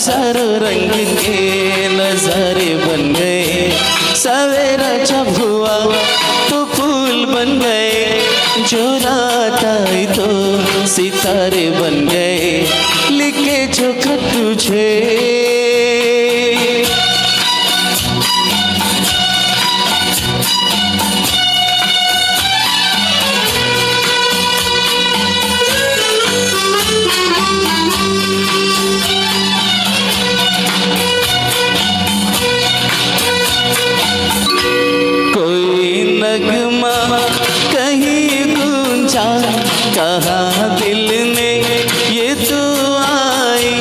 हजारों रंग के नजारे बन गए। सवेरा जब हुआ तो फूल बन गए, जो रात आई तो सितारे बन गए। लिखे जो खत तुझे। कोई नगमा कहीं गूंजा, कहाँ दिल में ये तो आई,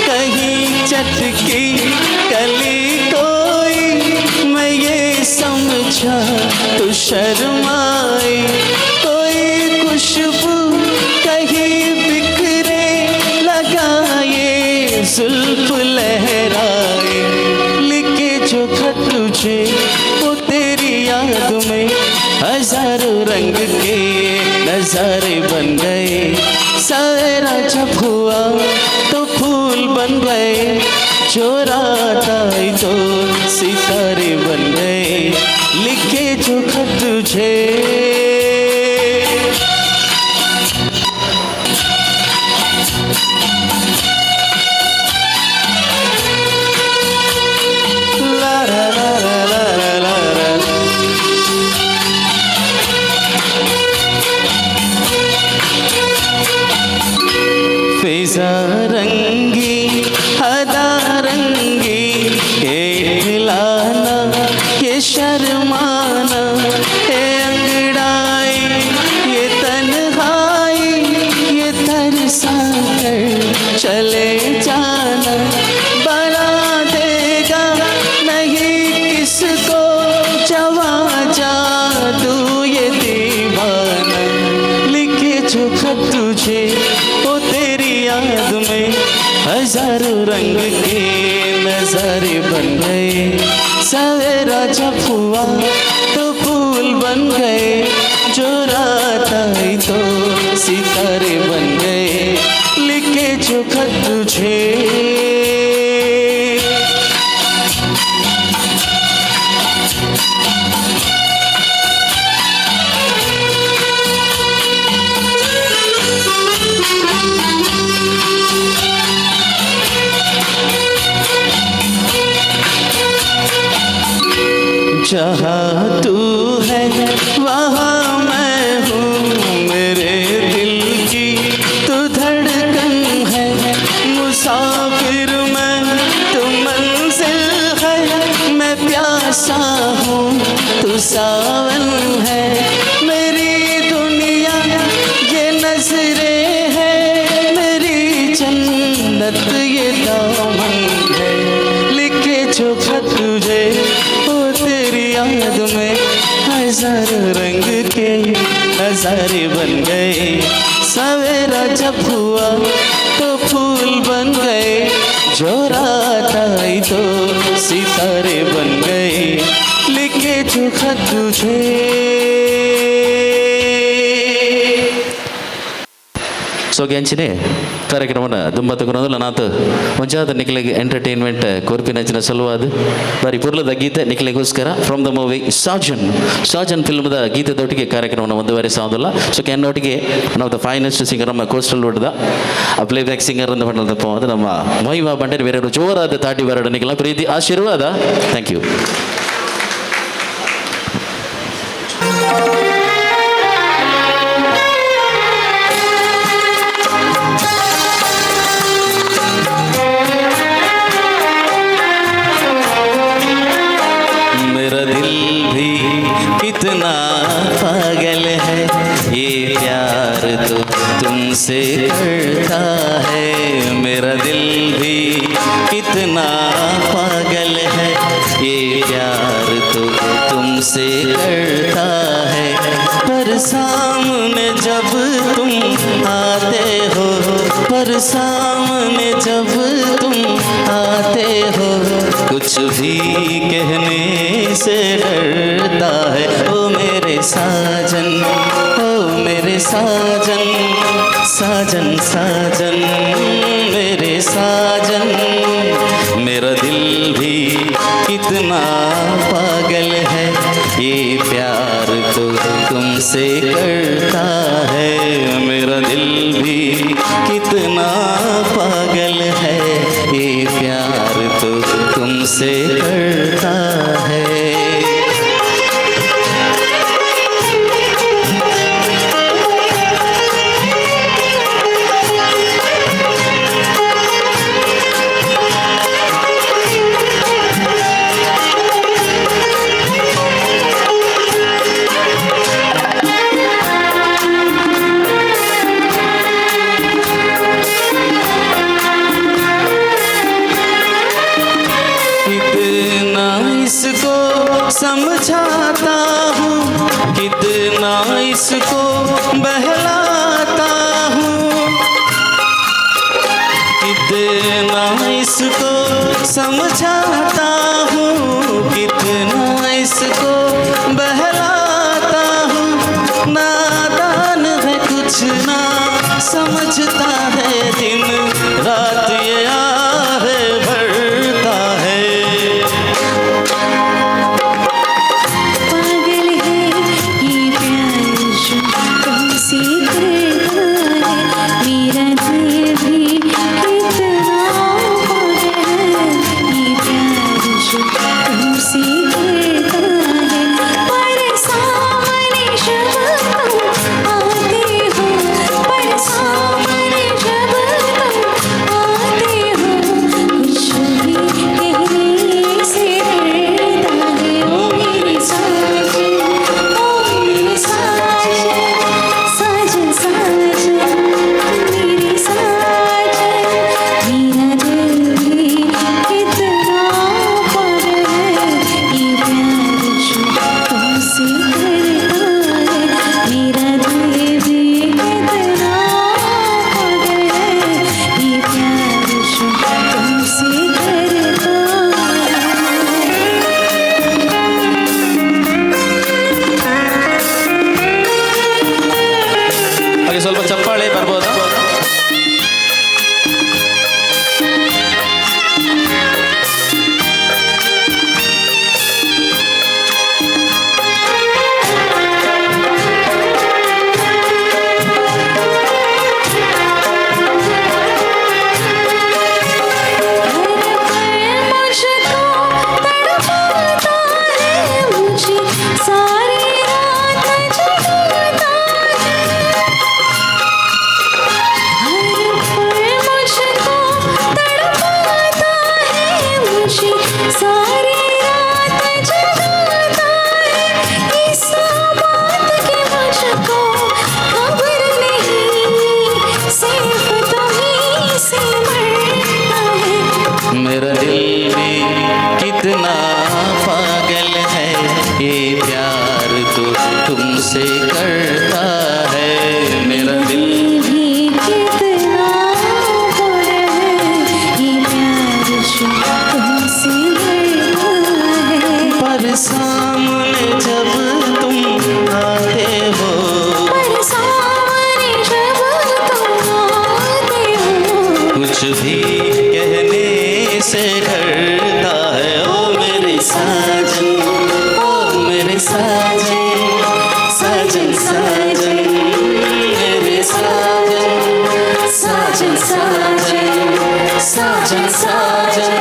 कहीं चटकी कली कोई, मैं ये समझा तो शर्माई। कोई खुशबू कहीं बिखरे, लगाए जुल्फ लहराए। लिखे जो खत तुझे वो तेरी याद में हजारों रंग के नजारे बन गए। सवेरा जब हुआ तो फूल बन गए, जो रात आई तो सितारे बन गए। लिखे जो खत तुझे। ला ला ला ला ला ला ला। फिजा रंगी अदा रंगी, ये खिलाना ये शर्माना, ये अंगड़ाई ये तन्हाई, ये तरसा कर चले जाना। बना देगा नहीं किसको जवा जादू ये दीवाना। लिखे जो खत तुझे वो तेरी याद में हजारों रंग के नजारे बन गए। सवेरा जब हुआ तो फूल बन गए, जो रात आई तो सितारे बन गए। लिखे जो खत तुझे। जहाँ तू है वहाँ मैं हूँ, मेरे दिल की तू धड़कन है। मुसाफिर मैं तू मंजिल है, मैं प्यासा हूँ तू सावन है। मेरी दुनिया ये नजरे है, मेरी जन्नत ये दामन है। लिखे जो खत तुझे वो तेरी याद में हजारों रंग के नजारे बन गए। सवेरा जब हुआ तो फूल बन गए, जो रात आई तो सितारे बन गए। लिखे जो खत तुझे। ಸೊ ಗ್ಯಾಂಚಿನೇ ಕಾರ್ಯಕ್ರಮನ ದುಂಬತ್ತುಕೊನೋದಲ್ಲ ನಾತು ಒಂಜಾದ ನಿಕ್ಲೆಗ್ ಎಂಟರ್ಟೈನ್ಮೆಂಟ್ ಕೊರ್ಪಿನಂಚಿನ ಸಲುವಾದ ಬಾರಿ ಪುರ್ಲದ ಗೀತೆ ನಿಕ್ಲೆಗೋಸ್ಕರ from the movie Saajan. Saajan ಫಿಲ್ಮ್ದ ಗೀತೆದೊಟ್ಟಿಗೆ ಕಾರ್ಯಕ್ರಮನ ಮುಂದುವರಿಸೋದಿಲ್ಲ. ಸೊ ಕೆನ್ನೊಟ್ಟಿಗೆ one of the finest singer ನಮ್ಮ ಕೋಸ್ಟಲ್ ರೋಡ್ದ ಪ್ಲೇ ಬ್ಯಾಕ್ ಸಿಂಗರ್ ಅಂತ ಪಂಡದಪ್ಪ ಅದು ನಮ್ಮ ಮಹಿಮಾ ಬಂಡೇರಿ ಬೇರೆ ಜೋರಾದ ತಾಟಿ ಬರಡ ನಿಕ್ಲ ಪ್ರೀತಿ ಆಶೀರ್ವಾದ. Thank you. मेरा दिल भी कितना पागल है, ये प्यार तो तुमसे करता है। मेरा दिल भी कितना पागल है, ये प्यार तो तुमसे करता है। पर सामने जब तुम आते हो, पर सामने जब तुम आते हो, कुछ भी कहने से डरता है। ओ मेरे साजन, ओ मेरे साजन, साजन साजन मेरे साजन। कितना पागल है, ये प्यार तो तुमसे करता है। मेरा दिल भी कितना पागल है, ये प्यार तो तुमसे करता है। कितना इसको समझाता हूँ, कितना इसको बहलाता हूँ, कितना इसको समझाता हूँ, कितना इसको बहलाता हूँ। नादान है कुछ ना समझता है, दिन रात ये आहे भरता है। पागल है ये प्यार जो तुमसे करता है, मेरा दिल भी कितना पागल है, ये प्यार जो तुमसे करता है। पर सामने जब तुम आते हो, पर सामने जब तुम आते हो, कुछ भी कहने से डरता है। ओ मेरे साजन, ओ मेरे साजन, साजन साजन मेरे साजन, मेरा दिल भी कितना पागल है, ये प्यार जो तुमसे करता है। मेरा दिल भी कितना पागल है, ये प्यार जो तुमसे करता है। ಹಾಗೆ ಸ್ವಲ್ಪ ಚಪ್ಪಾಳೆ ಬರ್ಬೋದಾ? हर पल मुझको तड़पाता है, मुझे सारी रात जगाता है। हर पल मुझको तड़पाता है, मुझे सारी रात जगाता है। इस बात की मुझको खबर नहीं, सिर्फ तुम्हीं से मरता है। मेरा दिल भी कितना पागल है, ये प्यार तो तुमसे करता है। मेरा दिल भी कितना पागल है, ये प्यार जो तुमसे करता है। पर सामने जब तुम आते हो, पर सामने जब तुम आते हो, कुछ भी कहने से डरता है। ओ मेरे साजन, ओ मेरे साजन, साजन साजन मेरे साजन, साजन साजन, साजन साजन,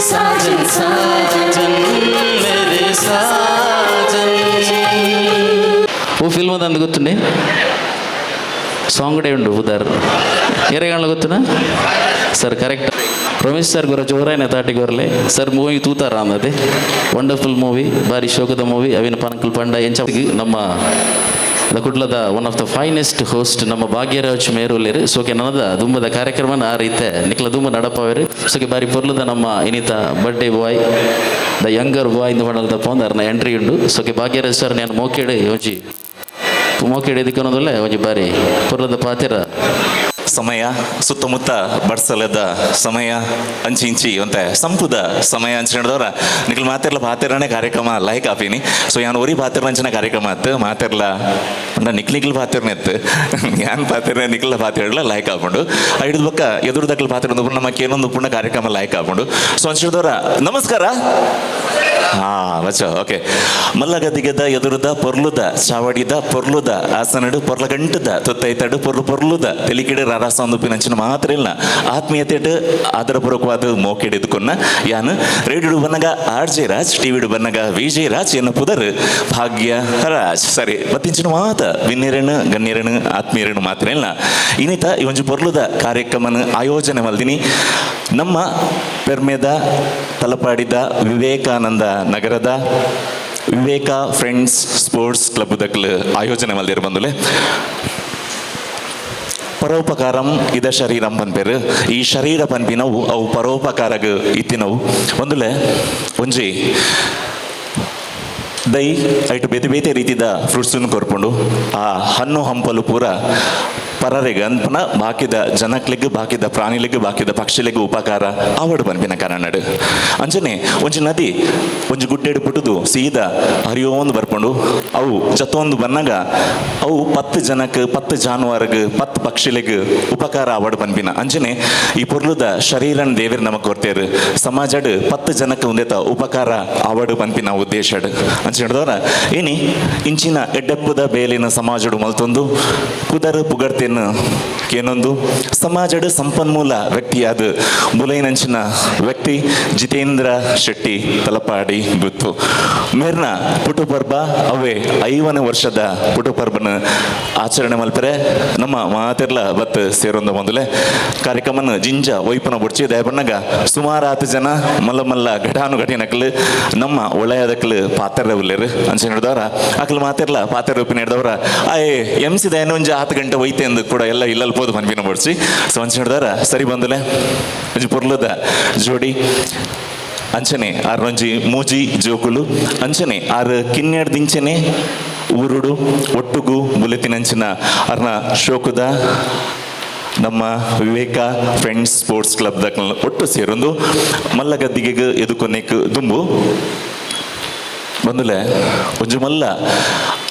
साजन साजन मेरे साजन। ಓ ಫಿಲ್ಮ್ ಅಂದು ಗೊತ್ತುಂಡೆ ಸಾಂಗ್ ಡೇ ಉಂಡು ಉದಾರ್ ಏರೆಗಾಣ ಗೊತ್ತುನಾ sir? Correct. Ramesh sir ಗೊರ ಜೋರಾಯನ ತಾಟಿಗೊರ್ಲೆ ಸರ್. ಮೂವಿ ತೂತಾರ ಅಂದದೆ. ವಂಡರ್ಫುಲ್ ಮೂವಿ, ಬಾರಿ ಶೋಕದ ಮೂವಿ. ಅವಿನ ಪನಕಲ್ ಪಂಡ ಎಂಚ ನಮ್ಮ ಕುಡ್ಲದ one of the finest host ನಮ್ಮ ಭಾಗ್ಯರಾಜ್ ಮೇರುಲೇರು. ಸೋಕೆ ನನದ ದುಂಬದ ಕಾರ್ಯಕ್ರಮನ ಆ ರೀತೆ ನಿಕ್ಲ ದುಂಬ ನಡಪವೇರು. ಸೋಕೆ ಬಾರಿ ಪೊರ್ಲದ ನಮ್ಮ ಇನಿತ birthday boy, the younger boy ಇಂದು ಪಂಡಲ ತಪ್ಪೊಂದು ಅರ್ನ ಎಂಟ್ರಿ ಉಂಡು. ಸೋಕೆ ಭಾಗ್ಯರಾಜ್ ಸರ್ ನಾನು ಮೋಕೆಡೆ ಒಂಜಿ ಮೋಕೆಡೆ ಇದಕ್ಕೊನದಲ್ಲೇ ಒಂಜಿ ಬಾರಿ ಪೊರ್ಲದ ಪಾತೆರ. ಸಮಯ ಸುತ್ತಮುತ್ತ ಬಡ್ಸಲದ ಸಮಯ, ಅಂಚಿ ಇಂಚಿ ಒಂತೆ ಸಂಪುದ ಸಮಯ ಅಂಚ ಹಿಡಿದವ್ರ ನಿಖಲ್ ಮಾತಿರ್ಲ ಪಾತಿರನೇ ಕಾರ್ಯಕ್ರಮ ಲೈಕ್ ಆಪಿನಿ. ಸೊ ಯಾನ್ ಒರಿ ಪಾತಿರ್ಲಂಚಿನ ಕಾರ್ಯಕ್ರಮ ಆತು ಮಾತಿರ್ಲ. ಪಂಡ ನಿಕ್ಲಿಕ್ಲು ಪಾತಿರ್ನೆತ್ತು ಯಾನ್ ಪಾತಿರ್ನೆ ನಿಕ್ಲ ಪಾತಿರಡ್ಲ ಲಾಯ್ಕ್ ಆಪುಂಡು. ಐಡ್ದ್ ಬೊಕ್ಕ ಎದುರುದಕ್ಲು ಪಾತಿರೋದು ನಮ್ಮ ಕೇನೊಂದು ಪುಣ್ಯ ಕಾರ್ಯಕ್ರಮ ಲಾಯ್ಕ್ ಆಪುಂಡು. ಸೊ ಅಂಚಿಡ್ದವರ ನಮಸ್ಕಾರ. ಹಾ ಬಚ್ಚ ಓಕೆ. ಮಲ್ಲಗದಿಗದ ಎದುರುದ ಪೊರ್ಲುದ ಚಾವಡಿದ ಪೊರ್ಲುದ ಆಸನಡು ಪೊರ್ಲಗಂಟದ ತೊತ್ತೈತಡು ಪೊರ್ಲು ಪೊರ್ಲುದ ತೆಲಿಕಿಡೆ ರಾರಾಸ ಪಿನಂಚಿನ ಮಾತ್ರ ಇಲ್ಲ ಆತ್ಮೀಯತೆಟ್ ಆದರಪೂರ್ವಕವಾದ ಮೋಕೆಡ್ ಎದುಕೊನ್ನ ಯಾನ್ ರೇಡಿಯೋಡು ಬನ್ನಗ ಆರ್ ಜೆ ರಾಜ್, ಟಿವಿಡು ಬನ್ನಗ ವಿ ಜೆ ರಾಜ್, ಎನ್ನ ಪುದರ್ ಭಾಗ್ಯ ರಾಜ್. ಸರಿ ಬತ್ತಿಂಚಿನ ಮಾತ ವಿನ್ನೇರನು ಗಣ್ಯರನು ಆತ್ಮೀಯರನು ಮಾತ್ರ ಇಲ್ಲ ಇನ್ನಿತ ಈ ಒಂಜಿ ಪೊರ್ಲುದ ಕಾರ್ಯಕ್ರಮನ ಆಯೋಜನೆ ಮಲ್ದಿನಿ ನಮ್ಮ ಪೆರ್ಮೆದ ತಲಪಾಡಿದ ವಿವೇಕಾನಂದ ನಗರದ ವಿವೇಕ friends sports club ದಕ್ಲು ಆಯೋಜನೆ ಮಲ್ದಿರ ಬಂದುಲೆ. ಪರೋಪಕಾರಂ ಇದ ಶರೀರಂ ಪನ್ಪೇರು. ಈ ಶರೀರ ಪನ್ಪಿನವು ಅವು ಪರೋಪಕಾರಗ್ ಇತ್ತಿನವು. ಒಂದುಲೆ ಒಂಜಿ ದೈ ಐಟು ಬೇತೆ ಬೇತೆ ರೀತಿದ ಫ್ರೂಟ್ಸನ್ನು ಕೊರ್ಪುಂಡು. ಆ ಹಣ್ಣು ಹಂಪಲು ಪೂರ ಪರರೆಗ್ ಅನ್ಪನ ಬಾಕಿದ ಜನಕ್ಲೆಗ್ ಬಾಕಿದ ಪ್ರಾಣಿಲೆಗ್ ಬಾಕಿದ ಪಕ್ಷಿಲೆಗ್ ಉಪಕಾರ ಆವಡು ಪನ್ಪಿನ ಕಾರಣಡ್. ಅಂಚನೆ ಒಂಜಿ ನದಿ ಒಂಜಿ ಗುಡ್ಡೆಡು ಪುಟ್ಟುದು ಸೀದಾ ಹರಿಯೋಂದು ಬರ್ಪುಂಡು. ಅವು ಜತೊಂದು ಬನ್ನಗ ಅವು 10 ಜನಕ್ 10 ಜಾನುವಾರುಗ್ 10 ಪಕ್ಷಿಲೆಗ್ ಉಪಕಾರ ಆವಡು ಪನ್ಪಿನ. ಅಂಚನೆ ಈ ಪೊರ್ಲುದ ಶರೀರನ್ ದೇವೆರ್ ನಮಕ್ ಕೊರ್ತೇರು ಸಮಾಜಡ್ 10 ಜನಕ್ ಉಂದೆತ ಉಪಕಾರ ಆವಡು ಪನ್ಪಿನ ಉದ್ದೇಶಡ್. ಅಂಚನೆ ಹಿಡ್ದವರ ಇನಿ ಇಂಚಿನ ಎಡ್ಡೆಪ್ಪುದ ಬೇಲಿನ ಸಮಾಜಡು ಮಲ್ತೊಂದು ಪುದರ್ ಪುಗರ್ತೆನ್ ಕೇನೊಂದು ಸಮಾಜಡ್ ಸಂಪನ್ಮೂಲ ವ್ಯಕ್ತಿಯಾದ ಬುಲೈನಂಚಿನ ವ್ಯಕ್ತಿ ಜಿತೇಂದ್ರ ಶೆಟ್ಟಿ ತಲಪಾಡಿ ಗುತ್ತು ಮೇರ್ನ ಪುಟುಪರ್ಬ ಅವೇ 50ನೇ ವರ್ಷದ ಪುಟುಪರ್ಬನ ಆಚರಣೆ ಮಲ್ಪರೆ ನಮ್ಮ ಮಾತೆರ್ಲ ಬತ್ ಸೇರೊಂದ ಮೊದಲೇ ಕಾರ್ಯಕ್ರಮನ ಜಿಂಜ ಒಯ್ಪನ ಬುಡ್ಚಿ ದಯಬಣ್ಣಗ ಸುಮಾರು 10 ಜನ ಮಲ್ಲ ಮಲ್ಲ ಘಟಾನುಘಟಿನಕ್ಲು ನಮ್ಮ ಒಳ್ಳೆಯದಕ್ಲು ಪಾತ್ರ ಉಲ್ಲೇರು. ಅಂಚೆ ಹಿಡ್ದವರ ಅಕ್ಲು ಮಾತೆರ್ಲ ಪಾತ್ರ ರೂಪಿನ ಹಿಡ್ದವರ ಆಯ್ ಎಂ ಸಿ ದಯನ ಒಂಜಿ 10 ಗಂಟೆ ಒಯ್ತೆ ಎಂದು ಕೂಡ ಎಲ್ಲ ಇಲ್ಲಲ್ ಪೋದು ಪನ್ಪಿನ ಬಡ್ಸಿ. ಸೊ ಅಂಚೆ ಹಿಡ್ದವರ ಸರಿ ಬಂದಲೆ ಒಂಜಿ ಪೊರ್ಲುದ ಜೋಡಿ. ಅಂಚನೆ ಆರ್ ಒಂಜಿ ಮೂಜಿ ಜೋಕುಲು. ಅಂಚನೆ ಆರ್ ಕಿನ್ನೆಡ್ ದಿಂಚನೆ ಊರುಡು ಒಟ್ಟುಗು ಬುಲೆತಿನಂಚಿನ ಅರ್ನ ಶೋಕುದ ನಮ್ಮ ವಿವೇಕ friends sports club ದಕ್ಲ ಒಟ್ಟು ಸೇರೊಂದು ಮಲ್ಲಗದ್ದಿಗೆಗ್ ಎದುಕೊನೆಕ್ ದುಂಬು ಬಂದುಲೆ ಒಂಜಿ ಮಲ್ಲ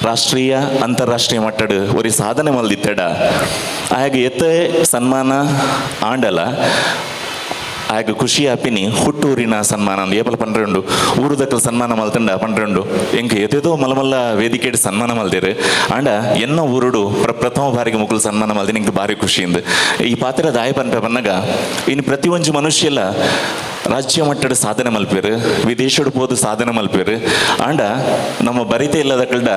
ರಾಷ್ಟ್ರೀಯ ಅಂತಾರಾಷ್ಟ್ರೀಯ ಮಟ್ಟಡ್ ಒರಿ ಸಾಧನೆ ಮಲ್ದಿತ್ತೆಡ ಆಯಾಗ ಎತ್ತೆ ಸನ್ಮಾನ ಆಂಡಲ ಆಯಾಗ ಖುಷಿ ಆಪಿನಿ ಹುಟ್ಟೂರಿನ ಸನ್ಮಾನ ಅಂದ್ ಏಪಲ ಪನ್ರೆಂಡು ಊರುದಕ್ಕಲ್ ಸನ್ಮಾನ ಮಲ್ತಂಡ ಪನ್ರೆಂಡು ಎಂಕ್ ಎತೆದೋ ಮಲ್ಲ ಮಲ್ಲ ವೇದಿಕೆಡ್ ಸನ್ಮಾನ ಮಲ್ದೇರು ಆಂಡ ಎನ್ನ ಊರುಡು ಪ್ರಥಮ ಬಾರಿಗೆ ಮುಕುಲು ಸನ್ಮಾನ ಮಲ್ದಿನ ಎಂಕ್ ಭಾರಿ ಖುಷಿಯಿಂದ. ಈ ಪಾತ್ರ ದಾಯ ಪನ್ಪೆ ಪನ್ನಗ ಇನ್ನು ಪ್ರತಿ ಒಂಜಿ ಮನುಷ್ಯಲ ರಾಜ್ಯ ಮಟ್ಟದ ಸಾಧನೆ ಮಲ್ಪೇರು ವಿದೇಶಡ್ ಪೋದು ಸಾಧನೆ ಮಲ್ಪೇರು ಆಂಡ ನಮ್ಮ ಬರಿತೆ ಇಲ್ಲದ ಕಲ್ಡ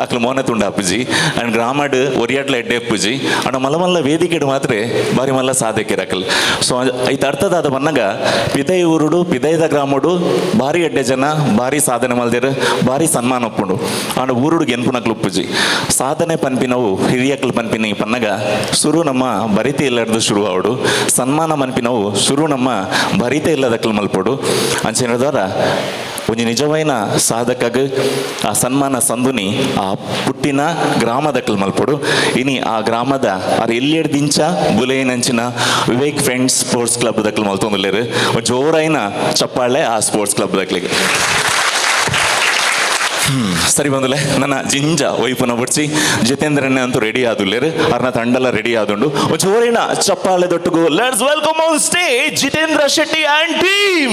ಅಕ್ಲು ಮೋನೆ ತುಂಡ ಅಪ್ಪುಜಿ ಅಂಡ್ ಗ್ರಾಮಡ್ ಒರಿಯಾಡ್ಲ ಎಡ್ಡೆ ಅಪ್ಪುಜಿ ಅಂಡ ಮಲ್ಲ ಮಲ್ಲ ವೇದಿಕೆಡ್ ಮಾತ್ರ ಬಾರಿ ಮಲ್ಲ ಸಾಧಕಿರ ಅಕಲ್. ಸೊ ಐತ ಅರ್ಥದಾದ ಬನ್ನಗ ಪಿದೈ ಊರುಡು ಪಿದೈದ ಗ್ರಾಮಡು ಭಾರಿ ಎಡ್ಡೆ ಜನ ಭಾರಿ ಸಾಧನೆ ಮಲ್ದಿರು ಭಾರಿ ಸನ್ಮಾನ ಒಪ್ಪುಂಡು ಆಂಡ ಊರುಡು ಗೆನ್ಪುನಕ್ಲು ಉಪ್ಪುಜಿ. ಸಾಧನೆ ಪನ್ಪಿನವು ಹಿರಿಯಕ್ಲು ಪನ್ಪಿನ ಪನ್ನಗ ಸುರು ನಮ್ಮ ಬರಿತೆ ಇಲ್ಲಡ್ದು ಶುರು ಆವಡು ಸನ್ಮಾನ ಮನ್ಪಿನವು ಸುರು ನಮ್ಮ ಬರಿತೆ ಇಲ್ಲದಕ್ಲು ಮಲ್ಪೊಡು. ಅಂಚೆನದವರ ಒಂಜಿ ನಿಜವೈನ ಸಾಧಕಗ್ ಆ ಸನ್ಮಾನ ಸಂದುನಿ ಆ ಪುಟ್ಟಿನ ಗ್ರಾಮದಕ್ಲು ಮಲ್ಪೊಡು. ಇನಿ ಆ ಗ್ರಾಮದ ಆರ್ ಎಲ್ಯಡ್ ದಿಂಚ ಬುಲೇನಂಚಿನ ವಿವೇಕ್ friends sports club ದಕ್ಲು ಮಲ್ತೊಂದುಲ್ಲೇರು. ಜೋರೈನ ಚಪ್ಪಾಳೆ ಆ ಸ್ಪೋರ್ಟ್ಸ್ ಕ್ಲಬ್ ದಕ್ಲಿಗೆ. ಸರಿ ಬಂದುಲೆ ನನ್ನ ಜಿಂಜ ಒಯ್ಪುನ ಬುಡ್ಚಿ ಜಿತೇಂದ್ರನೇ ಅಂತೂ ರೆಡಿ ಆದುಲ್ಲೇರು ಅರ್ನ ತಂಡಲ ರೆಡಿ ಆದುಂಡು. ಜೋರಿನ ಚಪ್ಪಾಳೆ ದೊಟ್ಟುಗು let's welcome on stage Jitendra Shetty and team.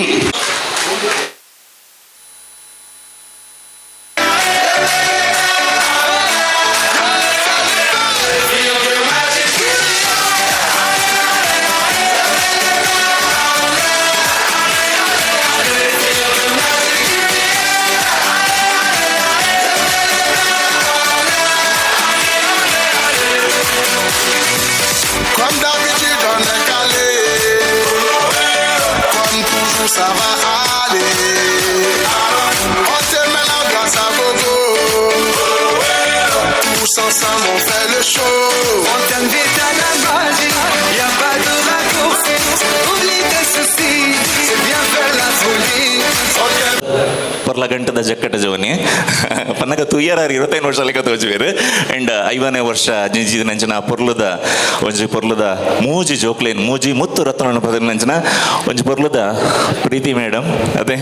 Comme d'habitude, on est calé. Comme toujours, ça va aller. On te met l'ambiance à gogo. Tous ensemble, on fait le show. On t'invite à la magie, y a pas de raccourci. Oublie tes soucis, c'est bien faire la folie. ಪೊರ್ಲ Parly ಗಂಟದ ಜಕ್ಕಟ ಜೋನಿ ಪನ್ನಗ ತುಯ್ಯರಾರು 25 ವರ್ಷ ಲೆಕ್ಕ ತೋಜುವೇರು. ಅಂಡ್ 50ನೇ ವರ್ಷ ಜಿಂಜಿದ ಪೊರ್ಲುದ ಒಂಜಿ ಪೊರ್ಲುದ ಮೂಜಿ ಜೋಕ್ಲೇನ್ ಮೂಜಿ ಮುತ್ತು ರತ್ನ ಪದನಂಚಿನ ಒಂಜಿ ಪೊರ್ಲುದ ಪ್ರೀತಿ ಮೇಡಮ್ ಅದೇ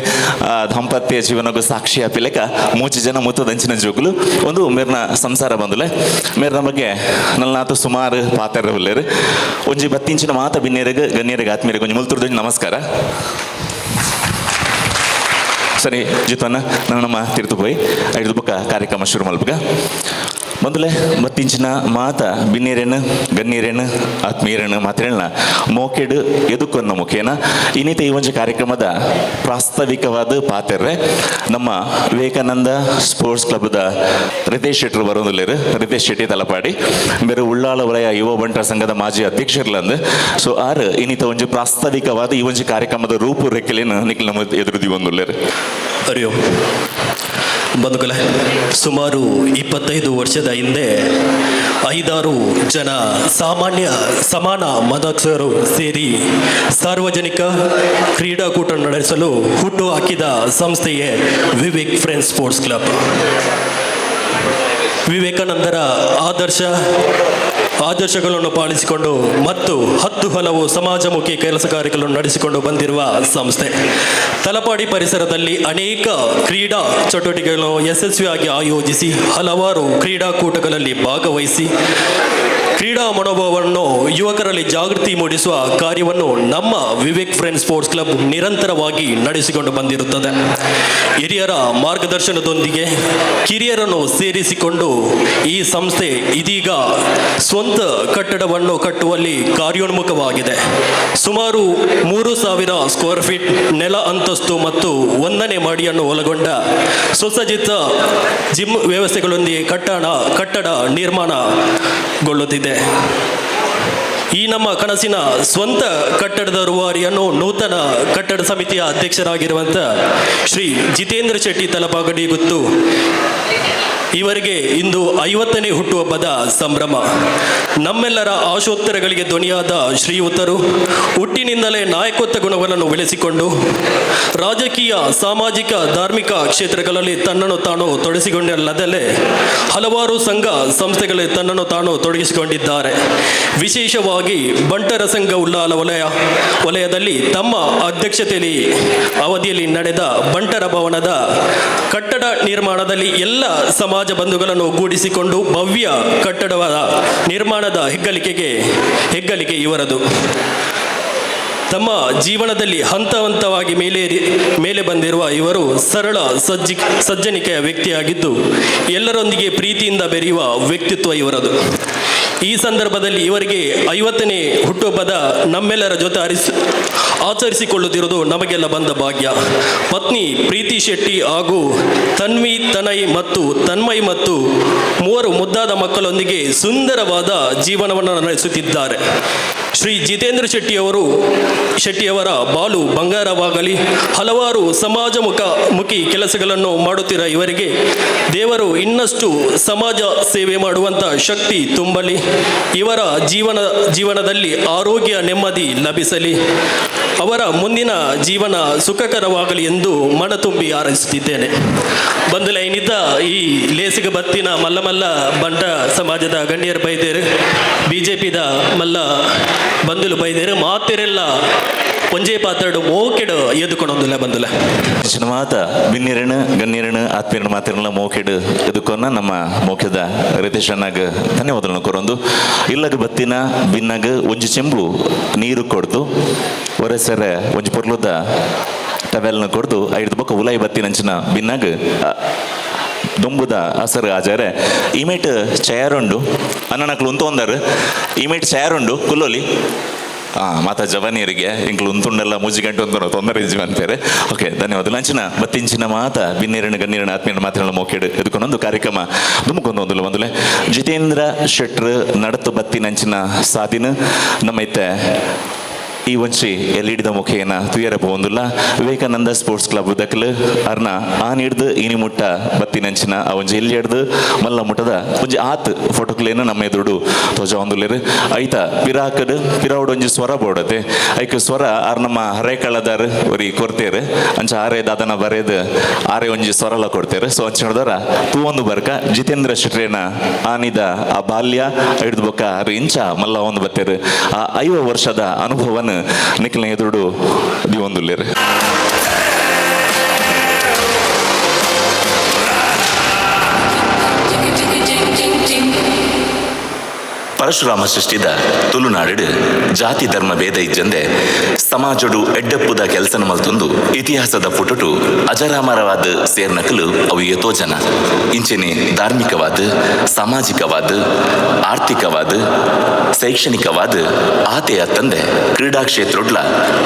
ದಾಂಪತ್ಯ ಜೀವನಗೂ ಸಾಕ್ಷಿ ಆಪಿಲೆಕ್ಕ ಮೂಜಿ ಜನ ಮುತ್ತದಂಚಿನ ಜೋಕುಲು ಒಂದು ಮೇರ್ನ ಸಂಸಾರ ಬಂದುಲೆ. ಮೇರ್ನ ಬಗ್ಗೆ ನಲ್ನಾತು ಸುಮಾರು ಪಾತ್ರ ಉಲ್ಲೇರು. ಒಂಜಿ ಬತ್ತಿಂಚಿನ ಮಾತ ಬಿನ್ನೇರಿಗೆ ಗಣ್ಯರಿಗೆ ಆತ್ಮೀಯರಿಗೆ ಒಂಜಿ ಮುಲ್ತುರ್ದೊಂಜಿ ನಮಸ್ಕಾರ. ಸರಿ ಜಿತನ್ನ ನಾನು ನಮ್ಮ ತೀರ್ತು ಪೋಯಿ ಐದು ಬೊಕ್ಕ ಕಾರ್ಯಕ್ರಮ ಶುರು ಮಲ್ಪಗ. ಮೊದಲೇ ಬತ್ತಿಂಚಿನ ಮಾತ ಬಿನ್ನೀರೇನು ಗನ್ನೀರೇನು ಆತ್ಮೀಯರೇನು ಮಾತ್ರೇನ ಮೋಕೆಡು ಎದುಕೊನ್ನ ಮುಖೇನ ಇನ್ನಿತ ಈ ಒಂದು ಕಾರ್ಯಕ್ರಮದ ಪ್ರಾಸ್ತಾವಿಕವಾದ ಪಾತೆರ್ರೆ ನಮ್ಮ ವಿವೇಕಾನಂದ ಸ್ಪೋರ್ಟ್ಸ್ ಕ್ಲಬ್ದ ರಿತೇಶ್ ಶೆಟ್ಟರು ಬರೋದಿಲ್ಲೇರು. ರಿತೇಶ್ ಶೆಟ್ಟಿ ತಲಪಾಡಿ ಬೇರೆ ಉಳ್ಳಾಲ ವಲಯ ಯುವ ಬಂಟರ ಸಂಘದ ಮಾಜಿ ಅಧ್ಯಕ್ಷರ್ಲಂದು. ಸೊ ಆರು ಇನ್ನಿತ ಒಂಜಿ ಪ್ರಾಸ್ತಾವಿಕವಾದ ಈ ಒಂಜಿ ಕಾರ್ಯಕ್ರಮದ ರೂಪುರೇಖೆಲೇನು ನಿಖಿಲ್ ನಮ್ಮ ಎದುರುದಿ ಒಂದುಲ್ಲೇರು. ಹರಿಯೋ ಬಂಧುಗಳೇ, ಸುಮಾರು 25 ವರ್ಷದ ಹಿಂದೆ 5-6 ಜನ ಸಾಮಾನ್ಯ ಸಮಾನ ಮನಸ್ಕರು ಸೇರಿ ಸಾರ್ವಜನಿಕ ಕ್ರೀಡಾಕೂಟ ನಡೆಸಲು ಹುಟ್ಟು ಹಾಕಿದ ಸಂಸ್ಥೆಯೇ ವಿವೇಕ್ friends sports club. ವಿವೇಕಾನಂದರ ಆದರ್ಶಗಳನ್ನು ಪಾಲಿಸಿಕೊಂಡು ಮತ್ತು 10 ಹಲವು ಸಮಾಜಮುಖಿ ಕೆಲಸ ಕಾರ್ಯಗಳನ್ನು ನಡೆಸಿಕೊಂಡು ಬಂದಿರುವ ಸಂಸ್ಥೆ. ತಲಪಾಡಿ ಪರಿಸರದಲ್ಲಿ ಅನೇಕ ಕ್ರೀಡಾ ಚಟುವಟಿಕೆಗಳನ್ನು ಯಶಸ್ವಿಯಾಗಿ ಆಯೋಜಿಸಿ ಹಲವಾರು ಕ್ರೀಡಾಕೂಟಗಳಲ್ಲಿ ಭಾಗವಹಿಸಿ ಕ್ರೀಡಾ ಮನೋಭಾವವನ್ನು ಯುವಕರಲ್ಲಿ ಜಾಗೃತಿ ಮೂಡಿಸುವ ಕಾರ್ಯವನ್ನು ನಮ್ಮ ವಿವೇಕ್ friends sports club ನಿರಂತರವಾಗಿ ನಡೆಸಿಕೊಂಡು ಬಂದಿರುತ್ತದೆ. ಹಿರಿಯರ ಮಾರ್ಗದರ್ಶನದೊಂದಿಗೆ ಕಿರಿಯರನ್ನು ಸೇರಿಸಿಕೊಂಡು ಈ ಸಂಸ್ಥೆ ಇದೀಗ ಸ್ವಂತ ಕಟ್ಟಡವನ್ನು ಕಟ್ಟುವಲ್ಲಿ ಕಾರ್ಯೋನ್ಮುಖವಾಗಿದೆ. ಸುಮಾರು 3000 ಸ್ಕ್ವೇರ್ ಫೀಟ್ ನೆಲ ಅಂತಸ್ತು ಮತ್ತು 1ನೇ ಮಹಡಿಯನ್ನು ಒಳಗೊಂಡ ಸುಸಜ್ಜಿತ ಜಿಮ್ ವ್ಯವಸ್ಥೆಗಳೊಂದಿಗೆ ಕಟ್ಟಡ ನಿರ್ಮಾಣಗೊಳ್ಳುತ್ತಿದೆ. ಈ ನಮ್ಮ ಕನಸಿನ ಸ್ವಂತ ಕಟ್ಟಡದ ರೂವಾರಿಯನ್ನು ನೂತನ ಕಟ್ಟಡ ಸಮಿತಿಯ ಅಧ್ಯಕ್ಷರಾಗಿರುವಂಥ ಶ್ರೀ ಜಿತೇಂದ್ರ ಶೆಟ್ಟಿ ತಲಪಾಗಡಿ ಗುತ್ತು ಇವರಿಗೆ ಇಂದು 50ನೇ ಹುಟ್ಟುಹಬ್ಬದ ಸಂಭ್ರಮ. ನಮ್ಮೆಲ್ಲರ ಆಶೋತ್ತರಗಳಿಗೆ ಧ್ವನಿಯಾದ ಶ್ರೀಯುತರು ಹುಟ್ಟಿನಿಂದಲೇ ನಾಯಕತ್ವ ಗುಣಗಳನ್ನು ಬೆಳೆಸಿಕೊಂಡು ರಾಜಕೀಯ, ಸಾಮಾಜಿಕ, ಧಾರ್ಮಿಕ ಕ್ಷೇತ್ರಗಳಲ್ಲಿ ತನ್ನನ್ನು ತಾನು ತೊಡಗಿಸಿಕೊಂಡಲ್ಲದಲ್ಲೇ ಹಲವಾರು ಸಂಘ ಸಂಸ್ಥೆಗಳಲ್ಲಿ ತನ್ನನ್ನು ತಾನು ತೊಡಗಿಸಿಕೊಂಡಿದ್ದಾರೆ. ವಿಶೇಷವಾಗಿ ಬಂಟರ ಸಂಘ ಉಳ್ಳಾಲ ವಲಯದಲ್ಲಿ ತಮ್ಮ ಅಧ್ಯಕ್ಷತೆಯಲ್ಲಿ ಅವಧಿಯಲ್ಲಿ ನಡೆದ ಬಂಟರ ಭವನದ ಕಟ್ಟಡ ನಿರ್ಮಾಣದಲ್ಲಿ ಎಲ್ಲ ಸಮಾಜ ಬಂಧುಗಳನ್ನು ಗೂಡಿಸಿಕೊಂಡು ಭವ್ಯ ಕಟ್ಟಡದ ನಿರ್ಮಾಣದ ಹೆಗ್ಗಳಿಕೆ ಇವರದು. ತಮ್ಮ ಜೀವನದಲ್ಲಿ ಹಂತ ಹಂತವಾಗಿ ಮೇಲೆ ಬಂದಿರುವ ಇವರು ಸರಳ ಸಜ್ಜನಿಕೆಯ ವ್ಯಕ್ತಿಯಾಗಿದ್ದು ಎಲ್ಲರೊಂದಿಗೆ ಪ್ರೀತಿಯಿಂದ ಬೆರೆಯುವ ವ್ಯಕ್ತಿತ್ವ ಇವರದು. ಈ ಸಂದರ್ಭದಲ್ಲಿ ಇವರಿಗೆ 50ನೇ ಹುಟ್ಟುಹಬ್ಬದ ನಮ್ಮೆಲ್ಲರ ಜೊತೆ ಆಚರಿಸಿಕೊಳ್ಳುತ್ತಿರುವುದು ನಮಗೆಲ್ಲ ಬಂದ ಭಾಗ್ಯ. ಪತ್ನಿ ಪ್ರೀತಿ ಶೆಟ್ಟಿ ಹಾಗೂ ತನ್ವಿ, ತನಯ್ ಮತ್ತು ತನ್ಮಯ್ ಮತ್ತು 3 ಮುದ್ದಾದ ಮಕ್ಕಳೊಂದಿಗೆ ಸುಂದರವಾದ ಜೀವನವನ್ನು ನಡೆಸುತ್ತಿದ್ದಾರೆ. ಶ್ರೀ ಜಿತೇಂದ್ರ ಶೆಟ್ಟಿಯವರ ಬಾಳು ಬಂಗಾರವಾಗಲಿ. ಹಲವಾರು ಸಮಾಜಮುಖ ಮುಖಿ ಕೆಲಸಗಳನ್ನು ಮಾಡುತ್ತಿರುವ ಇವರಿಗೆ ದೇವರು ಇನ್ನಷ್ಟು ಸಮಾಜ ಸೇವೆ ಮಾಡುವಂಥ ಶಕ್ತಿ ತುಂಬಲಿ. ಇವರ ಜೀವನದಲ್ಲಿ ಆರೋಗ್ಯ, ನೆಮ್ಮದಿ ಲಭಿಸಲಿ. ಅವರ ಮುಂದಿನ ಜೀವನ ಸುಖಕರವಾಗಲಿ ಎಂದು ಮನತುಂಬಿ ಹಾರೈಸುತ್ತಿದ್ದೇನೆ. ಬಂದು ಲೈನಿದ್ದ ಈ ಲೇಸಿಗ ಬತ್ತಿನ ಮಲ್ಲ ಮಲ್ಲ ಬಂಟ ಸಮಾಜದ ಗಣ್ಯರು ಬೈದೇರು, ಬಿಜೆಪಿದ ಮಲ್ಲ ಬಂದುಲು ಬೈದೇರು, ಮಾತಿರೆಲ್ಲ ಒಂಜೇ ಪಾತ್ರಡು ಮೋಕೆಡು ಎದುಕೊಂಡೊಂದಿಲ್ಲ ಬಂದುಲ. ಮಾತ ಬಿನ್ನಿರಣ ಗಣ್ಯರಣ ಆತ್ಮೀಯರಣ ಮಾತಿರಣ ಮೋಕೆಡು ಎದುಕೊನ್ನ ನಮ್ಮ ಮೋಕೆದ ರಿತೇಶ್ ಅಣ್ಣಗ್ ಧನ್ಯವಾದಗಳನ್ನು ಕೊರೊಂದು ಇಲ್ಲಗ ಬತ್ತಿನ ಬಿನ್ನಗ ಒಂಜಿ ಚೆಂಬು ನೀರು ಕೊಡ್ದು ಒರೆಸರೆ ಒಂಜಿ ಪೊರ್ಲುದ ಟವೆಲ್ನ ಕೊಡ್ದು ಐದು ಬೊಕ್ಕ ಉಲಾಯಿ ಬತ್ತಿನಂಚಿನ ಬಿನ್ನಗ ದೊಂಬುದ ಹಸರು ಆಜಾರೆ ಇಮೇಟ್ ಚೇರ್ ಉಂಡು ಅಣ್ಣನಕ್ಲು ಉಂತು ಇಮೇಟ್ ಚೇರ್ ಉಂಡು ಕುಲ್ಲೋಲಿ ಮಾತಾ ಜವಾನಿಯರಿಗೆ ಇಂಕ್ಲು ಉಂತುಂಡೆಲ್ಲ ಮೂಜಿ ಗಂಟೆ ಉಂತು ತೊಂದರೆ ಇಜ್ಜಿ ಅನ್ಪೇರೆ. ಓಕೆ, ಧನ್ಯವಾದ. ಲಂಚಿನ ಬತ್ತಿಂಚಿನ ಮಾತ ಬಿನ್ನೇರಣ ಗಣ್ಣೀರಣ ಆತ್ಮೀಯನ ಮಾತಿನ ಮೋಕೆಡು ಎದುಕೊಂಡೊಂದು ಕಾರ್ಯಕ್ರಮ ದುಮುಕೊಂದು ಒಂದುಲ ಒಂದುಲೆ ಜಿತೇಂದ್ರ ಶೆಟ್ರ್ ನಡತು ಬತ್ತಿನಂಚಿನ ಸಾದಿನ ನಮ್ಮ ಇತ್ತೆ ಈ ಒಂಚಿ ಎಲ್ಇಡಿದ ಮುಖೇನ ತುಯರ ಪೋವೊಂದುಲ್ಲ. ವಿವೇಕಾನಂದ ಸ್ಪೋರ್ಟ್ಸ್ ಕ್ಲಬ್ ದಕಲು ಅರ್ನ ಆನಿಡ್ದು ಇನಿ ಮುಟ್ಟ ಬತ್ತಿನಂಚಿನ ಆ ಒಂಜಿ ಎಲ್ಲಿ ಮಲ್ಲ ಮುಟ್ಟದ ಒಂಜಿ ಆತ್ ಫೋಟೋಕ್ಲೇನು ನಮ್ಮ ಎದುರುಡು ತೋಜಾವೊಂದುಲ್ಲೆರ್. ಐತ ಪಿರಾಕಡ್ ಪಿರಾವುಡು ಒಂಜಿ ಸ್ವರ ಬೋಡತೆ, ಐಕ್ ಸ್ವರ ಆರ್ ನಮ್ಮ ಹರೇಕಳದಾರ್ ಒರಿ ಕೊರ್ತೇರು, ಅಂಚ ಆರೆ ದಾದನ ಬರೇದ್ ಆರೆ ಒಂಜಿ ಸ್ವರಲ ಕೊಡ್ತೇರು. ಸೊ ಅಂಚ ನೋಡಿದಾರ ತೂವೊಂದು ಬರ್ಕ ಜಿತೇಂದ್ರ ಶೆಟ್ರೇನ ಆನಿದ ಆ ಬಾಲ್ಯ ಹಿಡಿದು ಬೊಕ್ಕ ಆರು ಇಂಚ ಮಲ್ಲ ಒಂದು ಬತ್ತೇರು ಆ 50 ವರ್ಷದ ಅನುಭವನ ನಿಖಿಲ್ನ ಎದುರುಡು ದಿವೊಂದುಲ್ಲೆರ್. ಪರಶುರಾಮ ಸೃಷ್ಟಿದ ತುಳುನಾಡು ಜಾತಿ ಧರ್ಮ ಭೇದ ಇಜ್ಜಂದೆ ಸಮಾಜಡು ಎಡ್ಡಪ್ಪುದ ಕೆಲಸನ ಮಲ್ತೊಂದು ಇತಿಹಾಸದ ಪುಟುಟು ಅಜರಾಮರವಾದ ಸೇರ್ನಕಲು ಅವು ಏತೋ ಜನ. ಇಂಚೆನೆ ಧಾರ್ಮಿಕವಾದ, ಸಾಮಾಜಿಕವಾದ, ಆರ್ಥಿಕವಾದ, ಶೈಕ್ಷಣಿಕವಾದ ಆತೆಯ ತಂದೆ ಕ್ರೀಡಾ ಕ್ಷೇತ್ರೊಡ್ಲ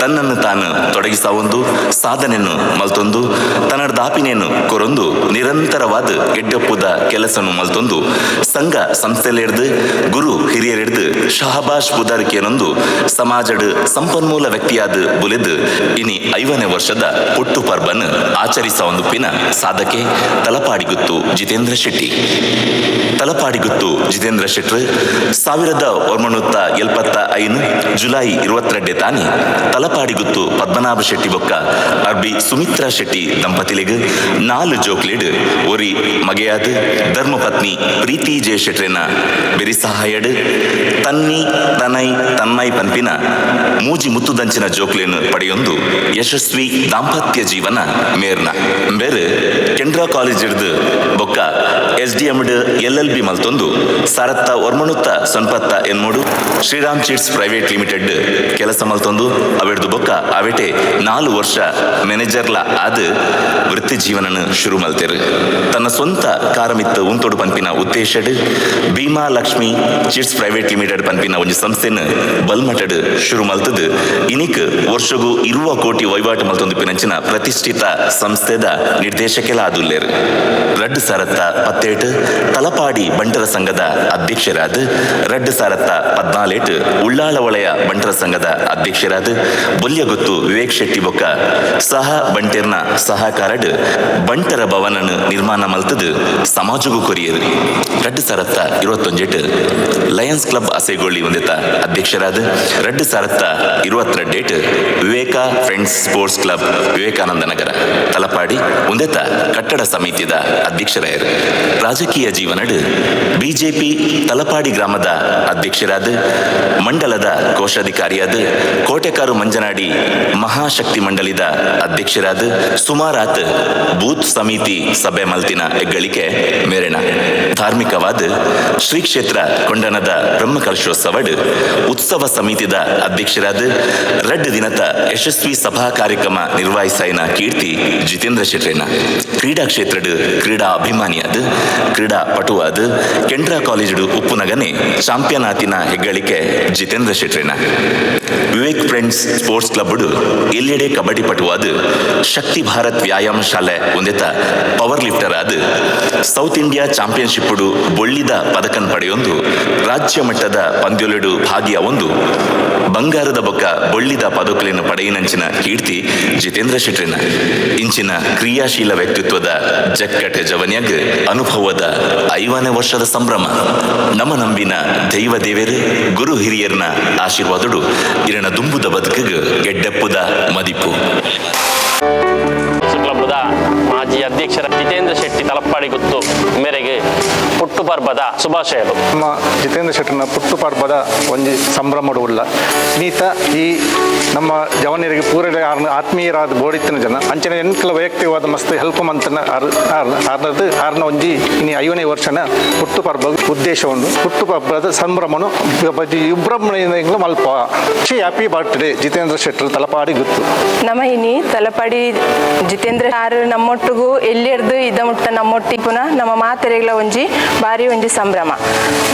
ತನ್ನನ್ನು ತಾನು ತೊಡಗಿಸಾವೊಂದು ಸಾಧನೆಯನ್ನು ಮಲ್ತೊಂದು ತನ್ನ ದಾಪಿನೆಯನ್ನು ಕೊರೊಂದು ನಿರಂತರವಾದ ಎಡ್ಡಪ್ಪುದ ಕೆಲಸನು ಮಲ್ತೊಂದು ಸಂಘ ಸಂಸ್ಥೆಲೆಡ್ದು ಗುರು ಹಿರಿಯರೆಡ್ದು ಶಹಬಾಷ್ ಪುದಾರಿಕೆಯನೊಂದು ಸಮಾಜಡ್ ಸಂಪನ್ಮೂಲ ವ್ಯಕ್ತಿಯಾದ ಬುಲೆದು ಇನಿ 50ನೇ ವರ್ಷದ ಪುಟ್ಟು ಪರ್ಬನ್ ಆಚರಿಸ ಒಂದು ಪಿನ ಸಾಧಕೆ ತಲಪಾಡಿಗುತ್ತು ಜಿತೇಂದ್ರ ಶೆಟ್ಟಿ. ತಲಪಾಡಿಗುತ್ತು ಜಿತೇಂದ್ರ ಶೆಟ್ರು 1975 ಜುಲೈ 22 ತಾನಿ ತಲಪಾಡಿಗುತ್ತು ಪದ್ಮನಾಭ ಶೆಟ್ಟಿ ಬೊಕ್ಕ ಅರ್ಬಿ ಸುಮಿತ್ರಾ ಶೆಟ್ಟಿ ದಂಪತಿಲಿಗ್ 4 ಜೋಕ್ಲೇಡ್ ಒರಿ ಮಗೆಯಾದ ಧರ್ಮಪತ್ನಿ ಪ್ರೀತಿ ಜಯ ಶೆಟ್ರೆನ ಬೆರಿ ಸಹಾಯಡ್ ತನ್ನಿ ತನೈ ತನ್ಮೈ ಪನ್ಪಿನ ಮೂಜಿ ಮುತ್ತುದಂಚಿನ ಜೋಕ್ಲೇನು ಪಡೆಯೊಂದು ಯಶಸ್ವಿ ದಾಂಪತ್ಯ ಜೀವನ ಮೇರ್ನ. ಬೇರೆ ಕೆಂಡ್ರಾ ಕಾಲೇಜ್ ಹಿಡ್ದು ಬೊಕ್ಕ S D M L L B ಮಲ್ತೊಂದು ಸಾರತ್ತ ಒರ್ಮಣುತ್ತ ಸೊನ್ಪತ್ತ ಎನ್ಮೂಡು ಶ್ರೀರಾಮ್ chits private limited ಕೆಲಸ ಮಲ್ತೊಂದು ಅವೆಡ್ದು ಬೊಕ್ಕ ಅವೆಟೆ 4 ವರ್ಷ ಮ್ಯಾನೇಜರ್ಲ ಆದ ವೃತ್ತಿ ಜೀವನನ ಶುರು ಮಲ್ತೇರು. ತನ್ನ ಸ್ವಂತ ಕಾರಮಿತ್ತ ಉಂತೊಡು ಪನ್ಪಿನ ಉದ್ದೇಶಡ್ Bhima Lakshmi chits private limited ಪನ್ಪಿನ ಒಂಜಿ ಸಂಸ್ಥೆನ ಬಲ್ಮಟಡ್ ಶುರು ಮಲ್ತದು ಇನಿಕ್ ವರ್ಷಗೂ 20 ಕೋಟಿ ವಹಿವಾಟು ಮಲ್ತೊಂದು ಪಿನಂಚಿನ ಪ್ರತಿಷ್ಠಿತ ಸಂಸ್ಥೆದ ನಿರ್ದೇಶಕೆಲ ಆದುಲ್ಲೇರು. 2018 ತಲಪಾಡಿ ಬಂಟರ ಸಂಘದ ಅಧ್ಯಕ್ಷರಾದ, 2014 ಉಳ್ಳಾಳ ವಲಯ ಬಂಟರ ಸಂಘದ ಅಧ್ಯಕ್ಷರಾದ ಬೊಲ್ಯಗುತ್ತು ವಿವೇಕ್ ಶೆಟ್ಟಿ ಬೊಕ್ಕ ಸಹ ಬಂಟೆರ್ನ ಸಹಕಾರಡ್ ಬಂಟರ ಭವನನ ನಿರ್ಮಾಣ ಮಲ್ತದು ಸಮಾಜಗೂ ಕೊರಿಯರು. 2021 ಲಯನ್ಸ್ ಕ್ಲಬ್ ಅಸೆಗೊಳ್ಳಿ ಹೊಂದಿತ ಅಧ್ಯಕ್ಷರಾದ, 2022 Viveka friends sports club Vivekananda Nagar Talapady ಉಂದೆತ ಕಟ್ಟಡ ಸಮಿತಿದ ಅಧ್ಯಕ್ಷರಾಯರು. ರಾಜಕೀಯ ಜೀವನಡ್ ಬಿಜೆಪಿ ತಲಪಾಡಿ ಗ್ರಾಮದ ಅಧ್ಯಕ್ಷರಾದ, ಮಂಡಲದ ಕೋಶಾಧಿಕಾರಿಯಾದ, ಕೋಟೆಕಾರು ಮಂಜನಾಡಿ ಮಹಾಶಕ್ತಿ ಮಂಡಳಿದ ಅಧ್ಯಕ್ಷರಾದ, ಸುಮಾರಾತ್ ಬೂತ್ ಸಮಿತಿ ಸಭೆ ಮಲ್ತಿನ ಹೆಗ್ಗಳಿಕೆ ಮೇರೆಣ. ಧಾರ್ಮಿಕವಾದ ಶ್ರೀ ಕ್ಷೇತ್ರ ಕೊಂಡನದ ಬ್ರಹ್ಮಕಲಶೋತ್ಸವಡ್ ಉತ್ಸವ ಸಮಿತಿದ ಅಧ್ಯಕ್ಷರಾದ, 2 ದಿನದ ಯಶಸ್ವಿ ಸಭಾ ಕಾರ್ಯಕ್ರಮ ನಿರ್ವಹಿಸಾಯಿನ ಕೀರ್ತಿ ಜಿತೇಂದ್ರ ಶೆಟ್ರೇನ. ಕ್ರೀಡಾ ಕ್ಷೇತ್ರದ ಕ್ರೀಡಾ ಅಭಿಮಾನಿಯಾದ, ಕ್ರೀಡಾ ಪಟುವಾದ, ಕೆಂಡ್ರಾ ಕಾಲೇಜು ಉಪ್ಪುನಗನೆ ಚಾಂಪಿಯನ್ ಆತಿನ ಹೆಗ್ಗಳಿಕೆ Jitendra ಶೆಟ್ರೇನ. Vivek friends sports club ಎಲ್ಲೆಡೆ ಕಬಡ್ಡಿ ಪಟುವಾದ, ಶಕ್ತಿ ಭಾರತ್ ವ್ಯಾಯಾಮ ಶಾಲೆ ಒಂದೆತ ಪವರ್ ಲಿಫ್ಟರ್ ಆದ, south India championship ಬೊಳ್ಳಿದ ಪದಕನ್ ಪಡೆಯೊಂದು ರಾಜ್ಯ ಮಟ್ಟದ ಪಂದ್ಯೊಲೆಡು ಭಾಗಿಯ ಒಂದು ಬಂಗಾರದ ಬೊಕ್ಕ ಬೊಳ್ಳಿದ ಪದಕಲೆಯನ್ನು ಪಡೆಯಿನಂಚಿನ ಕೀರ್ತಿ ಜಿತೇಂದ್ರ ಶೆಟ್ರಿನ. ಇಂಚಿನ ಕ್ರಿಯಾಶೀಲ ವ್ಯಕ್ತಿತ್ವದ ಜಕ್ಕಟೆ ಜವನ್ಯಾಗ್ ಅನುಭವದ 50ನೇ ವರ್ಷದ ಸಂಭ್ರಮ. ನಮ್ಮ ನಂಬಿನ ದೈವ ದೇವೇರು ಗುರು ಹಿರಿಯರ್ನ ಆಶೀರ್ವಾದಡು ಇರಣ ದುಂಬುದ ಬದುಕಿಗೆ ಗೆಡ್ಡೆಪ್ಪುದ ಮದಿಪು. ಕ್ಲಬ್ದ ಮಾಜಿ ಅಧ್ಯಕ್ಷರ ಜಿತೇಂದ್ರ ಶೆಟ್ಟಿ ತಲಪಾಡಿ ಗುತ್ತು ಮೇರೆಗೆ ಪುಟ್ಟು ಪರ್ಬದ ಶುಭಾಶಯಗಳು. ನಮ್ಮ ಜಿತೇಂದ್ರ ಶೆಟ್ಟಿನ ಪುಟ್ಟು ಪರ್ಬದ ಒಂಜಿ ಸಂಭ್ರಮಡು ಉಲ್ಲ ನೀತ ಈ ನಮ್ಮ ಜವನರಿಗೆ ಪೂರ ಆತ್ಮೀಯರಾದ ಬೋಡಿತ್ತಿನ ಜನ ಅಂಚನೆ ಎಂಕಲ ವೈಯಕ್ತಿಕವಾದ ಮಸ್ತ್ ಹೆಲ್ಪ್ ಮಂತನ ಆರ್ನದು ಆರ್ನ ಒಂಜಿ ಇನಿ 50ನೇ ವರ್ಷನ ಪುಟ್ಟು ಪರ್ಬ ಉದ್ದೇಶವನ್ನು ಪುಟ್ಟು ಪರ್ಬದ ಸಂಭ್ರಮನು ವಿಭ್ರಮಣೆಯಿಂದ ಮಲ್ಪ. ಹ್ಯಾಪಿ ಬರ್ತ್ಡೇ ಜಿತೇಂದ್ರ ಶೆಟ್ಟರು ತಲಪಾಡಿ ಗುತ್ತು. ನಮ್ಮ ಇನಿ ತಲಪಾಡಿ ಜಿತೇಂದ್ರ ಆರು ನಮ್ಮೊಟ್ಟಿಗೂ ಎಲ್ಲಿರ್ದು ಇದ್ದ ಮುಟ್ಟ ನಮ್ಮೊಟ್ಟಿ ಪುನಃ ನಮ್ಮ ಮಾತೆರೆಗ್ಲ ಒಂಜಿ ಭಾರಿ ಒಂಜಿ ಸಂಭ್ರಮ.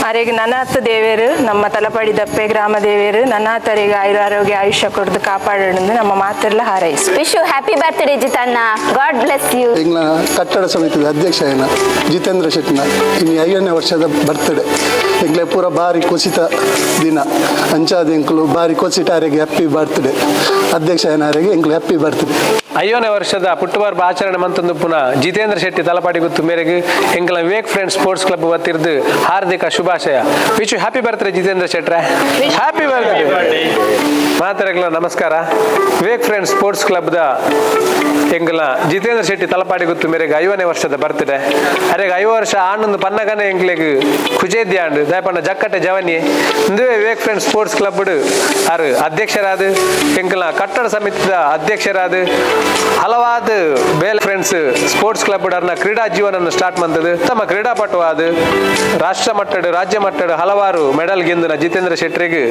ಆರೆಗ್ ನನಾಥ ದೇವೇರು ನಮ್ಮ ತಲಪಾಡಿ ದಪ್ಪೆ ಗ್ರಾಮ ದೇವೇರು ನನಾಥರಿಗೆ ಆಯುರ ಆರೋಗ್ಯ ಆಯುಷ್ಯ ಕೊಡ್ದು ಕಾಪಾಡೋಣ ನಮ್ಮ ಮಾತೆಲ್ಲ ಹಾರೈಸು. Wish you happy birthday ಜಿತಣ್ಣ, god bless you. ಎಂಗ್ಲ ಕಟ್ಟಡ ಸಮಿತಿದ ಅಧ್ಯಕ್ಷ ಏನ ಜಿತೇಂದ್ರ ಶೆಟ್ಟಿನ ಇನ್ನು 50ನೇ ವರ್ಷದ ಬರ್ತ್ಡೇ. ಎಂಕ್ಲೆ ಪೂರ ಬಾರಿ ಖುಷಿತ ದಿನ ಅಂಚಾದ ಎಂಕುಲು ಬಾರಿ ಖುಷಿಟಾರಿಗೆ ಹ್ಯಾಪಿ ಬರ್ತ್ಡೇ ಅಧ್ಯಕ್ಷ ಏನಾರಿಗೆ ಎಂಕ್ಲು ಹ್ಯಾಪಿ ಬರ್ತ್ಡೇ. 50ನೇ ವರ್ಷದ ಪುಟ್ಟುಪರ್ಬ ಆಚರಣೆ ಮಂತೊಂದು ಪುನಃ ಜಿತೇಂದ್ರ ಶೆಟ್ಟಿ ತಲಪಾಡಿ ಗುತ್ತು ಮೇರೆಗೆ ಎಂಕಲ ವಿವೇಕ್ ಫ್ರೆಂಡ್ಸ್ ಸ್ಪೋರ್ಟ್ಸ್ ಕ್ಲಬ್ ವತಿರ್ದು ಹಾರ್ದಿಕ ಶುಭಾಶಯ. Wish happy birthday Jitendra ಶೆಟ್ರೆ, happy birthday. ಮಾತಾಡಗ್ಲ ನಮಸ್ಕಾರ. ವಿವೇಕ್ ಫ್ರೆಂಡ್ಸ್ ಸ್ಪೋರ್ಟ್ಸ್ ಕ್ಲಬ್ದ ಎಂಕಲ ಜಿತೇಂದ್ರ ಶೆಟ್ಟಿ ತಲಪಾಡಿ ಗುತ್ತು ಮೇರೆಗೆ 50ನೇ ವರ್ಷದ ಬರ್ತ್ಡೇ. ಅರೆಗೆ 50 ವರ್ಷ ಆನಂದ್ ಪನ್ನಗನೆ ಎಂಕ್ಲೆಗ್ ಖುಜೇದ್ಯ ಆಂಡ್ ದಯಪಣ್ಣ ಜಕ್ಕಟ್ಟೆ ಜವನಿ ಇಂದುವೆ ವಿವೇಕ್ ಫ್ರೆಂಡ್ಸ್ ಸ್ಪೋರ್ಟ್ಸ್ ಕ್ಲಬ್ ಆರು ಅಧ್ಯಕ್ಷರಾದ ಎಂಕಲ ಕಟ್ಟಡ ಸಮಿತಿದ ಅಧ್ಯಕ್ಷರಾದ ಹಲವಾದ ಬೇಲೆ ಫ್ರೆಂಡ್ಸ್ ಸ್ಪೋರ್ಟ್ಸ್ ಕ್ಲಬ್ ಅರ್ನ ಕ್ರೀಡಾ ಜೀವನ ಸ್ಟಾರ್ಟ್ ಮಂತದ್ದು. ತಮ್ಮ ಕ್ರೀಡಾಪಟುವಾದ ರಾಷ್ಟ್ರ ಮಟ್ಟದ ರಾಜ್ಯ ಮಟ್ಟದ ಹಲವಾರು ಮೆಡಲ್ ಗೆಂದಿನ ಜಿತೇಂದ್ರ ಶೆಟ್ಟರಿಗೆ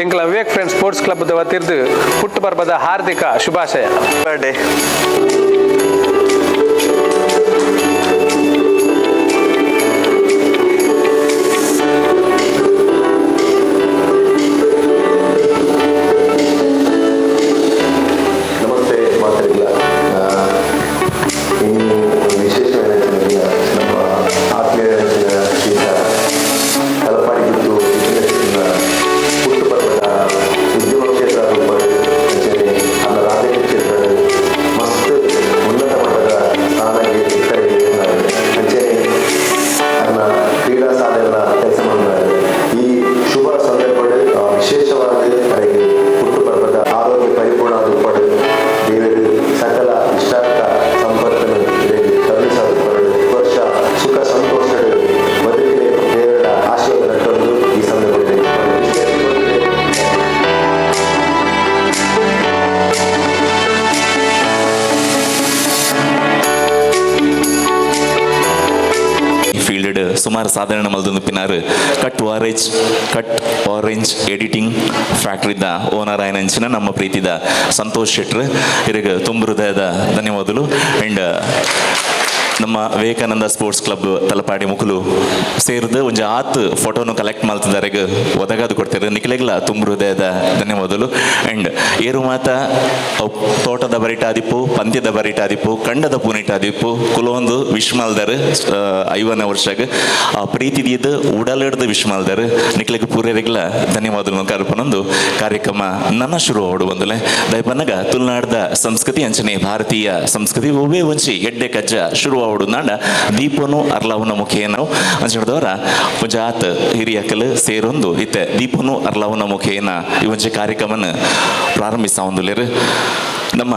ಎಂಕಲ ವಿವೇಕ್ ಫ್ರೆಂಡ್ಸ್ ಸ್ಪೋರ್ಟ್ಸ್ ಕ್ಲಬ್ ವತಿರ್ದು ಹುಟ್ಟು ಪರ್ಬದ ಹಾರ್ದಿಕ ಶುಭಾಶಯ. ಬರ್ಡೇ. ನಮಸ್ತೆ ಮಾತಾಡಿಲ್ಲ. ಇನ್ನು ಒಂದು ವಿಶೇಷ ದಿನ ನಮ್ಮ ಆತ್ಮೀಯ ಶ್ರೀತ ತಲಪಾಡಿ ಗುತ್ತು ಹುಟ್ಟು ಪರ್ವತ ಉದ್ಯಮ ಕ್ಷೇತ್ರ ಅಂಚನೆ ಅನ್ನ ರಾಜಕೀಯ ಕ್ಷೇತ್ರ ಮಸ್ತ್ ಉನ್ನತ ಮಟ್ಟದ ಸ್ಥಾನಕ್ಕೆ ಅಂಚನೆ ಅನ್ನ ಕ್ರೀಡಾ ಸಾಧನೆಗಳ ಕೆಲಸ ಮಾಡಿದ್ದಾರೆ. ಈ ಶುಭ ಸಂದರ್ಭ ವಿಶೇಷವಾಗಿ ಅವರಿಗೆ ಹುಟ್ಟು ಪರ್ವತ ಆರೋಗ್ಯ ಪರಿಪೂರ್ಣ ಉಪ್ಪಡು ದೇವರು ಸಕಲ ಇಷ್ಟಾರ್ಥ ಸಂಪತ್ತನ್ನು ಕರುಣಿಸಲ್ಪಡಲು ವರ್ಷ ಸುಖ ಸಂತೋಷ ಬದುಕಿನ ದೇವರ ಆಶೀರ್ವಾದ ನಟ್ಟೊಂದು ಈ ಸಂದರ್ಭದಲ್ಲಿ. ಫೀಲ್ಡ್ ಸುಮಾರು ಸಾಧಾರಣ ಮಲ್ದೊಂದು ಪಿನಾರು ಕಟ್ ಆರೆಂಜ್ ಎಡಿಟಿಂಗ್ ಫ್ಯಾಕ್ಟ್ರಿದ ಓನರ್ ಆಯನಂಚಿನ ನಮ್ಮ ಪ್ರೀತಿದ ಸಂತೋಷ್ ಶೆಟ್ರ್ ಇರಗ ತುಂಬ ಹೃದಯದ ಧನ್ಯವಾದಗಳು. ಆ್ಯಂಡ್ ನಮ್ಮ ವಿವೇಕಾನಂದ ಸ್ಪೋರ್ಟ್ಸ್ ಕ್ಲಬ್ ತಲಪಾಡಿ ಮುಕುಲು ಸೇರಿದು ಒಂಜಿ ಆತ್ ಫೋಟೋನು ಕಲೆಕ್ಟ್ ಮಲ್ತಿದಾರೆಗ್ ಒದಗಾದು ಕೊಡ್ತಾರೆ. ನಿಖಿಲೆಗ್ಲ ತುಂಬ ಹೃದಯದ ಧನ್ಯವಾದಗಳು. ಆ್ಯಂಡ್ ಏರು ಮಾತ ತೋಟದ ಬರಿಟಾದಿಪ್ಪು, ಪಂದ್ಯದ ಬರಿಟಾದಿಪ್ಪು, ಕಂಡದ ಪೂನಿಟಾದಿಪ್ಪು ಕುಲೊಂದು ವಿಶ್ ಮಲ್ದಾರ್ 50ನೇ ವರ್ಷಗ್ ಆ ಪ್ರೀತಿದಿದ್ದು ಉಡಲಿಡ್ದು ವಿಶ್ ಮಲ್ದಾರ್. ನಿಖಿಲೆಗ್ ಪೂರೆರೆಗ್ಲ ಧನ್ಯವಾದಗಳು. ಕಲ್ಪನೊಂದು ಕಾರ್ಯಕ್ರಮ ನನ್ನ ಶುರು ಆಡು ಬಂದಲೆ ದಯಪನ್ನಗ ತುಳುನಾಡ್ದ ಸಂಸ್ಕೃತಿ ಅಂಚನೆ ಭಾರತೀಯ ಸಂಸ್ಕೃತಿ ಒವ್ವೇ ಒಂಜಿ ಎಡ್ಡೆ ಕಜ್ಜ ಶುರು ಆವಡು ನಾಡ ದೀಪನು ಅರ್ಲಾವುನ ಮುಖೇನ ಅಂಚಿಡ್ದವರ ಒಂಜಾತ್ ಹಿರಿಯಕಲ್ ಸೇರೊಂದು ಇತ್ತೆ ದೀಪನು ಅರ್ಲಾವುನ ಮುಖೇನ ಈ ಒಂಜಿ ಕಾರ್ಯಕ್ರಮನ ಪ್ರಾರಂಭಿಸಾವಂದುಲೇರು. ನಮ್ಮ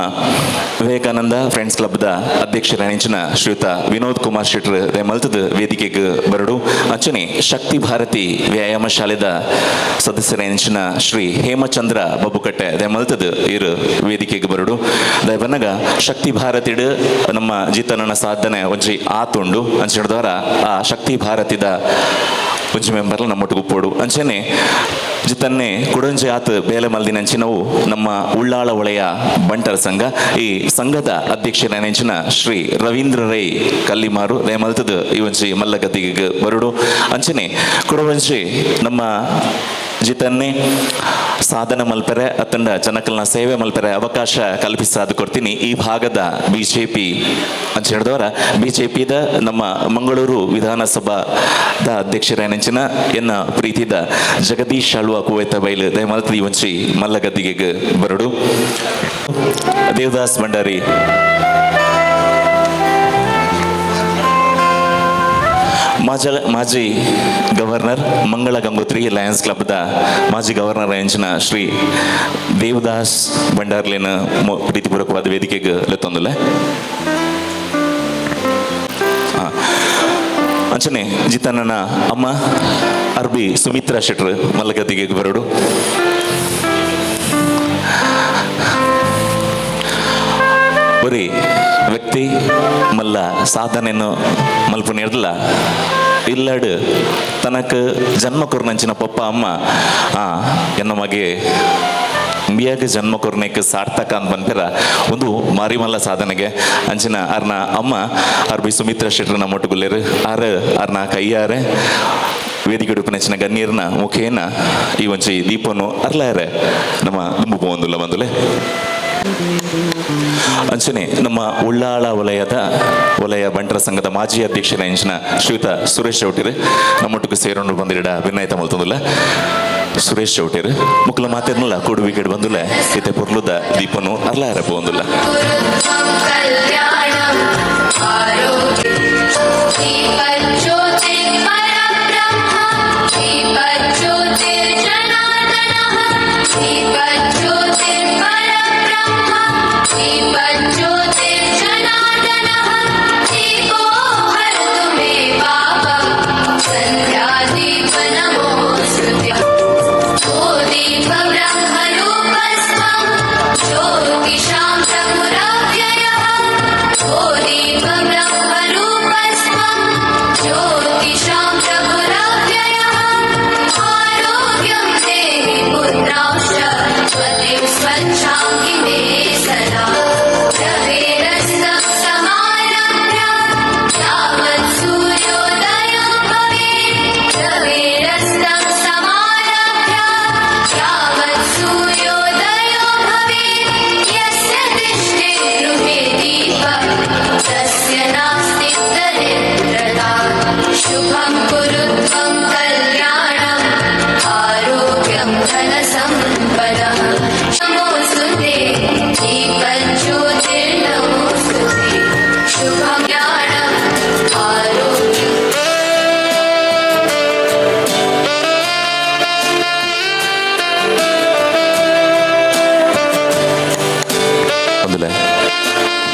ವಿವೇಕಾನಂದ ಫ್ರೆಂಡ್ಸ್ ಕ್ಲಬ್ದ ಅಧ್ಯಕ್ಷರ ನೆಂಚಿನ ಶ್ರೀಯುತ ವಿನೋದ್ ಕುಮಾರ್ ಶೆಟ್ರ್ ಮಲ್ತದ ವೇದಿಕೆಗೆ ಬರಡು. ಅಂಚನೆ ಶಕ್ತಿ ಭಾರತಿ ವ್ಯಾಯಾಮ ಶಾಲೆದ ಸದಸ್ಯರ ನೆಂಚಿನ ಶ್ರೀ ಹೇಮಚಂದ್ರ ಬಬ್ಬುಕಟ್ಟೆ ಮಲ್ತದ ಇರು ವೇದಿಕೆಗೆ ಬರಡು. ದಯಬನ್ನಗ ಶಕ್ತಿ ಭಾರತಿಡ್ ನಮ್ಮ ಜಿತನನ ಸಾಧನೆ ಒಂಜಿ ಆತುಂಡು ಅಂಚಿನದ್ವಾರ ಆ ಶಕ್ತಿ ಭಾರತಿದ ಒಂಜಿ ಮೆಂಬರ್ಲ ನಮ್ಮೊಟ್ಟಿಗೆ ಉಪ್ಪೋಡು. ಅಂಚನೆ ಜಿತನ್ನೆ ಕುಡಂಜಿ ಆತ ಬೇಲೆ ಮಲ್ದಿನಂಚಿನವು ನಮ್ಮ ಉಳ್ಳಾಳ ಒಳೆಯ ಬಂಟರ ಸಂಘ. ಈ ಸಂಘದ ಅಧ್ಯಕ್ಷರ ನೆಂಚಿನ ಶ್ರೀ ರವೀಂದ್ರ ರೈ ಕಲ್ಲಿಮಾರು ದಯಮಲ್ತದ ಈ ಒಂಜಿ ಮಲ್ಲಗದ್ದಿಗೆ ಬರುಡು. ಅಂಚನೆ ಕುಡವಂಜಿ ನಮ್ಮ ಜಿತನ್ನೆ ಸಾಧನ ಮಲ್ಪೆರೆ ಅತ್ತಂಡ ಜನಕಲ್ನ ಸೇವೆ ಮಲ್ಪೆರೆ ಅವಕಾಶ ಕಲ್ಪಿಸಾದು ಕೊಡ್ತೀನಿ. ಈ ಭಾಗದ ಬಿಜೆಪಿ ಅಂತ ಹೇಳಿದವರ ಬಿಜೆಪಿದ ನಮ್ಮ ಮಂಗಳೂರು ವಿಧಾನಸಭಾದ ಅಧ್ಯಕ್ಷರ ನೆಂಚಿನ ಎನ್ನ ಪ್ರೀತಿದ ಜಗದೀಶ್ ಆಳ್ವ ಕುವೈತ ಬೈಲು ದಯಮಲ್ತದ ಈ ಒಂಜಿ ಮಲ್ಲಗದ್ದಿಗೆ ಬರಡು. ದೇವದಾಸ್ ಭಂಡಾರಿ ಮಾಜಿ ಗವರ್ನರ್ ಮಂಗಳ ಗಂಗೋತ್ರಿ ಲಯನ್ಸ್ ಕ್ಲಬ್ದ ಮಾಜಿ ಗವರ್ನರ್ ಎಂಚಿನ ಶ್ರೀ ದೇವದಾಸ್ ಭಂಡಾರ್ಲಿನ ಪ್ರೀತಿಪೂರ್ವಕವಾದ ವೇದಿಕೆಗೆ ಲೆತ್ತೊಂದುಲ್ಲ. ಅಂಚನೆ ಜಿತನನ ಅಮ್ಮ ಅರ್ಬಿ ಸುಮಿತ್ರಾ ಶೆಟ್ರ್ ಮಲ್ಲಗದ್ದಿಗೆ ಬರಡು. ಬರೀ ವ್ಯಕ್ತಿ ಮಲ್ಲ ಸಾಧನೆಯನ್ನು ಮಲ್ಪುನಿರ್ಲ ಇಲ್ಲಡು ತನಕ ಜನ್ಮ ಕೊರ್ನಂಚಿನ ಪಪ್ಪ ಅಮ್ಮ ಎನ್ನ ಮಗೆ ಇಂಬಿಯಾಗ ಜನ್ಮ ಕೊರ್ನೇಕ್ ಸಾರ್ಥಕ ಅಂತ ಬಂದಿರ ಒಂದು ಮಾರಿಮಲ್ಲ ಸಾಧನೆಗೆ ಅಂಚಿನ ಅರ್ನ ಅಮ್ಮ ಅರ್ಬಿ ಸುಮಿತ್ರಾ ಶೆಟ್ರನ ಮೊಟ್ಟುಗುಲ್ಲೇರು ಆರ್ ಅರ್ನ ಕೈಯಾರೆ ವೇದಿಕೆ ಉಡುಪಿನಂಚಿನ ಗಣ್ಯರ್ನ ಮುಖೇನ ಈ ಒಂಜಿ ದೀಪನು ಅರ್ಲಾರೆ ನಮ್ಮ ದುಂಬು ಪೋವೊಂದುಲ್ಲ ಬಂದುಲೆ. ಅಂಚನೆ ನಮ್ಮ ಉಳ್ಳಾಳ ವಲಯದ ವಲಯ ಬಂಟರ ಸಂಘದ ಮಾಜಿ ಅಧ್ಯಕ್ಷರ ಇಂಚಿನ ಶ್ರೀಯುತ ಸುರೇಶ್ ಚೌಟಿರು ನಮ್ಮೊಟ್ಟಿಗೆ ಸೇರೊಂಡು ಬಂದಿರಡ ವಿನಯತ ಮಲ್ತೊಂದುಲ್ಲ. ಸುರೇಶ್ ಚೌಟಿರು ಮುಕ್ಕಲ ಮಾತಿರ್ನಲ್ಲ ಕೂಡು ವಿಕೆಟ್ ಬಂದುಲ್ಲ ಇತ್ತೆ ಪೊರ್ಲುದ ದೀಪನು ಅರ್ಲಾರ ಪೋಂದುಲ್ಲ.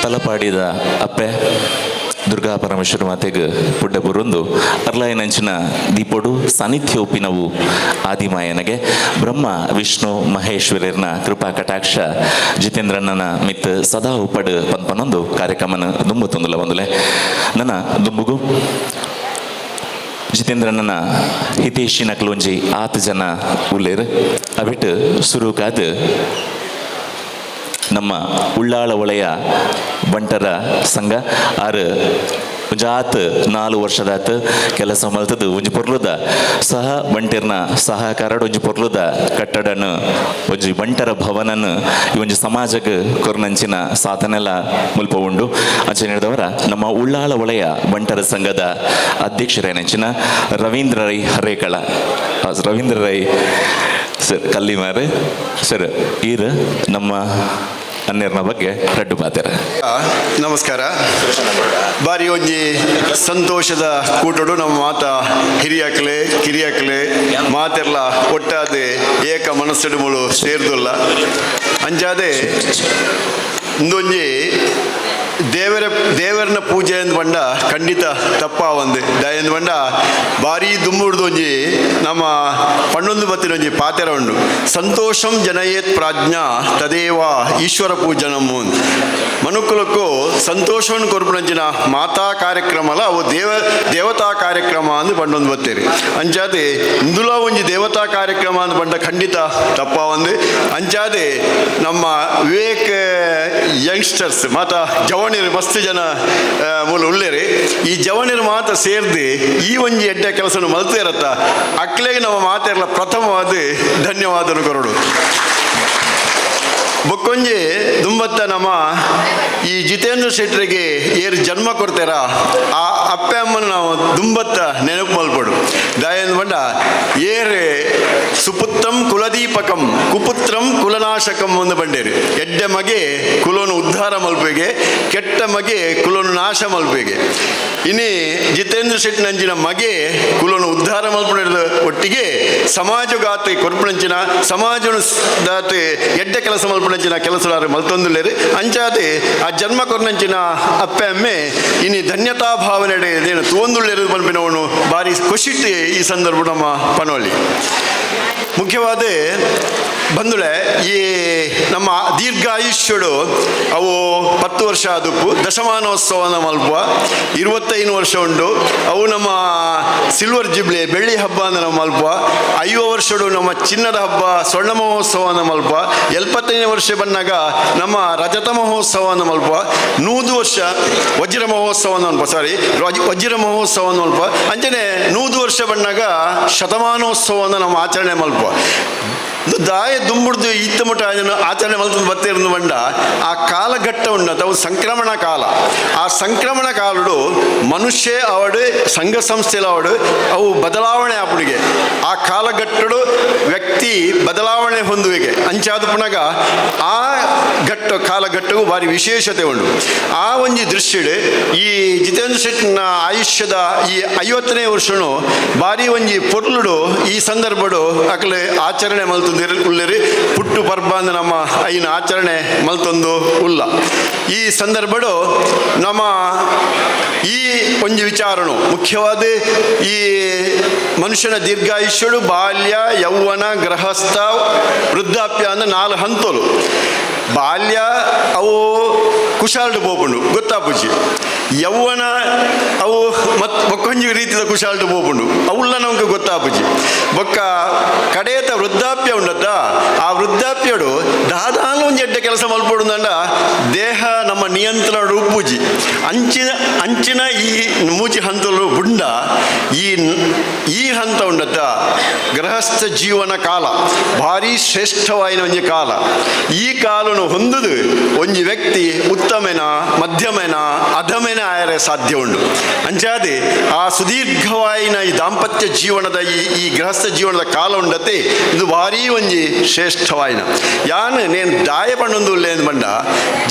ತಲಪಾಡಿದ ಅಪ್ಪೆ ದುರ್ಗಾ ಪರಮೇಶ್ವರ ಮಾತೆಗ್ ಪುಡ್ಡ ಬುರುಂದು ಅರ್ಲಾಯನಂಚಿನ ದೀಪೊಡು ಸಾನ್ನಿಧ್ಯ ಉಪ್ಪಿನವು ಆದಿಮಾಯನಗೆ ಬ್ರಹ್ಮ ವಿಷ್ಣು ಮಹೇಶ್ವರನ ಕೃಪಾ ಕಟಾಕ್ಷ ಜಿತೇಂದ್ರಣ್ಣನ ಮಿತ್ ಸದಾ ಉಪ್ಪಡು ಪನ್ಪನೊಂದು ಕಾರ್ಯಕ್ರಮನ ದುಂಬು ತಂದುಲ ಬಂದುಲೆ. ನನ್ನ ದುಂಬುಗು ಜಿತೇಂದ್ರಣ್ಣನ ಹಿತೇಶಿನ ಕ್ಲೋಂಜಿ ಆತು ಜನ ಉಲ್ಲೇರು ಅಬಿಟ್ಟು ಸುರುಕಾದ ನಮ್ಮ ಉಳ್ಳಾಳ ವಲಯ ಬಂಟರ ಸಂಘ ಆರು ಒಂಜಾತ್ 4 ವರ್ಷದಾತ್ ಕೆಲಸ ಮಲ್ತದು ಒಂಜಿ ಪೊರ್ಲುದ ಸಹ ಬಂಟೆರ್ನ ಸಹಕಾರ ಒಂಜಿ ಪೊರ್ಲುದ ಕಟ್ಟಡನ ಒಂಜಿ ಬಂಟರ ಭವನನ ಈ ಒಂಜಿ ಸಮಾಜಕ್ಕೆ ಕೊರ್ನಂಚಿನ ಸಾಧನೆಲ್ಲ ಮುಲ್ಪ ಉಂಡು. ಅಂಚನೆ ಹಿಡಿದವರ ನಮ್ಮ ಉಳ್ಳಾಳ ವಲಯ ಬಂಟರ ಸಂಘದ ಅಧ್ಯಕ್ಷರೇನಂಚಿನ ರವೀಂದ್ರ ರೈ ಹರೇಕಳ, ರವೀಂದ್ರ ರೈ ಸರ್ ಕಲ್ಲಿಮಾರು ಸರ್ ಈರ್ ನಮ್ಮ ಅನ್ನೆರ್ನ ಬಗ್ಗೆ ರಡ್ಡು ಪಾತೆರ. ನಮಸ್ಕಾರ. ಬಾರಿ ಒಂಜಿ ಸಂತೋಷದ ಕೂಟಡು ನಮ್ಮ ಮಾತ ಹಿರಿಯಾಕ್ಲೆ ಕಿರಿಯಾಕ್ಲೆ ಮಾತೆರ್ಲ ಒಟ್ಟಾದೆ ಏಕ ಮನಸ್ಸುಡು ಮುಳು ಸೇರ್ದುಲ್ಲ. ಅಂಚಾದೆ ಇಂದೊಂಜಿ ದೇವರನ ಪೂಜೆ ಎಂದು ಬಂಡ ಖಂಡಿತ ತಪ್ಪ ಒಂದು ದಯೆಂದು ಬಂಡ ಭಾರಿ ದುಂಬುಡ್ದು ಒಂಜಿ ನಮ್ಮ ಪಣ್ಣೊಂದು ಬತ್ತಿನ ಒಂಜಿ ಪಾತೆರ ಉಂಡು. ಸಂತೋಷಂ ಜನಯೇತ್ ಪ್ರಾಜ್ಞಾ ತದೇವ ಈಶ್ವರ ಪೂಜನಮ್ಮು. ಮನುಕುಲಕ್ಕೂ ಸಂತೋಷವನ್ನು ಕೊರ್ಪುನಂಚಿನ ಮಾತಾ ಕಾರ್ಯಕ್ರಮಲ ಅವು ದೇವತಾ ಕಾರ್ಯಕ್ರಮ ಅಂದು ಪಂಡೊಂದು ಬತ್ತೀರಿ. ಅಂಚಾದೆ ಇಂದುಲ ಒಂಜಿ ದೇವತಾ ಕಾರ್ಯಕ್ರಮ ಅಂದು ಬಂಡ ಖಂಡಿತ ತಪ್ಪ ಒಂದು. ಅಂಚಾದೆ ನಮ್ಮ ವಿವೇಕ್ ಯಂಗ್ಸ್ಟರ್ಸ್ ಮಾತಾ ಜವಣಿರು ಮಸ್ತ್ ಜನ ಮೂಲ ಉಳ್ಳೇರಿ ಈ ಜವಣಿರು ಮಾತ ಸೇರ್ದು ಈ ಒಂಜಿ ಎಡ್ಡೆ ಕೆಲಸವನ್ನು ಮಲ್ತೇ ಇರತ್ತ ಅಕ್ಲೆಗೆ ನಮ್ಮ ಮಾತೆರ್ಲ ಪ್ರಥಮವಾದ ಧನ್ಯವಾದನು ಕೊರಡು. ಬೊಕ್ಕೊಂಜಿ ದುಂಬತ್ತ ನಮ್ಮ ಈ ಜಿತೇಂದ್ರ ಶೆಟ್ಟರಿಗೆ ಏರು ಜನ್ಮ ಕೊಡ್ತಾರ ಆ ಅಪ್ಪೆ ಅಮ್ಮನ ನಾವು ದುಂಬತ್ತ ನೆನಪು ಮಲ್ಪಡು. ದಾಯಂದ ಬಂಡ ಏರೆ ಸುಪುತ್ರಂ ಕುಲದೀಪಕಂ ಕುಪುತ್ರಂ ಕುಲನಾಶಕಂ ಒಂದು ಬಂಡೇರಿ. ಎಡ್ಡೆ ಮಗೆ ಕುಲೋನು ಉದ್ಧಾರ ಮಲ್ಪೆಗೆ, ಕೆಟ್ಟ ಮಗೆ ಕುಲೋನು ನಾಶ ಮಲ್ಪೆಗೆ. ಇನಿ ಜಿತೇಂದ್ರ ಶೆಟ್ಟಿನಂಚಿನ ಮಗೆ ಕುಲೋನು ಉದ್ಧಾರ ಮಲ್ಪಡ ಒಟ್ಟಿಗೆ ಸಮಾಜಗಾತಿ ಕೊರ್ಪಣಂಚಿನ ಸಮಾಜದಾತಿ ಎಡ್ಡೆ ಕೆಲಸ ಮಲ್ಪಣಂಚಿನ ಕೆಲಸದಾರ ಮಲ್ತೊಂದುಲ್ಲೇರು. ಅಂಚಾದೆ ಆ ಜನ್ಮ ಕೊರ್ನಂಚಿನ ಅಪ್ಪೆ ಅಮ್ಮೆ ಇನಿ ಧನ್ಯತಾ ಭಾವನೆ ಏನು ತೋಂದುಳ್ಳೇರು ಪನ್ಪಿನವನು ಭಾರಿ ಖುಷಿಟ್ಟು ಈ ಸಂದರ್ಭ ನಮ್ಮ ಪನೋಲಿ. ಮುಖ್ಯವಾದ ಬಂದುಳೆ ಈ ನಮ್ಮ ದೀರ್ಘಾಯುಷ್ಯಡು ಅವು 10 ವರ್ಷ ಆದಪ್ಪು ದಶಮಾನೋತ್ಸವನ ಮಲ್ಪ 25 ವರ್ಷ ಉಂಟು. ಅವು ನಮ್ಮ ಸಿಲ್ವರ್ ಜಿಬ್ಲಿ ಬೆಳ್ಳಿ ಹಬ್ಬ ಅಂದ್ರೆ ನಮ್ಮ ಮಲ್ಪ 50 ವರ್ಷಡು ನಮ್ಮ ಚಿನ್ನದ ಹಬ್ಬ ಸ್ವರ್ಣ ಮಹೋತ್ಸವನ ಮಲ್ಪ 75 ವರ್ಷ ಬಂದಾಗ ನಮ್ಮ ರಜತ ಮಹೋತ್ಸವನ ಮಲ್ಪ 100 ವರ್ಷ ವಜ್ರ ಮಹೋತ್ಸವನ ಮಲ್ಪ ಸಾರಿ ವಜ್ರ ಮಹೋತ್ಸವನ ಮಲ್ಪ ಅಂಚನೆ 100 ವರ್ಷ ಬಂದಾಗ ಶತಮಾನೋತ್ಸವನ ನಮ್ಮ ಆಚರಣೆ ಮಲ್ಪ. ದಾಯ ದುಂಬುಡ್ದು ಈತ ಮುಟ್ಟ ಆಚರಣೆ ಮಲ್ತೊಂದು ಬತ್ತೇರ್ದು ಬಂಡ ಆ ಕಾಲಘಟ್ಟ ಉಂಡತ ಅವು ಸಂಕ್ರಮಣ ಕಾಲ. ಆ ಸಂಕ್ರಮಣ ಕಾಲಡು ಮನುಷ್ಯ ಅವಡು ಸಂಘ ಸಂಸ್ಥೆಲ ಅವಡು ಅವು ಬದಲಾವಣೆ ಆಪುಡಿಗೆ ಆ ಕಾಲಘಟ್ಟಡು ವ್ಯಕ್ತಿ ಬದಲಾವಣೆ ಹೊಂದುವಿಕೆ ಅಂಚಾದ ಪುನಗ ಆ ಘಟ್ಟ ಕಾಲಘಟ್ಟವು ಭಾರಿ ವಿಶೇಷತೆ ಉಂಡು. ಆ ಒಂಜಿ ದೃಷ್ಟಿಡ್ ಈ ಜಿತೇಂದ್ರ ಶೆಟ್ಟಿನ ಆಯುಷ್ಯದ ಈ 50ನೇ ವರ್ಷನು ಭಾರಿ ಒಂಜಿ ಪೊರ್ಲುಡು ಈ ಸಂದರ್ಭಡು ಅಕಲೆ ಆಚರಣೆ ಮಲ್ತೊಂದು ಉಲ್ಲೇರಿ ಪುಟ್ಟು ಪರ್ಬ ಅಂದ್ ನಮ್ಮ ಐನ ಆಚರಣೆ ಮಲ್ತೊಂದು ಉಲ್ಲ. ಈ ಸಂದರ್ಭಡು ನಮ್ಮ ಈ ಒಂಜಿ ವಿಚಾರಣು ಮುಖ್ಯವಾದ ಈ ಮನುಷ್ಯನ ದೀರ್ಘಾಯುಷ್ಯಡು ಬಾಲ್ಯ ಯೌವನ ಗೃಹಸ್ಥ ವೃದ್ಧಾಪ್ಯ ಅಂದ 4 ಹಂತಲು. ಬಾಲ್ಯ ಅವು ಕುಶಾಲ್ಡು ಪೋಪುಂಡು ಗೊತ್ತಾಪುಜಿ, ಯೌವನ ಅವು ಮತ್ತು ಬೊಕ್ಕೊಂಜಿ ರೀತಿಯ ಕುಶಾಲ್ಡು ಪೋಪುಂಡು ಅವುಲ್ಲ ನಮ್ಗೆ ಗೊತ್ತಾಪುಜಿ, ಬೊಕ್ಕ ಕಡೇತ ವೃದ್ಧಾಪ್ಯ ಉಂಡತ್ತ ಆ ವೃದ್ಧಾಪ್ಯಡು ದಾದಾನು ಒಂಜಿ ಎಡ್ಡೆ ಕೆಲಸ ಮಲ್ಪೊಡುಂದಂಡ ದೇಹ ನಮ್ಮ ನಿಯಂತ್ರಣ ಉಪ್ಪುಜಿ. ಅಂಚಿನ ಅಂಚಿನ ಈ ಮೂಜಿ ಹಂತಲು ಬುಂಡ ಈ ಈ ಹಂತ ಉಂಡತ್ತ ಗೃಹಸ್ಥ ಜೀವನ ಕಾಲ ಭಾರಿ ಶ್ರೇಷ್ಠವಾಯಿನ ಒಂಜಿ ಕಾಲ. ಈ ಕಾಲನು ಹೊಂದುದು ಒಂಜಿ ವ್ಯಕ್ತಿ ಉತ್ತಮೇನ ಮಧ್ಯಮೇನ ಅಧಮೇನ ಆಯರೆ ಸಾಧ್ಯ ಉಂಡು. ಅಂಚಾದೆ ಆ ಸುದೀರ್ಘವಾಯಿನ ಈ ದಾಂಪತ್ಯ ಜೀವನದ ಈ ಈ ಗೃಹಸ್ಥ ಜೀವನದ ಕಾಲ ಉಂಡತೆ ಇದು ಭಾರಿ ಒಂಜಿ ಶ್ರೇಷ್ಠವಾಯಿನ. ಯಾನ್ ನೇನು ದಾಯ ಪಣ್ಣೊಂದು ಉಲ್ಲೇಂದು ಬಂಡ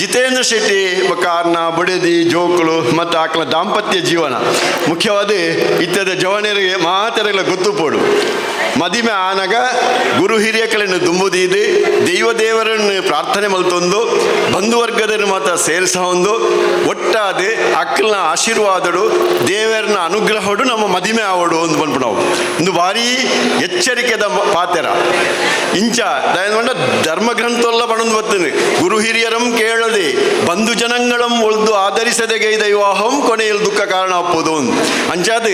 ಜಿತೇಂದ್ರ ಶೆಟ್ಟಿ ಬೊಕ್ಕ ಬುಡೆದಿ ಜೋಕುಲು ಮತ್ತು ಆಕಲ ದಾಂಪತ್ಯ ಜೀವನ ಮುಖ್ಯವಾದ ಇತ್ಯದ ಜವನರಿಗೆ ಮಾತೆರೆಗಳ ಗೊತ್ತುಪೋಡು. ಮದಿಮೆ ಆನಗ ಗುರು ಹಿರಿಯಕಲನ್ನು ದುಂಬುದೀದು ದೈವ ದೇವರನ್ನು ಪ್ರಾರ್ಥನೆ ಮಲ್ತೊಂದು ಬಂಧುವರ್ಗದನ್ನು ಮಾತ್ರ ಸೇರಿಸ ಒಂದು ಒಟ್ಟಾದ ಅಕ್ಕಲ್ನ ಆಶೀರ್ವಾದಡು ದೇವರನ್ನ ಅನುಗ್ರಹಡು ನಮ್ಮ ಮದಿಮೆ ಆವಡು ಒಂದು ಬಂದ್ಬಿಟ್ಟು ನಾವು ಒಂದು ಭಾರಿ ಎಚ್ಚರಿಕೆದ ಪಾತೆರ ಇಂಚ ದಯಂಡ ಧರ್ಮಗ್ರಂಥಲ್ಲ ಪಣೊಂದು ಬರ್ತದೆ. ಗುರು ಹಿರಿಯರಂ ಕೇಳದೆ ಬಂಧು ಜನಗಳಂ ಒಳ್ದು ಆಧರಿಸದೆ ಗೈದ ವಿವಾಹಂ ಕೊನೆಯಲ್ಲಿ ದುಃಖ ಕಾರಣ ಅಪ್ಪುದು ಅಂಚಾದ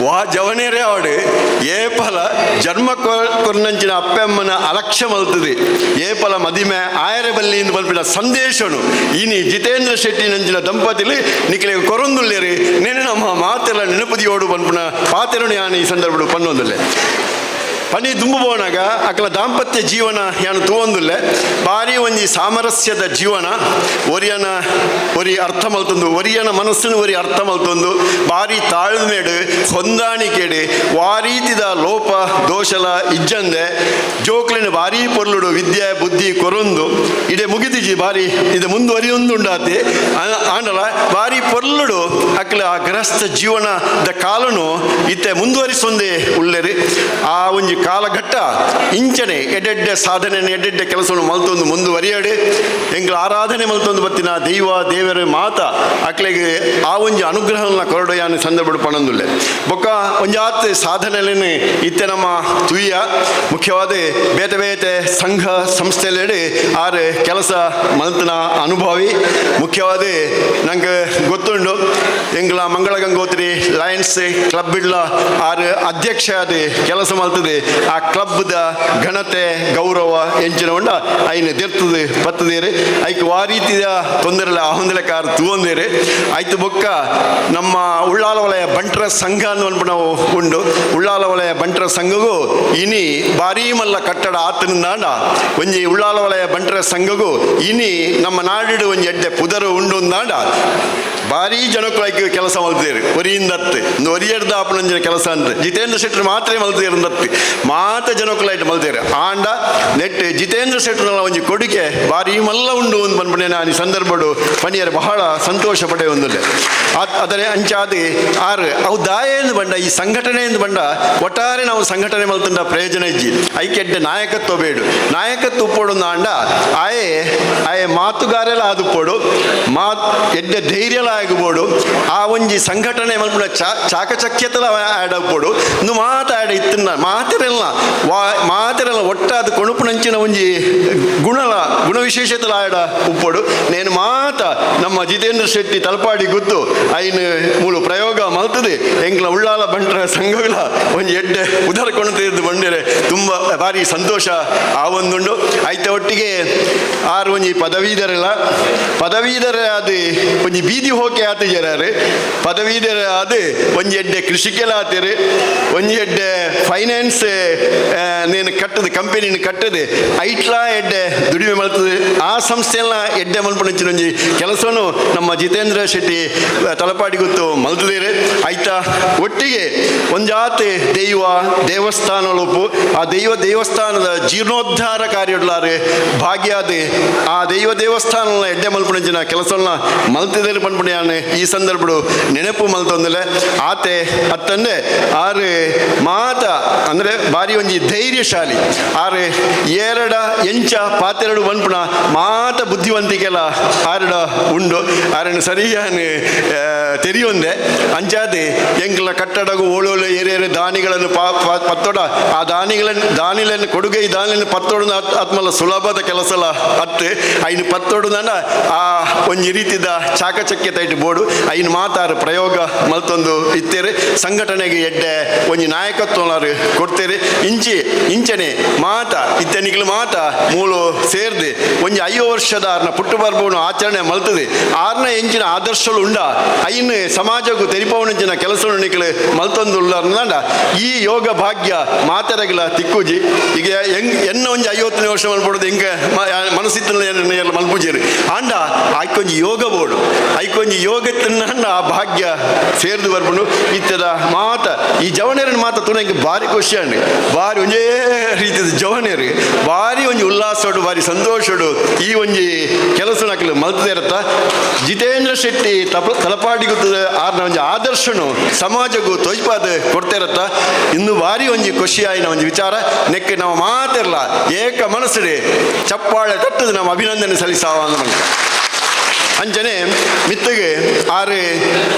ವಾ ಜವನೇರೇ ಆವಡು ಏಪಲ ಜನ್ಮ ಕೊರ್ನಂಚಿನ ಅಪ್ಪೆಮ್ಮನ ಅಲಕ್ಷ್ಯ ಮಲ್ತದೆ ಏಪಲ ಮದಿಮೆ ಆಯರೆ ಬಲ್ಲಿಯಿಂದ ಬಲ್ಪಿನ ಸಂದೇಶನು ಇನಿ ಜಿತೇಂದ್ರ ಶೆಟ್ಟಿ ನಂಚಿನ ದಂಪತಿಲಿ ನಿಕ್ಲೆ ಕೊರೊಂದುಲ್ಲೇರಿ ನೆನೆ ನಮ್ಮ ಮಾತೆಲ್ಲ ನೆನಪುದಿಯೋಡು ಪನ್ಪುನ ಪಾತೆರನು ಯಾನು ಈ ಸಂದರ್ಭಡು ಪನ್ನೊಂದುಲ್ಲೆ. ಪನಿ ದುಂಬು ಪೋನಾಗ ಅಕಲ ದಾಂಪತ್ಯ ಜೀವನ ಯಾನು ತೂವೊಂದುಲ್ಲೆ ಭಾರಿ ಒಂಜಿ ಸಾಮರಸ್ಯದ ಜೀವನ ಒರಿಯನ ಒರಿ ಅರ್ಥ ಮಲ್ತೊಂದು ಒರಿಯನ ಮನಸ್ಸನ್ನು ಒರಿ ಅರ್ಥ ಮಲ್ತೊಂದು ಭಾರಿ ತಾಳ್ಮೆಡು ಹೊಂದಾಣಿಕೆಡು ವಾರೀತಿದ ಲೋಪ ದೋಷಲ ಇಜ್ಜಂದೆ ಜೋಕ್ಲಿನ ಭಾರಿ ಪೊರ್ಲುಡು ವಿದ್ಯೆ ಬುದ್ಧಿ ಕೊರೊಂದು ಇಡೆ ಮುಗಿದಿಜಿ ಭಾರಿ ಇದು ಮುಂದುವರಿಯೊಂದು ಉಂಡಾತಿ ಆಂಡಲ ಭಾರಿ ಪೊರ್ಲುಡು ಅಕಲ ಆ ಗೃಹಸ್ಥ ಜೀವನದ ಕಾಲನು ಇತ್ತೆ ಮುಂದುವರಿಸೊಂದೇ ಉಲ್ಲೇರಿ. ಆ ಒಂಜಿ ಕಾಲಘಟ್ಟ ಇಂಚನೆ ಎಡೆಡ್ಡೆ ಸಾಧನೆ ಎಡೆಡ್ಡೆ ಕೆಲಸವನ್ನು ಮಲ್ತೊಂದು ಮುಂದುವರಿಯಡೆ ಎಂಗ್ಲ ಆರಾಧನೆ ಮಲ್ತೊಂದು ಬತ್ತಿನ ದೈವ ದೇವರ ಮಾತ ಅಕ್ಲೆಗೆ ಆ ಒಂಜಿ ಅನುಗ್ರಹವನ್ನು ಕೊರಡಯಾನ ಸಂದರ್ಭ ಪಣಂದುಲ್ಲೆ. ಬೊಕ್ಕ ಒಂಜಾತ್ ಸಾಧನೆಲೇನೆ ಇತ್ತೆ ನಮ್ಮ ತುಯ್ಯ ಮುಖ್ಯವಾದ ಬೇತೆ ಬೇತೆ ಸಂಘ ಸಂಸ್ಥೆಲೆಡೆ ಆರು ಕೆಲಸ ಮಲ್ತನ ಅನುಭವಿ ಮುಖ್ಯವಾದ ನಂಗೆ ಗೊತ್ತುಂಡು ಎಂಗ್ಲ ಮಂಗಳ ಗಂಗೋತ್ರಿ ಲಯನ್ಸ್ ಕ್ಲಬ್ ಇಡ್ಲ ಆರು ಅಧ್ಯಕ್ಷ ಆದ ಕೆಲಸ ಮಲ್ತದೆ ಆ ಕ್ಲಬ್ದ ಘನತೆ ಗೌರವ ಎಂಚಿನ ಉಂಡ ಐನ ದೆರ್ತದೆ ಪತ್ತದೇರೆ ಐಕ್ ವಾ ರೀತಿಯ ತೊಂದರೆ ಆಹೊಂದಲೆ ಕಾರ್ ತೂವಂದೇರೆ ಆಯ್ತು. ಬೊಕ್ಕ ನಮ್ಮ ಉಳ್ಳಾಲ ವಲಯ ಬಂಟರ ಸಂಘ ಅನ್ನುವಂತ ನಾವು ಉಂಡು. ಉಳ್ಳಾಲ ವಲಯ ಬಂಟರ ಸಂಘಗೂ ಇನಿ ಭಾರೀ ಮಲ್ಲ ಕಟ್ಟಡ ಆತನಿಂದಾಂಡ ಒಂಜಿ ಉಳ್ಳಾಲ ವಲಯ ಬಂಟರ ಸಂಘಗೂ ಇನಿ ನಮ್ಮ ನಾಡಿಡು ಒಂಜಿ ಎಡ್ಡೆ ಪುದರು ಉಂಡು ಅಂದಾಂಡ ಭಾರೀ ಜನಕ್ಕೂ ಕೆಲಸ ಮಲ್ತೇರು ಒರಿಯಿಂದತ್ತು ಒಂದು ಒರಿಯಡ್ದ ಆಪುನಂಜಿನ ಕೆಲಸ ಅಂತ ಜಿತೇಂದ್ರ ಶೆಟ್ಟರು ಮಾತ್ರ ಮಲ್ತೇರಂದತ್ತು ಮಾತ ಜನಕ್ಕುಲೈಟ್ ಮಲ್ತೇರು ಆಂಡ ನೆಟ್ ಜಿತೇಂದ್ರ ಶೆಟ್ಟರ್ನ ಒಂಜಿ ಕೊಡುಗೆ ಭಾರಿ ಮಲ್ಲ ಉಂಡು ಒಂದು ಬಂದ್ಬಿಟ್ಟೆ ನಾನು ಈ ಸಂದರ್ಭಡು ಪಣಿಯರು ಬಹಳ ಸಂತೋಷ ಪಡೆಯ ಒಂದುಲ್ಲೆ. ಅದರ ಅಂಚಾದಿ ಆರು ಅವು ದಾಯೆಂದು ಬಂಡ ಈ ಸಂಘಟನೆಯಿಂದ ಬಂಡ ಒಟ್ಟಾರೆ ನಾವು ಸಂಘಟನೆ ಮಲ್ತಂಡ ಪ್ರಯೋಜನ ಇಜ್ಜಿ ಐಕೆಡ್ಡೆ ನಾಯಕತ್ವ ಬೇಡು ನಾಯಕತ್ವ ಉಪ್ಪೋಡು ಆಂಡ ಆಯೆ ಆಯೆ ಮಾತುಗಾರೆಲ್ಲ ಆದುಪ್ಪೋಡು ಮಾತ್ ಎಡ್ಡೆ ಧೈರ್ಯಲ ಆಗಬೋಡು ಆ ಒಂಜಿ ಸಂಘಟನೆ ಮಲ್ಪುನ ಚಾಕಚಕ್ಯತೆಲ ಆ್ಯಡ್ ಆಗ್ಬೋಡು ಇಂದು ಮಾತು ಆ್ಯಡ್ ಇತ್ತನ್ನ ಮಾತಿರಲ್ಲ ವಾ ಮಾತಿರಲ್ಲ ಒಟ್ಟಾದ ಕೊಣುಪುನಂಚಿನ ಒಂಜಿ ಗುಣಲ ಗುಣವಿಶೇಷತೆ ಏತಲಾಯಡ ಉಪ್ಪೊಡು ನೇನು ಮಾತ ನಮ್ಮ ಜಿತೇಂದ್ರ ಶೆಟ್ಟಿ ತಲಪಾಡಿ ಗುತ್ತು ಐನು ಮೂಲು ಪ್ರಯೋಗ ಮಲ್ತದೆ ಎಂಕ್ಲ ಉಳ್ಳಾಲ ಬಂಟರ ಸಂಘಗಳ ಒಂಜಿ ಎಡ್ಡೆ ಉದಾರ ಕೊಂಡು ಬಂಡಿರೆ ತುಂಬ ಭಾರಿ ಸಂತೋಷ ಆ ಒಂದುಂಡು. ಐತ ಒಟ್ಟಿಗೆ ಆರು ಒಂಜಿ ಪದವೀಧರಲ್ಲ ಪದವೀಧರ ಅದು ಒಂಜಿ ಬೀದಿ ಹೋಕೆ ಆತ ಜರಾರು ಪದವೀಧರ ಅದು ಒಂಜಿ ಎಡ್ಡೆ ಕೃಷಿಕೆಲ ಆತೇರು ಒಂಜಿ ಎಡ್ಡೆ ಫೈನಾನ್ಸ್ ನೇನು ಕಟ್ಟದು ಕಂಪೆನಿನ ಕಟ್ಟದು ಐಟ್ಲಾ ಎಡ್ಡೆ ದುಡಿಮೆ ಮಲ್ತದೆ ಆ ಸಂಸ್ಥೆಯನ್ನ ಎಡ್ಡೆ ಮಲ್ಪುನಂಚಿನ ಒಂಜಿ ಕೆಲಸವನ್ನು ನಮ್ಮ ಜಿತೇಂದ್ರ ಶೆಟ್ಟಿ ತಲಪಾಡಿ ಗೊತ್ತು ಮಲ್ತದೇರು. ಐತ ಒಟ್ಟಿಗೆ ಒಂಜಾತೆ ದೈವ ದೇವಸ್ಥಾನ ಆ ದೈವ ದೇವಸ್ಥಾನದ ಜೀರ್ಣೋದ್ಧಾರ ಕಾರ್ಯಡ್ಲಾರೆ ಭಾಗ್ಯಾದೆ ಆ ದೈವ ದೇವಸ್ಥಾನ ಎಡ್ಡೆ ಮಲ್ಪುನಂಚಿನ ಕೆಲಸವನ್ನ ಮಲ್ತಿದ್ದೇನೆ ಪನ್ಪುಣಿಯಾನೆ ಈ ಸಂದರ್ಭಡು ನೆನಪು ಮಲ್ತೊಂದಲೆ ಆತೆ ಅತ್ತಂದೆ ಆರು ಮಾತ ಅಂದರೆ ಬಾರಿ ಒಂಜಿ ಧೈರ್ಯಶಾಲಿ ಆರು ಎರಡ ಎಂಚ ಪಾತೆರಡು ಪನ್ಪುಣ ಮಾತ ಬುದ್ಧಿವಂತಿಕೆಲ್ಲ ಆರಡ ಉಂಡು ಆರನ್ನು ಸರಿಯಾನ ತೆರಿಯೊಂದೆ ಅಂಚಾದೆ ಎಂಕ್ಲ ಕಟ್ಟಡಗು ಓಳೋಳು ಏರೇರು ದಾನಿಗಳನ್ನು ಪತ್ತೊಡ ಆ ದಾನಿಗಳನ್ನು ದಾನಿలను ಕೊಡುಗೆ ಈ ದಾನಿలను ಪತ್ತೊಡ ಆತ್ಮಲ ಸುಲಭದ ಕೆಲಸಲ ಅತ್ತು ಐನು ಪತ್ತೊಡುದನ್ನ ಆ ಒಂಜಿ ರೀತಿದ ಚಾಕಚಕ್ಯತೆ ಇಟ್ಟು ಬೋಡು ಐನು ಮಾತಾರು ಪ್ರಯೋಗ ಮಲ್ತೊಂದು ಇತ್ತೇರು ಸಂಘಟನೆಗೆ ಎಡ್ಡೆ ಒಂಜಿ ನಾಯಕತ್ವನಾರು ಕೊಡ್ತೇರೆ ಇಂಚಿ ಇಂಚನೆ ಮಾತ ಇತ್ತನಿಗಳು ಮಾತ ಮೂಲು ಸೇರ್ದೆ ಒಂಜಿ 50 ವರ್ಷದ ಆರ್ನ ಪುಟ್ಟುಪರ್ಬವನ್ನು ಆಚರಣೆ ಮಲ್ತದೆ ಆರ್ನ ಎಂಚಿನ ಆದರ್ಶಗಳು ಉಂಡ ಐನು ಸಮಾಜಕ್ಕೂ ತೆರಿಪವನಂಚಿನ ಕೆಲಸವನ್ನು ನಿಕಲು ಮಲ್ತೊಂದು ಉಳ್ಳಾರ್ನ ಈ ಯೋಗ ಭಾಗ್ಯ ಮಾತರಗಿಲ್ಲ ತಿಕ್ಕುಜಿ. ಈಗ ಹೆಂಗ್ ಎನ್ನ ಒಂಜಿ 50ನೇ ವರ್ಷ ಮಲ್ಪಡೋದು ಹೆಂಗೆ ಮನಸ್ಸಿತ್ತ ಮಲ್ಪುಜೇರು ಆಂಡ ಐಕೊಂಜಿ ಯೋಗ ಬೋಡು ಐಕೊಂಜಿ ಯೋಗ ತಿನ್ನ ಆ ಭಾಗ್ಯ ಸೇರ್ದು ಬರ್ಪುಂಡು ಇತ್ತದ ಮಾತ ಈ ಜವನೇರನ ಮಾತ ತುಣಂಗೆ ಭಾರಿ ಖುಷಿ ಅಂಡ್ ಭಾರಿ ಒಂಜೇ ರೀತಿಯ ಜವನೇರು ಭಾರಿ ಒಂಜಿ ಉಲ್ಲಾಸೋಡು ಭಾರಿ ಸಂತೋಷೋಡು ಈ ಒಂಜಿ ಕೆಲಸ ನಕಲು ಮಲ್ತದೆ ಇರತ್ತ. ಜಿತೇಂದ್ರ ಶೆಟ್ಟಿ ತಲಪಾಡಿ ಗುತ್ತದ ಆರ್ನ ಒಂಜಿ ಆದರ್ಶನು ಸಮಾಜಕ್ಕೂ ತೋಜ್ಪಾದ ಕೊಡ್ತಾ ಇರತ್ತ. ಇನ್ನು ಭಾರಿ ಒಂಜಿ ಖುಷಿ ಆಯಿನ ಒಂಜಿ ವಿಚಾರ ನೆಕ್ಕೆ ನಾವು ಮಾತಿರಲ್ಲ ಏಕ ಮನಸ್ಸಿಡೆ ಚಪ್ಪಾಳೆ ತಟ್ಟದು ನಮ್ಮ ಅಭಿನಂದನೆ ಸಲ್ಲಿಸಾವ ಅಂದ ಅಂಜನೆ ಮಿತ್ತಗೆ ಆರೆ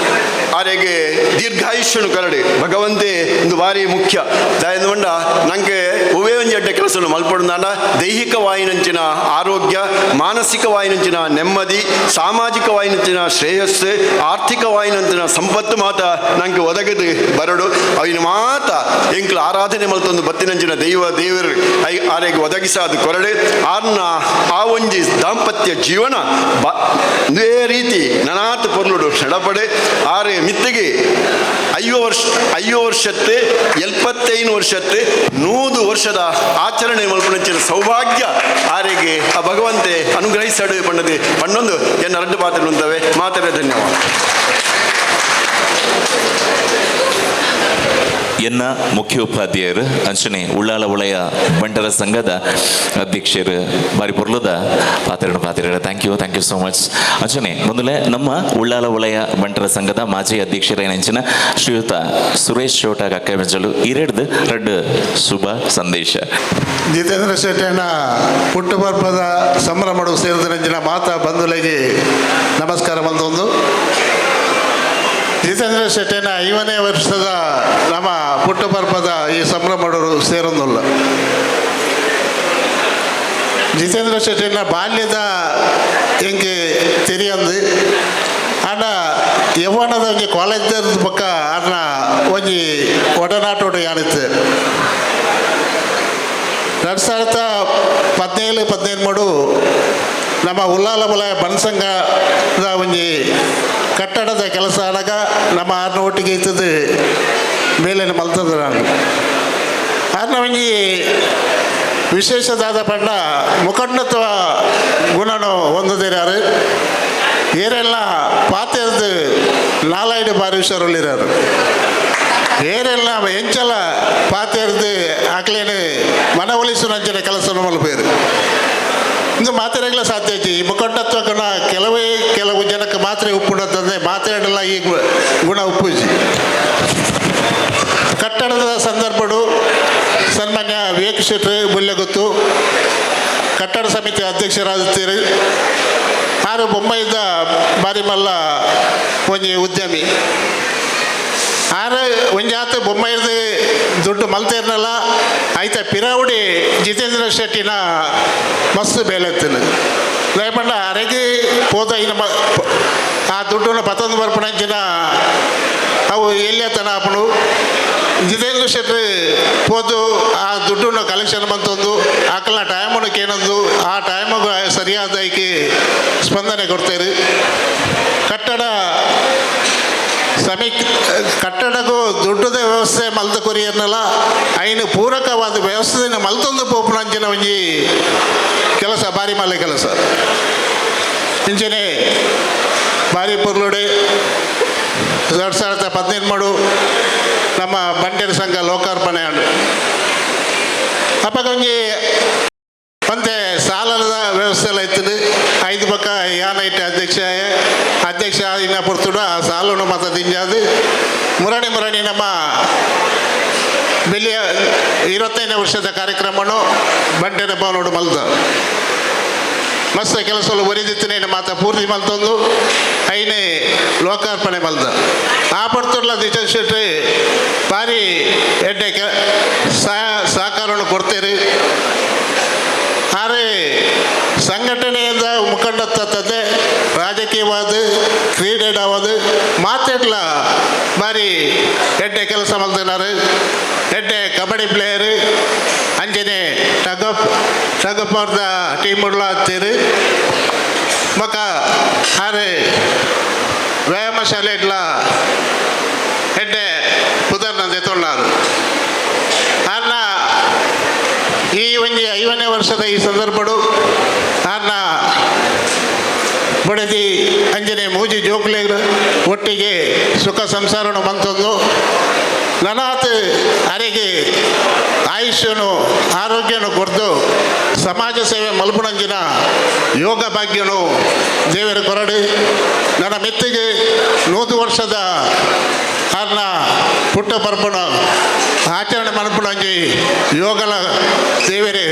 ಆರೆಗೆ ದೀರ್ಘಾಯುಷ್ಯನು ಕರಡೆ ಭಗವಂತೆ ಒಂದು ಭಾರಿ ಮುಖ್ಯ ದಾಯಂದ ನಂಗೆ ಒವೇ ಒಂಜಿ ಅಡ್ಡ ಕೆಲಸವನ್ನು ಮಲ್ಪಡುದಾಂಡ ದೈಹಿಕವಾಯಿನಂಚಿನ ಆರೋಗ್ಯ ಮಾನಸಿಕವಾಯಿನಂಚಿನ ನೆಮ್ಮದಿ ಸಾಮಾಜಿಕವಾಯಿನಂಚಿನ ಶ್ರೇಯಸ್ಸು ಆರ್ಥಿಕವಾಯಿನಂಚಿನ ಸಂಪತ್ತು ಮಾತ ನಂಗೆ ಒದಗದು ಬರಡು ಅವಿನ ಮಾತ ಎಂಕ್ಲ ಆರಾಧನೆ ಮಲ್ತೊಂದು ಬತ್ತಿನಂಚಿನ ದೈವ ದೇವರು I ಆರೆಗೆ ಒದಗಿಸಾದ ಕೊರಡೆ ಆರ್ನ ಆ ಒಂಜಿ ದಾಂಪತ್ಯ ಜೀವನ ಒಂದೇ ರೀತಿ ನನಾತ್ ಪೊರ್ಲುಡು ನಡಪಡೆ ಆರೆ ಮಿತ್ತಿಗೆ 50 ವರ್ಷ 50 ವರ್ಷತ್ತೆ 75 ವರ್ಷತ್ತೆ 100 ವರ್ಷದ ಆಚರಣೆ ಮಲ್ಪುನಂಚಿನ ಸೌಭಾಗ್ಯ ಆರೆಗೆ ಆ ಭಗವಂತೆ ಅನುಗ್ರಹಿಸಡು ಪಣ್ಣದೆ ಪಣ್ಣೊಂದು ಎನ್ನ ರಡ್ಡು ಪಾತ್ರ ಉಂಟವೆ ಮಾತರೆ. ಧನ್ಯವಾದ. ಎನ್ನ ಮುಖ್ಯೋಪಾಧ್ಯಾಯರು ಅಂಚನೆ ಉಳ್ಳಾಲ ಉಳಯ ಬಂಟರ ಸಂಘದ ಅಧ್ಯಕ್ಷರು ಬಾರಿ ಪೊರ್ಲುದ ಪಾತ್ರಣ ಪಾತ್ರ thank you so much. ಅಂಚನೆ ಮೊದಲೇ ನಮ್ಮ ಉಳ್ಳಾಲ ಉಳಯ ಬಂಟರ ಸಂಘದ ಮಾಜಿ ಅಧ್ಯಕ್ಷರೇನಂಚಿನ ಶ್ರೀಯುತ ಸುರೇಶ್ ಚೋಟ ಕಕ್ಕಬೆಂಜಲು ಇರೆಡ್ದು ರಡ್ಡು ಶುಭ ಸಂದೇಶ. ಜಿತೇಂದ್ರ ಶೆಟ್ಟಿಯನ್ನ ಪುಟ್ಟಪರ್ಬದ ಸಂಭ್ರಮಡು ಸೇರಿದ ಮಾತಾ ಬಂಧುಗಳಿಗೆ ನಮಸ್ಕಾರ. ಬಂದೊಂದು ಜಿತೇಂದ್ರ ಶೆಟ್ಟಿನ 50ನೇ ವರ್ಷದ ನಮ್ಮ ಪುಟ್ಟಪರ್ಬದ ಈ ಸಂಭ್ರಮಡರು ಸೇರೊಂದುಲ್ಲ. ಜಿತೇಂದ್ರ ಶೆಟ್ಟಿನ ಬಾಲ್ಯದ ಎಂಗೆ ತೆರಿಯಂದು ಆಂಡ ಯವ್ವನದ ಒಂಜಿ ಕಾಲೇಜ್ ಪಕ್ಕ ಆರ್ನ ಒಂಜಿ ಒಡನಾಟೋಡು ಯಾನಿತ್ತು. 2017 18 ನಮ್ಮ ಉಲ್ಲಾಲ ವಲಯ ಬನ್ಸಂಘದ ಒಂಜಿ ಕಟ್ಟಡದ ಕೆಲಸ ಆದಾಗ ನಮ್ಮ ಆರ್ನ ಒಟ್ಟಿಗೆ ಇತ್ತದು ಮೇಲೆ ಮಲ್ತದ ನಾನು ಆರ್ನ ಒಂಜಿ ವಿಶೇಷದಾದ ಪಂಡ ಮುಖಂಡತ್ವ ಗುಣನು ಹೊಂದಿರಾರು. ಏರೆಲ್ಲ ಪಾತೆರ್ದು ನಾಲೈಡು ಬಾರಿ ಹುಷಾರುಳ್ಳಿರಾರು. ಏರೆಲ್ಲ ಎಂಚಲ ಪಾತೆರ್ದು ಆಕ್ಲೇನು ಮನವೊಲಿಸುವಂಚಿನ ಕೆಲಸವನ್ನು ಮಲ್ಪೇರು. ಇಂದು ಮಾತಾಡಲಿಲ್ಲ ಸಾಧ್ಯ ಐತಿ. ಈ ಮುಖಂಡತ್ವ ಗುಣ ಕೆಲವು ಜನಕ್ಕೆ ಮಾತ್ರ ಉಪ್ಪುಂಡಂತಂದರೆ ಮಾತಾಡಲ್ಲ ಈ ಗುಣ ಉಪ್ಪುಜಿ. ಕಟ್ಟಡದ ಸಂದರ್ಭಡು ಸನ್ಮಾನ್ಯ ವಿವೇಕ್ ಶೆಟ್ಟಿ ಮುಲ್ಯಗುತ್ತು ಕಟ್ಟಡ ಸಮಿತಿ ಅಧ್ಯಕ್ಷರಾಗುತ್ತೀರಿ. ಆರು ಬೊಂಬೈದ ಬಾರಿಮಲ್ಲ ಒಂಜಿ ಉದ್ಯಮಿ ಆರು ಒಂಜಾತ ಬೊಂಬೈದ ದುಡ್ಡು ಮಲ್ತೇರ್ನಲ್ಲ ಆಯ್ತ ಪಿರಾವುಡಿ ಜಿತೇಂದ್ರ ಶೆಟ್ಟಿನ ಮಸ್ತ್ ಬೇಲೆತ್ತಿನ. ದಯಪಂಡ ಅರೆಗೆ ಪೋದ ನಮ್ಮ ಆ ದುಡ್ಡನ್ನು ಪತ್ತೊಂದು ಬರ್ಪಣಂಚಿನ ಅವು ಎಲ್ಲೇ ತನ ಆಪುಂಡು ಜಿತೇಂದ್ರ ಶೆಟ್ಟಿ ಪೋದು ಆ ದುಡ್ಡನ್ನು ಕಲೆಕ್ಷನ್ ಬಂತೊಂದು ಆಕಲ್ನ ಟೈಮನ್ನು ಕೇನೊಂದು ಆ ಟೈಮಿಗೆ ಸರಿಯಾದ ಐಕೆ ಸ್ಪಂದನೆ ಕೊಡ್ತಾರೆ. ಕಟ್ಟಡ ಸಮೀಕ್ ಕಟ್ಟಡಕ್ಕೂ ದುಡ್ಡದ ವ್ಯವಸ್ಥೆ ಮಲ್ತ ಕೊರಿಯರ್ನಲ್ಲ ಐನು ಪೂರಕವಾದ ವ್ಯವಸ್ಥೆನ ಮಲ್ತೊಂದು ಪೋಪುನಂಚಿನ ಒಂಜಿ ಕೆಲಸ ಬಾರಿ ಮಲ್ಲೆ ಕೆಲಸ. ಇಂಚನೆ ಬಾರಿ ಪೊರ್ಲುಡೆ 2015 ಮಾಡು ನಮ್ಮ ಬಂಟೆರ ಸಂಘ ಲೋಕಾರ್ಪಣೆ ಆಂಡ್. ಅಪ್ಪಗ ಒಂಜಿ ಒಂತೆ ಸಾಲದ ವ್ಯವಸ್ಥೆ ಎಲ್ಲ ಇತ್ತದು. 5 ಪಕ್ಕ ಯಾನ ಇಟ್ಟೆ ಅಧ್ಯಕ್ಷ ಅಧ್ಯಕ್ಷ ಇನ್ನ ಪೊರ್ತುಡು ಆ ಸಾಲನ್ನು ಮತ ದಿಂಜಾದು ಮುರಣಿ ಮುರಣಿ ನಮ್ಮ ಬೆಲಿಯ 25ನೇ ವರ್ಷದ ಕಾರ್ಯಕ್ರಮವನ್ನು ಬಂಟೆರ ಭವನೋಡು ಮಲ್ತ ಮಸ್ತ್ ಕೆಲಸ ಒರಿದಿತ್ತನೇ ಮಾತ ಪೂರ್ತಿ ಮಲ್ತೊಂದು ಐನೇ ಲೋಕಾರ್ಪಣೆ ಮಲ್ತ. ಆ ಪಡ್ತುಡ್ಲ ದಿಶಾ ಶೆಟ್ಟಿ ಭಾರಿ ಎಡ್ಡೆ ಸಹಕಾರವನ್ನು ಕೊಡ್ತೀರಿ. ಆದರೆ ಸಂಘಟನೆಯಿಂದ ಮುಖಂಡತ್ವತ್ತದೆ ರಾಜಕೀಯವಾದ ಕ್ರೀಡೆಡಾವದು ಮಾತಾಡ್ಲ ಭಾರಿ ಎಡ್ಡೆ ಕೆಲಸ ಮಲ್ತಿದ್ದಾರೆ. ಎಡ್ಡೆ ಕಬಡ್ಡಿ ಪ್ಲೇಯರು ಅಂಜನೆ ಟಗಪ್ ಟಗಪ್ ಅವ್ರದ ಟೀಮ್ ಹತ್ತೀರಿ. ಮಕ್ಕ ಆರೆ ವ್ಯಾಯಾಮ ಶಾಲೆ ಇಡ್ಲ ಎಡ್ಡೆ ಪುದರ್ನ ದೆತೊಳ್ಳಾರು. ಅನ್ನ ಈ ಒಂಜಿ 50ನೇ ವರ್ಷದ ಈ ಸಂದರ್ಭಡು ಅನ್ನ ಬಡದಿ ಅಂಜನೆ ಮೂಜಿ ಜೋಕ್ಲೆ ಒಟ್ಟಿಗೆ ಸುಖ ಸಂಸಾರನು ಬಂತೊಂದು ನನಾತ್ ಅರೆಗೆ ಆಯುಷ್ಯನು ಆರೋಗ್ಯನು ಕೊಡ್ದು ಸಮಾಜ ಸೇವೆ ಮಲ್ಪುಣಂಜಿನ ಯೋಗ ಭಾಗ್ಯನು ದೇವರ ಕೊರಡು. ನನ್ನ ಮೆತ್ತಿಗೆ 100 ವರ್ಷದ ಅನ್ನ ಪುಟ್ಟ ಪರ್ಪಣ ಆಚರಣೆ ಮಲ್ಪುಣಂಜಿ ಯೋಗಲ ದೇವರೇ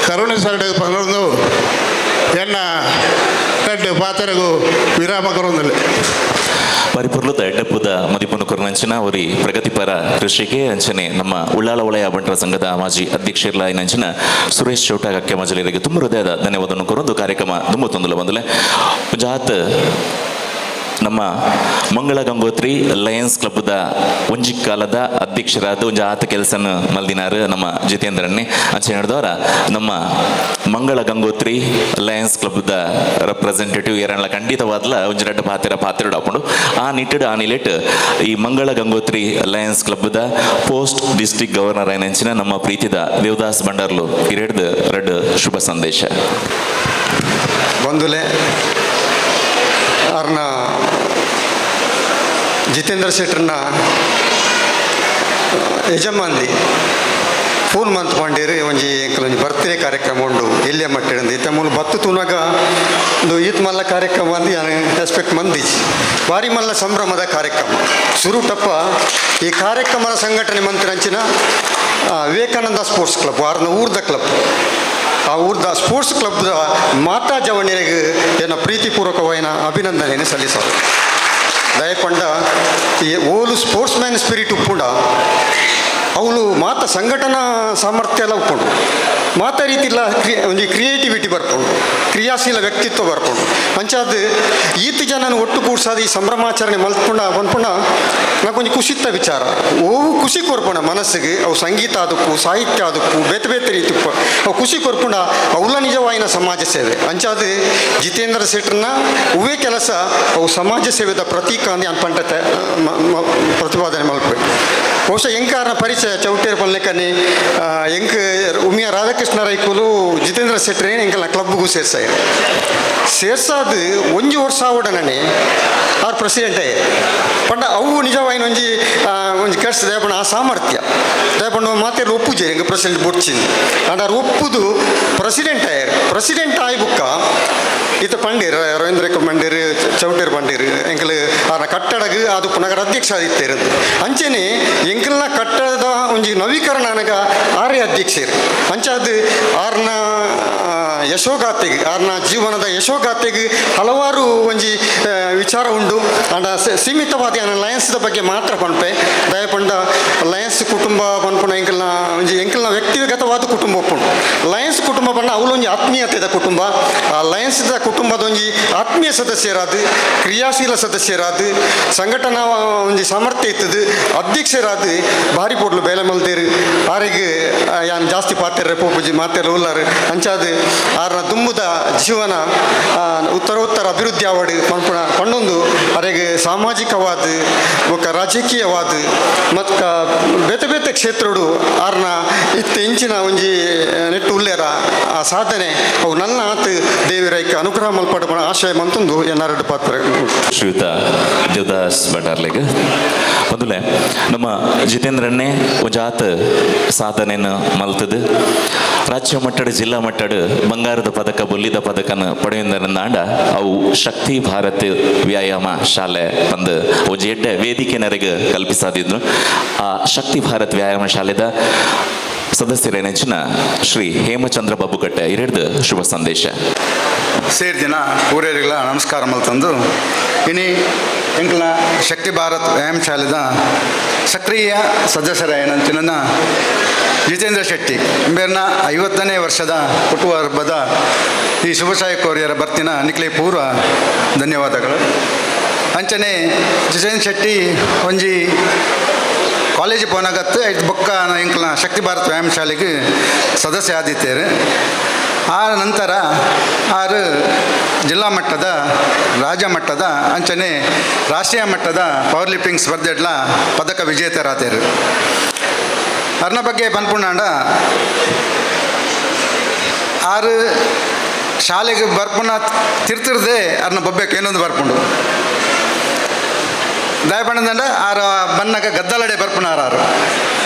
ಕರುಣಿಸರಡು ಪರೊಂದು ಎನ್ನ ರಡ್ಡು ಪಾತ್ರಗೂ ವಿರಾಮ ಕೊರೊಂದಿಲ್ಲ. ಪರಿಪೂರ್ಣದ ಎಡ್ಡಪ್ಪುದ ಮದಿಪುನು ಕೊರನಂಚಿನ ಅವರಿ ಪ್ರಗತಿಪರ ಕೃಷಿಗೆ ಅಂಚನೆ ನಮ್ಮ ಉಳ್ಳಾಲ ವಲಯ ಬಂಟರ ಸಂಘದ ಮಾಜಿ ಅಧ್ಯಕ್ಷರ್ಲಾಯಿನಂಚಿನ ಸುರೇಶ್ ಚೌಟ ಕಕ್ಕೆ ಮಜಲಿರಿಗೆ ತುಂಬ ಹೃದಯದ ಧನ್ಯವಾದವನ್ನು ಕೊರೊಂದು ಕಾರ್ಯಕ್ರಮ ತುಂಬ ತೊಂದಲ ಬಂದಲೆ. ಜಾತ್ ನಮ್ಮ ಮಂಗಳ ಗಂಗೋತ್ರಿ ಲಯನ್ಸ್ ಕ್ಲಬ್ದ ಒಂಜಿ ಕಾಲದ ಅಧ್ಯಕ್ಷರಾದ ಒಂಜಿ ಆತ ಕೆಲಸನ ಮಲ್ದಿನಾರು ನಮ್ಮ ಜಿತೇಂದ್ರನ್ನೇ ಅಂಚೆ ನಡೆದವರ ನಮ್ಮ ಮಂಗಳ ಗಂಗೋತ್ರಿ ಲಯನ್ಸ್ ಕ್ಲಬ್ದ ರೆಪ್ರೆಸೆಂಟೇಟಿವ್ ಏರನ್ಲ ಖಂಡಿತವಾದ್ಲ ಒಂಜಿ ರಡ್ಡ ಪಾತ್ರ ಪಾತ್ರ ಹಾಕೊಂಡು ಆ ನಿಟ್ಟಡು ಆ ನಿಲೆಟ್ ಈ ಮಂಗಳ ಗಂಗೋತ್ರಿ ಲಯನ್ಸ್ ಕ್ಲಬ್ದ post district governor ಏನಂಚಿನ ನಮ್ಮ ಪ್ರೀತಿದ ದೇವದಾಸ್ ಭಂಡಾರ್ಲು ಇರೆಡ್ದು ರಡ್ಡು ಶುಭ ಸಂದೇಶ. ಬಂಧುಲೆ ಅರ್ನ ಜಿತೇಂದ್ರ ಶೆಟ್ಟರ್ನ ಯಜಮಾನ್ದಿ ಫೋನ್ ಮಂತ್ ಪಾಂಡೇರು ಒಂಜಿ ಎಂಕಲ್ ಒಂಜಿ ಬರ್ತ್ಡೇ ಕಾರ್ಯಕ್ರಮ ಉಂಡು ಎಲ್ಲಿಯ ಮಟ್ಟಿಡಂದು ಇತ್ತ ಮೂಲು ಬತ್ತು ತೂನಾಗ ಒಂದು ಈತ್ ಮಲ್ಲ ಕಾರ್ಯಕ್ರಮ ಅಂದು ಎಕ್ಸ್ಪೆಕ್ಟ್ ಮಂದಿಜಿ ಭಾರಿ ಮಲ್ಲ ಸಂಭ್ರಮದ ಕಾರ್ಯಕ್ರಮ ಸುರುಟಪ್ಪ. ಈ ಕಾರ್ಯಕ್ರಮದ ಸಂಘಟನೆ ಮಂತ್ರಂಚಿನ ವಿವೇಕಾನಂದ ಸ್ಪೋರ್ಟ್ಸ್ ಕ್ಲಬ್ ಆರ್ನ ಊರ್ದ ಕ್ಲಬ್ ಆ ಊರ್ದ ಸ್ಪೋರ್ಟ್ಸ್ ಕ್ಲಬ್ದ ಮಾತಾ ಜವಣಿಯರಿಗೆ ಏನ ಪ್ರೀತಿಪೂರ್ವಕವಾದ ಅಭಿನಂದನೆಯನ್ನು ಸಲ್ಲಿಸೋದು. ದಯಪಂಡ ಈ ಓಲು sports man spirit ಉಪ್ಪುಂಡ ಅವಳು ಮಾತ ಸಂಘಟನಾ ಸಾಮರ್ಥ್ಯ ಎಲ್ಲ ಉಪ್ಪುಂಡು ಮಾತ ರೀತಿಲ್ಲ ಒಂಜಿ ಕ್ರಿಯೇಟಿವಿಟಿ ಬರ್ಪುಂಡು ಕ್ರಿಯಾಶೀಲ ವ್ಯಕ್ತಿತ್ವ ಬರ್ಪುಂಡು ಅಂಚಾದ ಈತ ಜನನ ಒಟ್ಟು ಕೂಡ್ಸಾದ ಈ ಸಂಭ್ರಮಾಚರಣೆ ಮಲ್ಪುಂಡ ಪನ್ಪುಂಡ ನಾಕೊಂಜಿ ಖುಷಿತ್ತ ವಿಚಾರ. ಓವು ಖುಷಿ ಕೊರ್ಪುಂಡ ಮನಸ್ಸಿಗೆ ಅವು ಸಂಗೀತ ಆದಪ್ಪು ಸಾಹಿತ್ಯ ಆದಪ್ಪು ಬೇತೆ ಬೇತೆ ರೀತಿ ಅವು ಖುಷಿ ಕೊರ್ಪುಂಡ ಅವಲ ನಿಜವಾಯಿನ ಸಮಾಜ ಸೇವೆ. ಅಂಚಾದ ಜಿತೇಂದ್ರ ಶೆಟ್ಟರ್ನ ಹೂವೇ ಕೆಲಸ ಅವು ಸಮಾಜ ಸೇವೆದ ಪ್ರತೀಕ ಅಂದು ಅನ್ಪಂಟ ಪ್ರತಿಪಾದನೆ ಮಲ್ಪೆ. ಬಹುಶಃ ಎಂಕಾರನ ಪರಿಚಯ ಚೌಟೇರ್ ಪಲ್ಲೆಕನಿ ಎಂಕ್ ಉಮಿಯ ರಾಧಾಕೃಷ್ಣ ರೈಕುಲು ಜಿತೇಂದ್ರ ಶೆಟ್ಟರೇ ಎಂಕಲ್ನ ಕ್ಲಬ್ಗೂ ಸೇರ್ಸಾಯ ಸೇರ್ಸಾದ ಒಂಜಿ ವರ್ಷ ಆವಡನೇ ಆರ್ ಪ್ರೆಸಿಡೆಂಟೇ ಪಂಡ ಅವು ನಿಜವಾಯಿನ ಒಂಜಿ ಒಂಜಿ ಕೆಡ್ಸ ದಯಪಂಡ ಆ ಸಾಮರ್ಥ್ಯ ದಯಪಂಡ ಮಾತೆಲ್ಲ ಒಪ್ಪುಜೆ ಎಂಕ್ ಪ್ರೆಸಿಡೆಂಟ್ ಬೊಡ್ಚಿಂದು ಅಂಡ್ ಆರ್ ಒಪ್ಪುದು ಪ್ರೆಸಿಡೆಂಟ್ ಆಯರ್ ಪ್ರೆಸಿಡೆಂಟ್ ಆಯ್ ಬುಕ್ಕ ಈತ ಪಂಡೀರ್ ರವೀಂದ್ರ ಮಂಡೀರ್ ಚೌಟೇರ್ ಪಂಡೀರ್ ಎಂಕಲ್ ಆರ್ನ ಕಟ್ಟಡಗ್ ಅದು ನಗರ ಅಧ್ಯಕ್ಷ ಆದಿತ್ತೇರು ಅಂಚೆನೆ ಎಂಕಲ್ನ ಕಟ್ಟಡದ ಒಂಜಿ ನವೀಕರಣ ಅನಗ ಆರೇ ಅಧ್ಯಕ್ಷರು ಅಂಚಾದ ಅಂಚಾದ ಆರ್ನ ಯಶೋಗಾಥೆಗೆ, ಆರ್ನ ಜೀವನದ ಯಶೋಗಾಥೆಗೆ ಹಲವಾರು ಒಂಜಿ ವಿಚಾರ ಉಂಡು. ಆಂಡ ಸೀಮಿತವಾದ ಲಯನ್ಸ್ದ ಬಗ್ಗೆ ಮಾತ್ರ ಪನ್ಪೆ. ದಯಪಂಡ ಲಯನ್ಸ್ ಕುಟುಂಬ ಪನ್ಪುನ ಎಂಕಲ್ನ ಒಂಜಿ ಎಂಕಲ್ನ ವ್ಯಕ್ತಿಗತವಾದ ಕುಟುಂಬ ಉಪ್ಪುಂಡು. ಲಯನ್ಸ್ ಕುಟುಂಬ ಪಂಡ ಅವ್ಲು ಒಂಜಿ ಆತ್ಮೀಯತೆದ ಕುಟುಂಬ. ಆ ಲಯನ್ಸ್ದ ಕುಟುಂಬದ ಒಂಜಿ ಆತ್ಮೀಯ ಸದಸ್ಯರಾದ, ಕ್ರಿಯಾಶೀಲ ಸದಸ್ಯರಾದ, ಸಂಘಟನಾ ಒಂಜಿ ಸಾಮರ್ಥ್ಯ ಇತ್ತದು ಅಧ್ಯಕ್ಷರಾದ ಭಾರಿ ಪೊಡ್ಲು ಬೇಲೆ ಮಲ್ತೇರು. ಆರಿಗೆ ಯಾನ್ ಜಾಸ್ತಿ ಪಾತೆರ್ರೆ ಪೋಪುಜಿ, ಮಾತೆರ್ ಉಲ್ಲಾರು. ಅಂಚಾದ ಆರ್ನ ದುಂಬುದ ಜೀವನ ಉತ್ತರೋತ್ತರ ಅಭಿವೃದ್ಧಿ ಆವಡ್ ಪನ್ಪುನ ಪಣ್ಣೊಂದು ಅರೆಗೆ ಸಾಮಾಜಿಕವಾದ ಬೊಕ್ಕ ರಾಜಕೀಯವಾದ ಮತ್ತು ಬೇತೆ ಬೇತೆ ಕ್ಷೇತ್ರಡು ಆರ್ನ ಇತ್ತ ಇಂಚಿನ ಒಂಜಿ ನೆಟ್ಟು ಉಲ್ಲೇರ ಆ ಸಾಧನೆ ಅವು ನನ್ನ ಆತ ದೇವಿರೈಕ ಅನುಗ್ರಹ ಮಲ್ಪಡ ಆಶಯ ಮಂತೊಂದು ಎನ್ನಾರಡು ಪಾತ್ರ. ಶ್ರೀಯುತ ದೇವದಾಸ್ ಭಂಡಾರ್ಲೆಗ್ ಮೊದಲೇ ನಮ್ಮ ಜಿತೇಂದ್ರನ್ನೇ ಒಂಜಾತ ಸಾಧನೆಯನ್ನು ಮಲ್ತದು ರಾಜ್ಯ ಮಟ್ಟದ ಜಿಲ್ಲಾ ಮಟ್ಟದ ಬಂಗಾರದ ಪದಕ ಬೊಲ್ಲಿದ ಪದಕನ ಪಡೆಯುವುದರಿಂದ ಅವು ಶಕ್ತಿ ಭಾರತ್ ವ್ಯಾಯಾಮ ಶಾಲೆ ಒಂದು ಒಂಜಿ ಎಡ್ಡೆ ವೇದಿಕೆ ನೆರೆಗೆ ಕಲ್ಪಿಸಾದಿದ್ರು. ಆ ಶಕ್ತಿ ಭಾರತ್ ವ್ಯಾಯಾಮ ಶಾಲೆದ ಸದಸ್ಯರೇನೆಂಚಿನ ಶ್ರೀ ಹೇಮಚಂದ್ರ ಬಾಬುಕಟ್ಟೆ ಇರೆಡ್ದು ಶುಭ ಸಂದೇಶ. ಸೇರ್ ದಿನ ಊರೇರಿಗಳ ನಮಸ್ಕಾರ ಮಲ್ತಂದು ಇನಿ ಎಂಕ್ಲ ಶಕ್ತಿ ಭಾರತ್ ವ್ಯಾಯಾಮ ಶಾಲೆದ ಸಕ್ರಿಯ ಸದಸ್ಯರ ಏನಂಚಿನ ಜಿತೇಂದ್ರ ಶೆಟ್ಟಿ ಇಂಬೇರ್ನ 50ನೇ ವರ್ಷದ ಹುಟ್ಟುವ ಹಬ್ಬದ ಈ ಶುಭಾಶಯ ಕೋರಿಯರ ಬರ್ತಿನ ನಿಕ್ಲೆ ಪೂರ್ವ ಧನ್ಯವಾದಗಳು. ಅಂಚನೆ ಜಿತೇಂದ್ರ ಶೆಟ್ಟಿ ಒಂಜಿ ಕಾಲೇಜ್ ಪೋನಾಗತ್ತು ಐದು ಬೊಕ್ಕ ಎಂಕ್ಲ ಶಕ್ತಿ ಭಾರತ್ ವ್ಯಾಯಾಮ ಶಾಲೆಗೆ ಸದಸ್ಯ ಆದಿತ್ತೇರು. ಆ ನಂತರ ಆರು ಜಿಲ್ಲಾ ಮಟ್ಟದ, ರಾಜ್ಯ ಮಟ್ಟದ, ಅಂಚನೆ ರಾಷ್ಟ್ರೀಯ ಮಟ್ಟದ ಪವರ್ ಲಿಫ್ಟಿಂಗ್ ಸ್ಪರ್ಧೆಡ್ಲ ಪದಕ ವಿಜೇತರಾತೇರು. ಅರ್ನ ಬಗ್ಗೆ ಪನ್ಪುಂಡಾಂಡ ಆರು ಶಾಲೆಗೆ ಬರ್ಪುನ ತಿರ್ತಿರ್ದೆ ಅರ್ನ ಬೊಬ್ಬೆಕ್ ಏನೊಂದು ಬರ್ಪುಂಡು ದಯಪಂಡಂಡ ಆರು ಬನ್ನಗ ಗದ್ದಲಡೆ ಬರ್ಪುನಾರು. ಆರು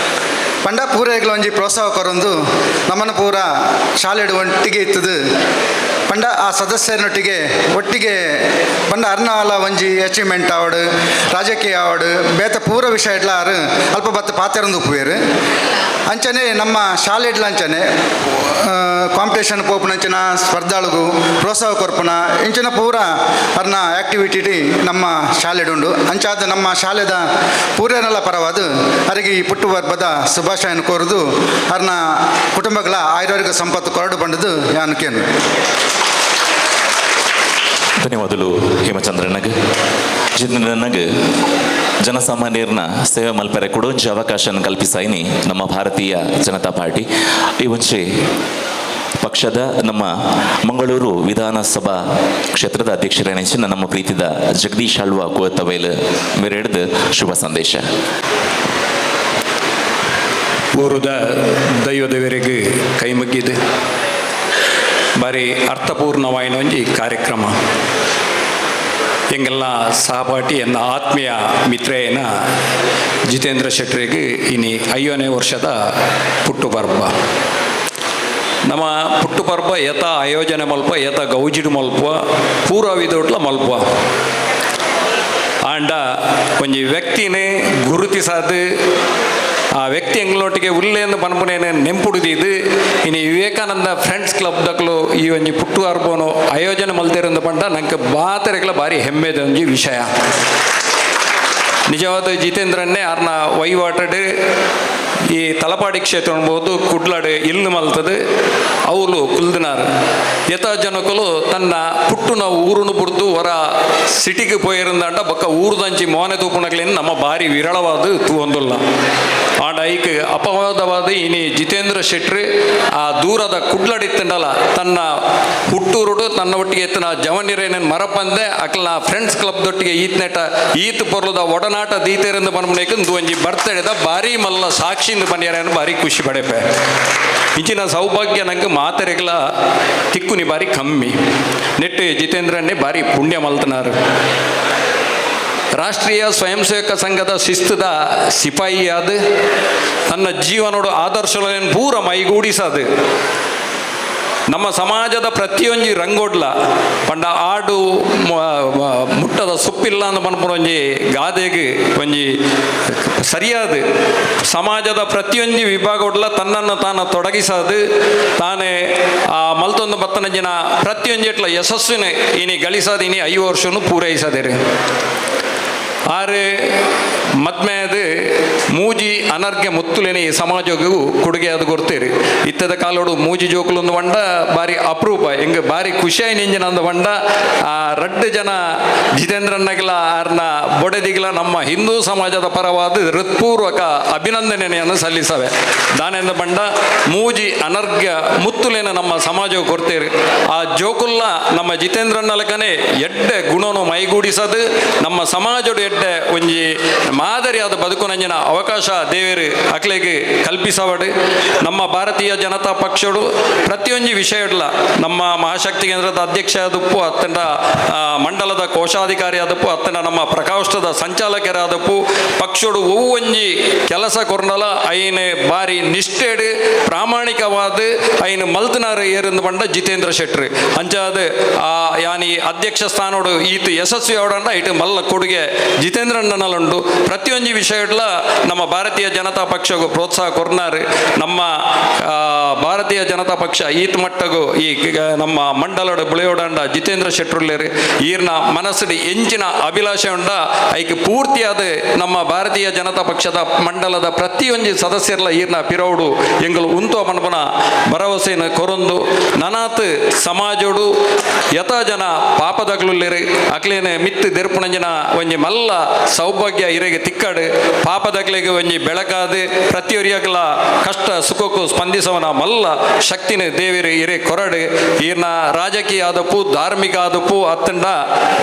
ಪಂಡ ಪೂರೈಗ್ಲ ಒಂಜಿ ಪ್ರೋತ್ಸಾಹ ಕೊರೊಂದು ನಮ್ಮನ್ನು ಪೂರ ಶಾಲೆಡು ಒಟ್ಟಿಗೆ ಇತ್ತದು. ಪಂಡ ಆ ಸದಸ್ಯರನೊಟ್ಟಿಗೆ ಒಟ್ಟಿಗೆ ಪಂಡ ಅರ್ನಾಲ ಒಂಜಿ ಅಚೀವ್ಮೆಂಟ್ ಆವಡು, ರಾಜಕೀಯ ಆವಡು, ಬೇತ ಪೂರ ವಿಷಯ ಇಡ್ಲ ಆರು ಅಲ್ಪ ಬತ್ತ ಪಾತೆರಂದು ಉಪ್ಪುವೇರು. ಅಂಚನೆ ನಮ್ಮ ಶಾಲೆ ಇಡ್ಲ ಅಂಚನೆ ಕಾಂಪಿಟೇಷನ್ ಪೋಪುನಂಚಿನ ಸ್ಪರ್ಧಾಳುಗು ಪ್ರೋತ್ಸಾಹ ಕೊರ್ಪುನ ಇಂಚಿನ ಪೂರ ಅರ್ನ ಆ್ಯಕ್ಟಿವಿಟಿ ನಮ್ಮ ಶಾಲೆಡುಂಡು. ಅಂಚಾದ ನಮ್ಮ ಶಾಲೆದ ಪೂರೇನಲ್ಲ ಪರವಾದ ಅರಿಗೆ ಈ ಪುಟ್ಟು ಹಬ್ಬದ ಶುಭಾಶಯನ ಕೋರುದು ಅರ್ನ ಕುಟುಂಬಗಳ ಆಯುರ್ವೇದ ಸಂಪತ್ತು ಕೊರಡು ಬಂದದ್ದು ಯಾನಕೇನು. ಧನ್ಯವಾದಗಳು ಹೇಮಚಂದ್ರನಗ್. ಜಿತೇಂದ್ರನಗ್ ಜನಸಾಮಾನ್ಯರನ್ನ ಸೇವೆ ಮಲ್ಪರೆ ಕೊಡೊಂಜಿ ಅವಕಾಶನ ಕಲ್ಪಿಸಾಯಿನಿ ನಮ್ಮ ಭಾರತೀಯ ಜನತಾ ಪಾರ್ಟಿ. ಈ ಒಂಜಿ ಪಕ್ಷದ ನಮ್ಮ ಮಂಗಳೂರು ವಿಧಾನಸಭಾ ಕ್ಷೇತ್ರದ ಅಧ್ಯಕ್ಷರೇನೆಂಚಿನ ನಮ್ಮ ಪ್ರೀತಿದ ಜಗದೀಶ್ ಆಳ್ವ ಕೋತವೈಲ್ ಮೇರೆಡ್ದು ಶುಭ ಸಂದೇಶ. ಊರುದ ದೈವದವರಿಗೆ ಕೈ ಮುಗ್ಗಿದೆ. ಬಾರಿ ಅರ್ಥಪೂರ್ಣವಾಯಿನ ಒಂಜಿ ಕಾರ್ಯಕ್ರಮ. ಎಂಗೆಲ್ಲ ಸಹಪಾಠಿ ಎನ್ನ ಆತ್ಮೀಯ ಮಿತ್ರೆಯನ ಜಿತೇಂದ್ರ ಶೆಟ್ಟರಿಗೆ ಇನಿ 50ನೇ ವರ್ಷದ ಪುಟ್ಟು ಪರ್ಬ. ನಮ್ಮ ಪುಟ್ಟು ಪರ್ಬ ಯಥ ಆಯೋಜನೆ ಮಲ್ಪ, ಯಥ ಗೌಜಿಡು ಮಲ್ಪ, ಪೂರ್ವ ವಿಧೋಟ್ಲ ಮಲ್ಪ. ಆಂಡ ಒಂಜಿ ವ್ಯಕ್ತಿನೇ ಗುರುತಿಸಾದ ಆ ವ್ಯಕ್ತಿ ಎಂಗ್ಲೊಟ್ಟಿಗೆ ಉಲ್ಲೇಂದು ಪನ್ಪುನೇನು ನೆಂಪುಡುದಿದ್ದು ಇನಿ ವಿವೇಕಾನಂದ ಫ್ರೆಂಡ್ಸ್ ಕ್ಲಬ್ ದಕ್ಲು ಈ ಒಂಜಿ ಪುಟ್ಟು ಹರ್ಬೋನು ಆಯೋಜನೆ ಮಲ್ತಿರಂದು ಪಂಡ ನಂಗೆ ಬಾತರೆಗಳ ಭಾರಿ ಹೆಮ್ಮೆದ ಒಂಜಿ ವಿಷಯ. ನಿಜವಾದ ಜಿತೇಂದ್ರನ್ನೇ ಆರ್ನ ವಹಿವಾಟಡು ಈ ತಲಪಾಡಿ ಕ್ಷೇತ್ರ ಅನ್ಬೋದು ಕುಡ್ಲಾಡು ಇಲ್ಲು ಮಲ್ತದೆ ಅವಳು ಕುಲ್ದಿನಾರ್ ಯಥ ಜನಕಲು ತನ್ನ ಪುಟ್ಟುನ ಊರುನು ಬುಡ್ದು ಹೊರ ಸಿಟಿಗೆ ಪೋಯಿರಂದಾಂಡ ಬೊಕ್ಕ ಊರುದಂಚಿ ಮೋನೆ ತೂಪುನಗ್ಲೇನು ನಮ್ಮ ಭಾರಿ ವಿರಳವಾದ ತೂವೊಂದುಲ್ಲ. ಆಂಡ ಐಕ್ ಅಪವಾದವಾದ ಇನಿ ಜಿತೇಂದ್ರ ಶೆಟ್ರು ಆ ದೂರದ ಕುಡ್ಲಡಿತ್ತಂಡಲ ತನ್ನ ಹುಟ್ಟೂರುಡು ತನ್ನ ಒಟ್ಟಿಗೆ ಎತ್ತನ ಜವನಿರೇನೇನು ಮರಪಂದೆ ಅಕ್ಲ ಫ್ರೆಂಡ್ಸ್ ಕ್ಲಬ್ ದೊಟ್ಟಿಗೆ ಈತ್ನೆಟ ಈತ್ ಪೊರ್ಲದ ಒಡನಾಟ ದೀತೆರೆಂದು ಪನ್ಪುನೇಕ್ ಒಂಜಿ ಬರ್ತಡೆದ ಭಾರಿ ಮಲ್ಲ ಸಾಕ್ಷಿಂದ ಪನ್ಯರೇನು ಭಾರಿ ಖುಷಿ ಪಡೆಪೆ. ಇಂಚಿನ ಸೌಭಾಗ್ಯ ನಂಗೆ ಮಾತೆರೆಗಳ ತಿಕ್ಕುನಿ ಭಾರಿ ಕಮ್ಮಿ. ನೆಟ್ಟು ಜಿತೇಂದ್ರನ್ನೇ ಭಾರಿ ಪುಣ್ಯ ಮಲ್ತನಾರು. ರಾಷ್ಟ್ರೀಯ ಸ್ವಯಂ ಸೇವಕ ಸಂಘದ ಶಿಸ್ತದ ಸಿಪಾಯಿಯಾದ ತನ್ನ ಜೀವನೋಡು ಆದರ್ಶಗಳನ್ನು ಪೂರ ಮೈಗೂಡಿಸದು ನಮ್ಮ ಸಮಾಜದ ಪ್ರತಿಯೊಂಜಿ ರಂಗೋಡ್ಲ ಪಂಡ ಆಡು ಮುಟ್ಟದ ಸುಪ್ಪಿಲ್ಲ ಅಂದ್ ಪನ್ಪುನ ಒಂಜಿ ಗಾದೆಗ್ ಒಂಜಿ ಸರಿಯಾದ ಸಮಾಜದ ಪ್ರತಿಯೊಂಜಿ ವಿಭಾಗೋಡ್ಲ ತನ್ನನ್ನು ತಾನು ತೊಡಗಿಸದು ತಾನೇ ಆ ಮಲ್ತೊಂದು ಬತ್ತನ ಜನ ಪ್ರತಿಯೊಂಜಿ ಎಟ್ಲ ಯಶಸ್ವಿನ ಇನಿ ಗಳಿಸದು ಇನಿ 5 ವರ್ಷನು ಪೂರೈಸದಿರಿ. ಆರು ಮದ್ಮೆದು ಮೂಜಿ ಅನರ್ಘ್ಯ ಮುತ್ತುಲೇನೆ ಈ ಸಮಾಜಕ್ಕೂ ಕೊಡುಗೆ ಅದು ಕೊಡ್ತೀರಿ. ಇತ್ತದ ಕಾಲೋಡು ಮೂಜಿ ಜೋಕುಲೊಂದು ಬಂಡ ಬಾರಿ ಅಪರೂಪ, ಎಂಗ್ ಬಾರಿ ಖುಷಿಯಾಗಿ ನಿಂಜಿನ ಅಂದ ಬಂಡ ಆ ರಡ್ಡು ಜನ ಜಿತೇಂದ್ರಣ್ಣಗಿಲ ಆರ್ನ ಬೊಡೆದಿಗಿಲ ನಮ್ಮ ಹಿಂದೂ ಸಮಾಜದ ಪರವಾದ ಹೃತ್ಪೂರ್ವಕ ಅಭಿನಂದನೆಯನ್ನು ಸಲ್ಲಿಸವೆ. ದಾನೆಂದ ಬಂಡ ಮೂಜಿ ಅನರ್ಘ್ಯ ಮುತ್ತುಲೇನ ನಮ್ಮ ಸಮಾಜವು ಕೊಡ್ತೀರಿ. ಆ ಜೋಕುಲ್ಲ ನಮ್ಮ ಜಿತೇಂದ್ರಣ್ಣಲಕನೇ ಎಡ್ಡೆ ಗುಣನು ಮೈಗೂಡಿಸದು ನಮ್ಮ ಸಮಾಜಡು ಎಡ್ಡೆ ಒಂಜಿ ಮಾದರಿಯಾದ ಬದುಕುನಂಜಿನ ಅವಕಾಶ ದೇವರು ಅಕ್ಲೆಗೆ ಕಲ್ಪಿಸವಡು. ನಮ್ಮ ಭಾರತೀಯ ಜನತಾ ಪಕ್ಷಡು ಪ್ರತಿಯೊಂಜಿ ವಿಷಯ ಇಡಲ ನಮ್ಮ ಮಹಾಶಕ್ತಿ ಕೇಂದ್ರದ ಅಧ್ಯಕ್ಷ ಆದಪ್ಪು ಅತ್ತಂಡ ಮಂಡಲದ ಕೋಶಾಧಿಕಾರಿ ಆದಪ್ಪು ಅತ್ತಂಡ ನಮ್ಮ ಪ್ರಕೋಷ್ಠದ ಸಂಚಾಲಕರಾದಪ್ಪು ಪಕ್ಷಡು ಒವ್ವೊಂಜಿ ಕೆಲಸ ಕೊರ್ನಲ ಐನ ಬಾರಿ ನಿಷ್ಠೆಡು ಪ್ರಾಮಾಣಿಕವಾದ ಐನ ಮಲ್ತನಾರು ಏರಂದು ಬಂಡ ಜಿತೇಂದ್ರ ಶೆಟ್ರು ಅಂಚಾದ ಆ ಯಾನಿ ಅಧ್ಯಕ್ಷ ಸ್ಥಾನೋಡು ಈತ ಯಶಸ್ವಿ ಅವಡಂಡ ಇటు ಮಲ್ಲ ಕೊಡುಗೆ ಜಿತೇಂದ್ರಣ್ಣನಲ್ಲುಂಡು. ಪ್ರತಿಯೊಂಜಿ ವಿಷಯ ಇಡ್ಲ ನಮ್ಮ ಭಾರತೀಯ ಜನತಾ ಪಕ್ಷಗೂ ಪ್ರೋತ್ಸಾಹ ಕೊರ್ನಾರು. ನಮ್ಮ ಭಾರತೀಯ ಜನತಾ ಪಕ್ಷ ಈತ ಮಟ್ಟಗೂ ಈ ನಮ್ಮ ಮಂಡಲೋಡು ಬುಳೆಯೋಡಂಡ ಜಿತೇಂದ್ರ ಶೆಟ್ರುಲ್ಲೇರು ಈರ್ನ ಮನಸ್ಸು ಎಂಚಿನ ಅಭಿಲಾಷೆ ಉಂಡ ಐಕ್ ಪೂರ್ತಿಯಾದ ನಮ್ಮ ಭಾರತೀಯ ಜನತಾ ಪಕ್ಷದ ಮಂಡಲದ ಪ್ರತಿಯೊಂಜಿ ಸದಸ್ಯರ್ಲ ಈರ್ನ ಪಿರೌಡು ಎಂಗಳು ಉಂತೋ ಪನ್ಪುನ ಭರವಸೆಯನ್ನು ಕೊರೊಂದು ನನಾತ್ ಸಮಾಜೋಡು ಯಥಾ ಜನ ಪಾಪದಗ್ಲುಲ್ಲೇರು ಅಕ್ಲೇನೆ ಮಿತ್ತು ದೆರ್ಪುಣಂಜಿನ ಒಂಜಿ ಮಲ್ಲ ಸೌಭಾಗ್ಯ ಇರೆಗೆ ತಿಕ್ಕಡು ಪಾಪದಗ್ಲಿಗೆ ಒಂಜಿ ಬೆಳಕಾದು ಪ್ರತಿಯೊರಿಯಾಗಲ ಕಷ್ಟ ಸುಖಕ್ಕೂ ಸ್ಪಂದಿಸವನ ಮಲ್ಲ ಶಕ್ತಿನ ದೇವಿರು ಇರೆ ಕೊರಡು. ಈರ್ನ ರಾಜಕೀಯ ಆದಪ್ಪು ಧಾರ್ಮಿಕ ಆದಪ್ಪು ಅತ್ತಂಡ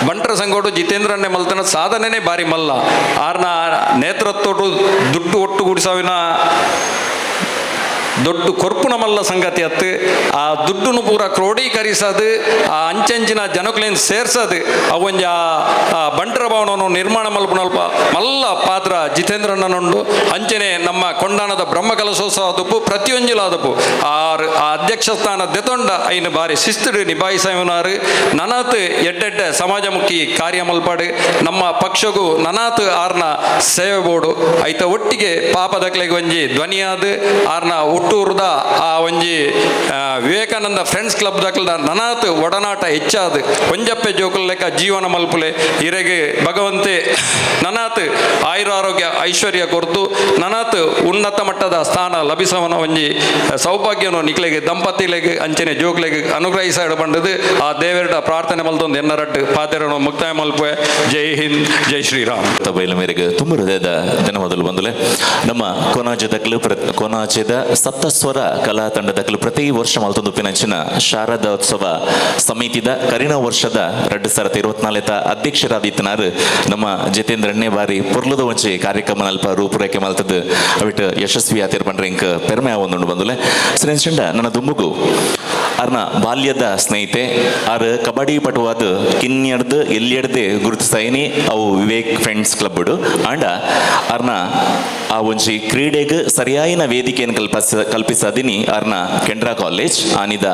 ಬಂಟರ ಸಂಗೋಡು ಜಿತೇಂದ್ರನ್ನೇ ಮಲ್ತನ ಸಾಧನೆನೇ ಬಾರಿ ಮಲ್ಲ. ಆರ್ನ ನೇತೃತ್ವಡು ದುಡ್ಡು ಒಟ್ಟುಗೂಡಿಸವಿನ ದೊಡ್ಡ ಕೊರ್ಪುನ ಮಲ್ಲ ಸಂಗತಿ ಅತ್ತು ಆ ದುಡ್ಡುನು ಪೂರ ಕ್ರೋಢೀಕರಿಸದು ಆ ಅಂಚಂಚಿನ ಜನಕ್ಲೇನ್ ಸೇರ್ಸದು ಅವೊಂಜ ಆ ಬಂಟರ ಭವನವನ್ನು ನಿರ್ಮಾಣ ಮಲ್ಪುನಲ್ಪ ಮಲ್ಲ ಪಾತ್ರ ಜಿತೇಂದ್ರಣ್ಣನುಂಡು. ಅಂಚನೆ ನಮ್ಮ ಕೊಂಡಾಣದ ಬ್ರಹ್ಮ ಕಲಶೋತ್ಸವ ಆದಪ್ಪು ಪ್ರತಿಯೊಂಜಿಲಾದಪ್ಪು ಆರು ಆ ಅಧ್ಯಕ್ಷ ಸ್ಥಾನ ದೆತೊಂಡ ಐನು ಬಾರಿ ಶಿಸ್ತುಡು ನಿಭಾಯಿಸವನಾರು. ನನಾತ್ ಎಡ್ಡೆಡ್ಡೆ ಸಮಾಜಮುಖಿ ಕಾರ್ಯ ಮಲ್ಪಾಡು ನಮ್ಮ ಪಕ್ಷಗೂ ನನಾತ್ ಆರ್ನ ಸೇವೆ ಬೋಡು ಐತ ಒಟ್ಟಿಗೆ ಪಾಪದಕ್ಲೆಗೆ ಒಂಜಿ ಧ್ವನಿಯಾದ ಆರ್ನ ಹುಟ್ಟೂರ್ದ ಆ ಒಂಜಿ ವಿವೇಕಾನಂದ ಫ್ರೆಂಡ್ಸ್ ಕ್ಲಬ್ ದಕ್ಲದ ನನಾತ್ ಒಡನಾಟ ಹೆಚ್ಚಾದ ಒಂಜಪ್ಪೆ ಜೋಕುಲ್ ಲೆಕ್ಕ ಜೀವನ ಮಲ್ಪುಲೆ ಇರೆಗೆ ಭಗವಂತೆ ನನಾತ್ ಆಯುರಾರೋಗ್ಯ ಐಶ್ವರ್ಯ ಕೊರ್ದು ನನಾತ್ ಉನ್ನತ ಮಟ್ಟದ ಸ್ಥಾನ ಲಭಿಸವನ ಒಂಜಿ ಸೌಭಾಗ್ಯನು ನಿಕ್ಲೆಗೆ ದಂಪತಿಲೆಗೆ ಅಂಚನೆ ಜೋಕ್ಲೆಗೆ ಅನುಗ್ರಹಿಸ ಬಂದದು ಆ ದೇವರ ಪ್ರಾರ್ಥನೆ ಮಲ್ತೊಂದು ಎನ್ನರಟ್ಟು ಪಾತೆರನು ಮುಕ್ತಾಯ ಮಲ್ಪುವೆ. ಜೈ ಹಿಂದ್, ಜೈ ಶ್ರೀರಾಮ್. ಬಯಲು ಮೇರೆಗೆ ತುಂಬ ಹೃದಯದ ಧನ್ಯವಾದಗಳು ಬಂದುಲೆ. ನಮ್ಮ ಕೋನಾಜದಕ್ಲು ಕೋನಾಜದ ಸಪ್ತಸ್ವರ ಕಲಾ ತಂಡದಕ್ಲು ಪ್ರತಿ ವರ್ಷ ಮಲ್ತೊಂದು ಪಿನಂಚಿನ ಶಾರದೋತ್ಸವ ಸಮಿತಿದ ಕರಿನ ವರ್ಷದ 2024 ಅಧ್ಯಕ್ಷರಾದಿತ್ತನಾರು ನಮ್ಮ ಜಿತೇಂದ್ರಣ್ಣೆ ಬಾರಿ ಪೊರ್ಲದ ಒಂಚಿ ಕಾರ್ಯಕ್ರಮ ಅಲ್ಪ ರೂಪುರೇಖೆ ಮಲ್ತದ್ದು ಅವಿಟ್ ಯಶಸ್ವಿ ಆತಿರ್ ಪಂಡ್ರೆ ಇಂಕ್ ಪೆರ್ಮೆ ಆವೊಂದುಂಡು ಬಂದುಲೆ. ಸರಿ, ನನ್ನ ದುಂಬುಗು ಅರ್ನ ಬಾಲ್ಯದ ಸ್ನೇಹಿತೆ ಆರ್ ಕಬಡ್ಡಿ ಪಟುವಾದ ಕಿನ್ಯಡ್ದು ಎಲ್ಲಿಯಡ್ದೆ ಗುರುತಿಸಾಯಿನಿ ಅವು ವಿವೇಕ್ ಫ್ರೆಂಡ್ಸ್ ಕ್ಲಬ್ಡು ಆಂಡ ಅರ್ನ ಆ ಒಂಜಿ ಕ್ರೀಡೆಗೆ ಸರಿಯಾಯಿನ ವೇದಿಕೆಯನ್ನು ಕಲ್ಪಿಸದಿನಿ ಅರ್ನ ಕೆಂಡ್ರಾ ಕಾಲೇಜ್ ಆನಿದ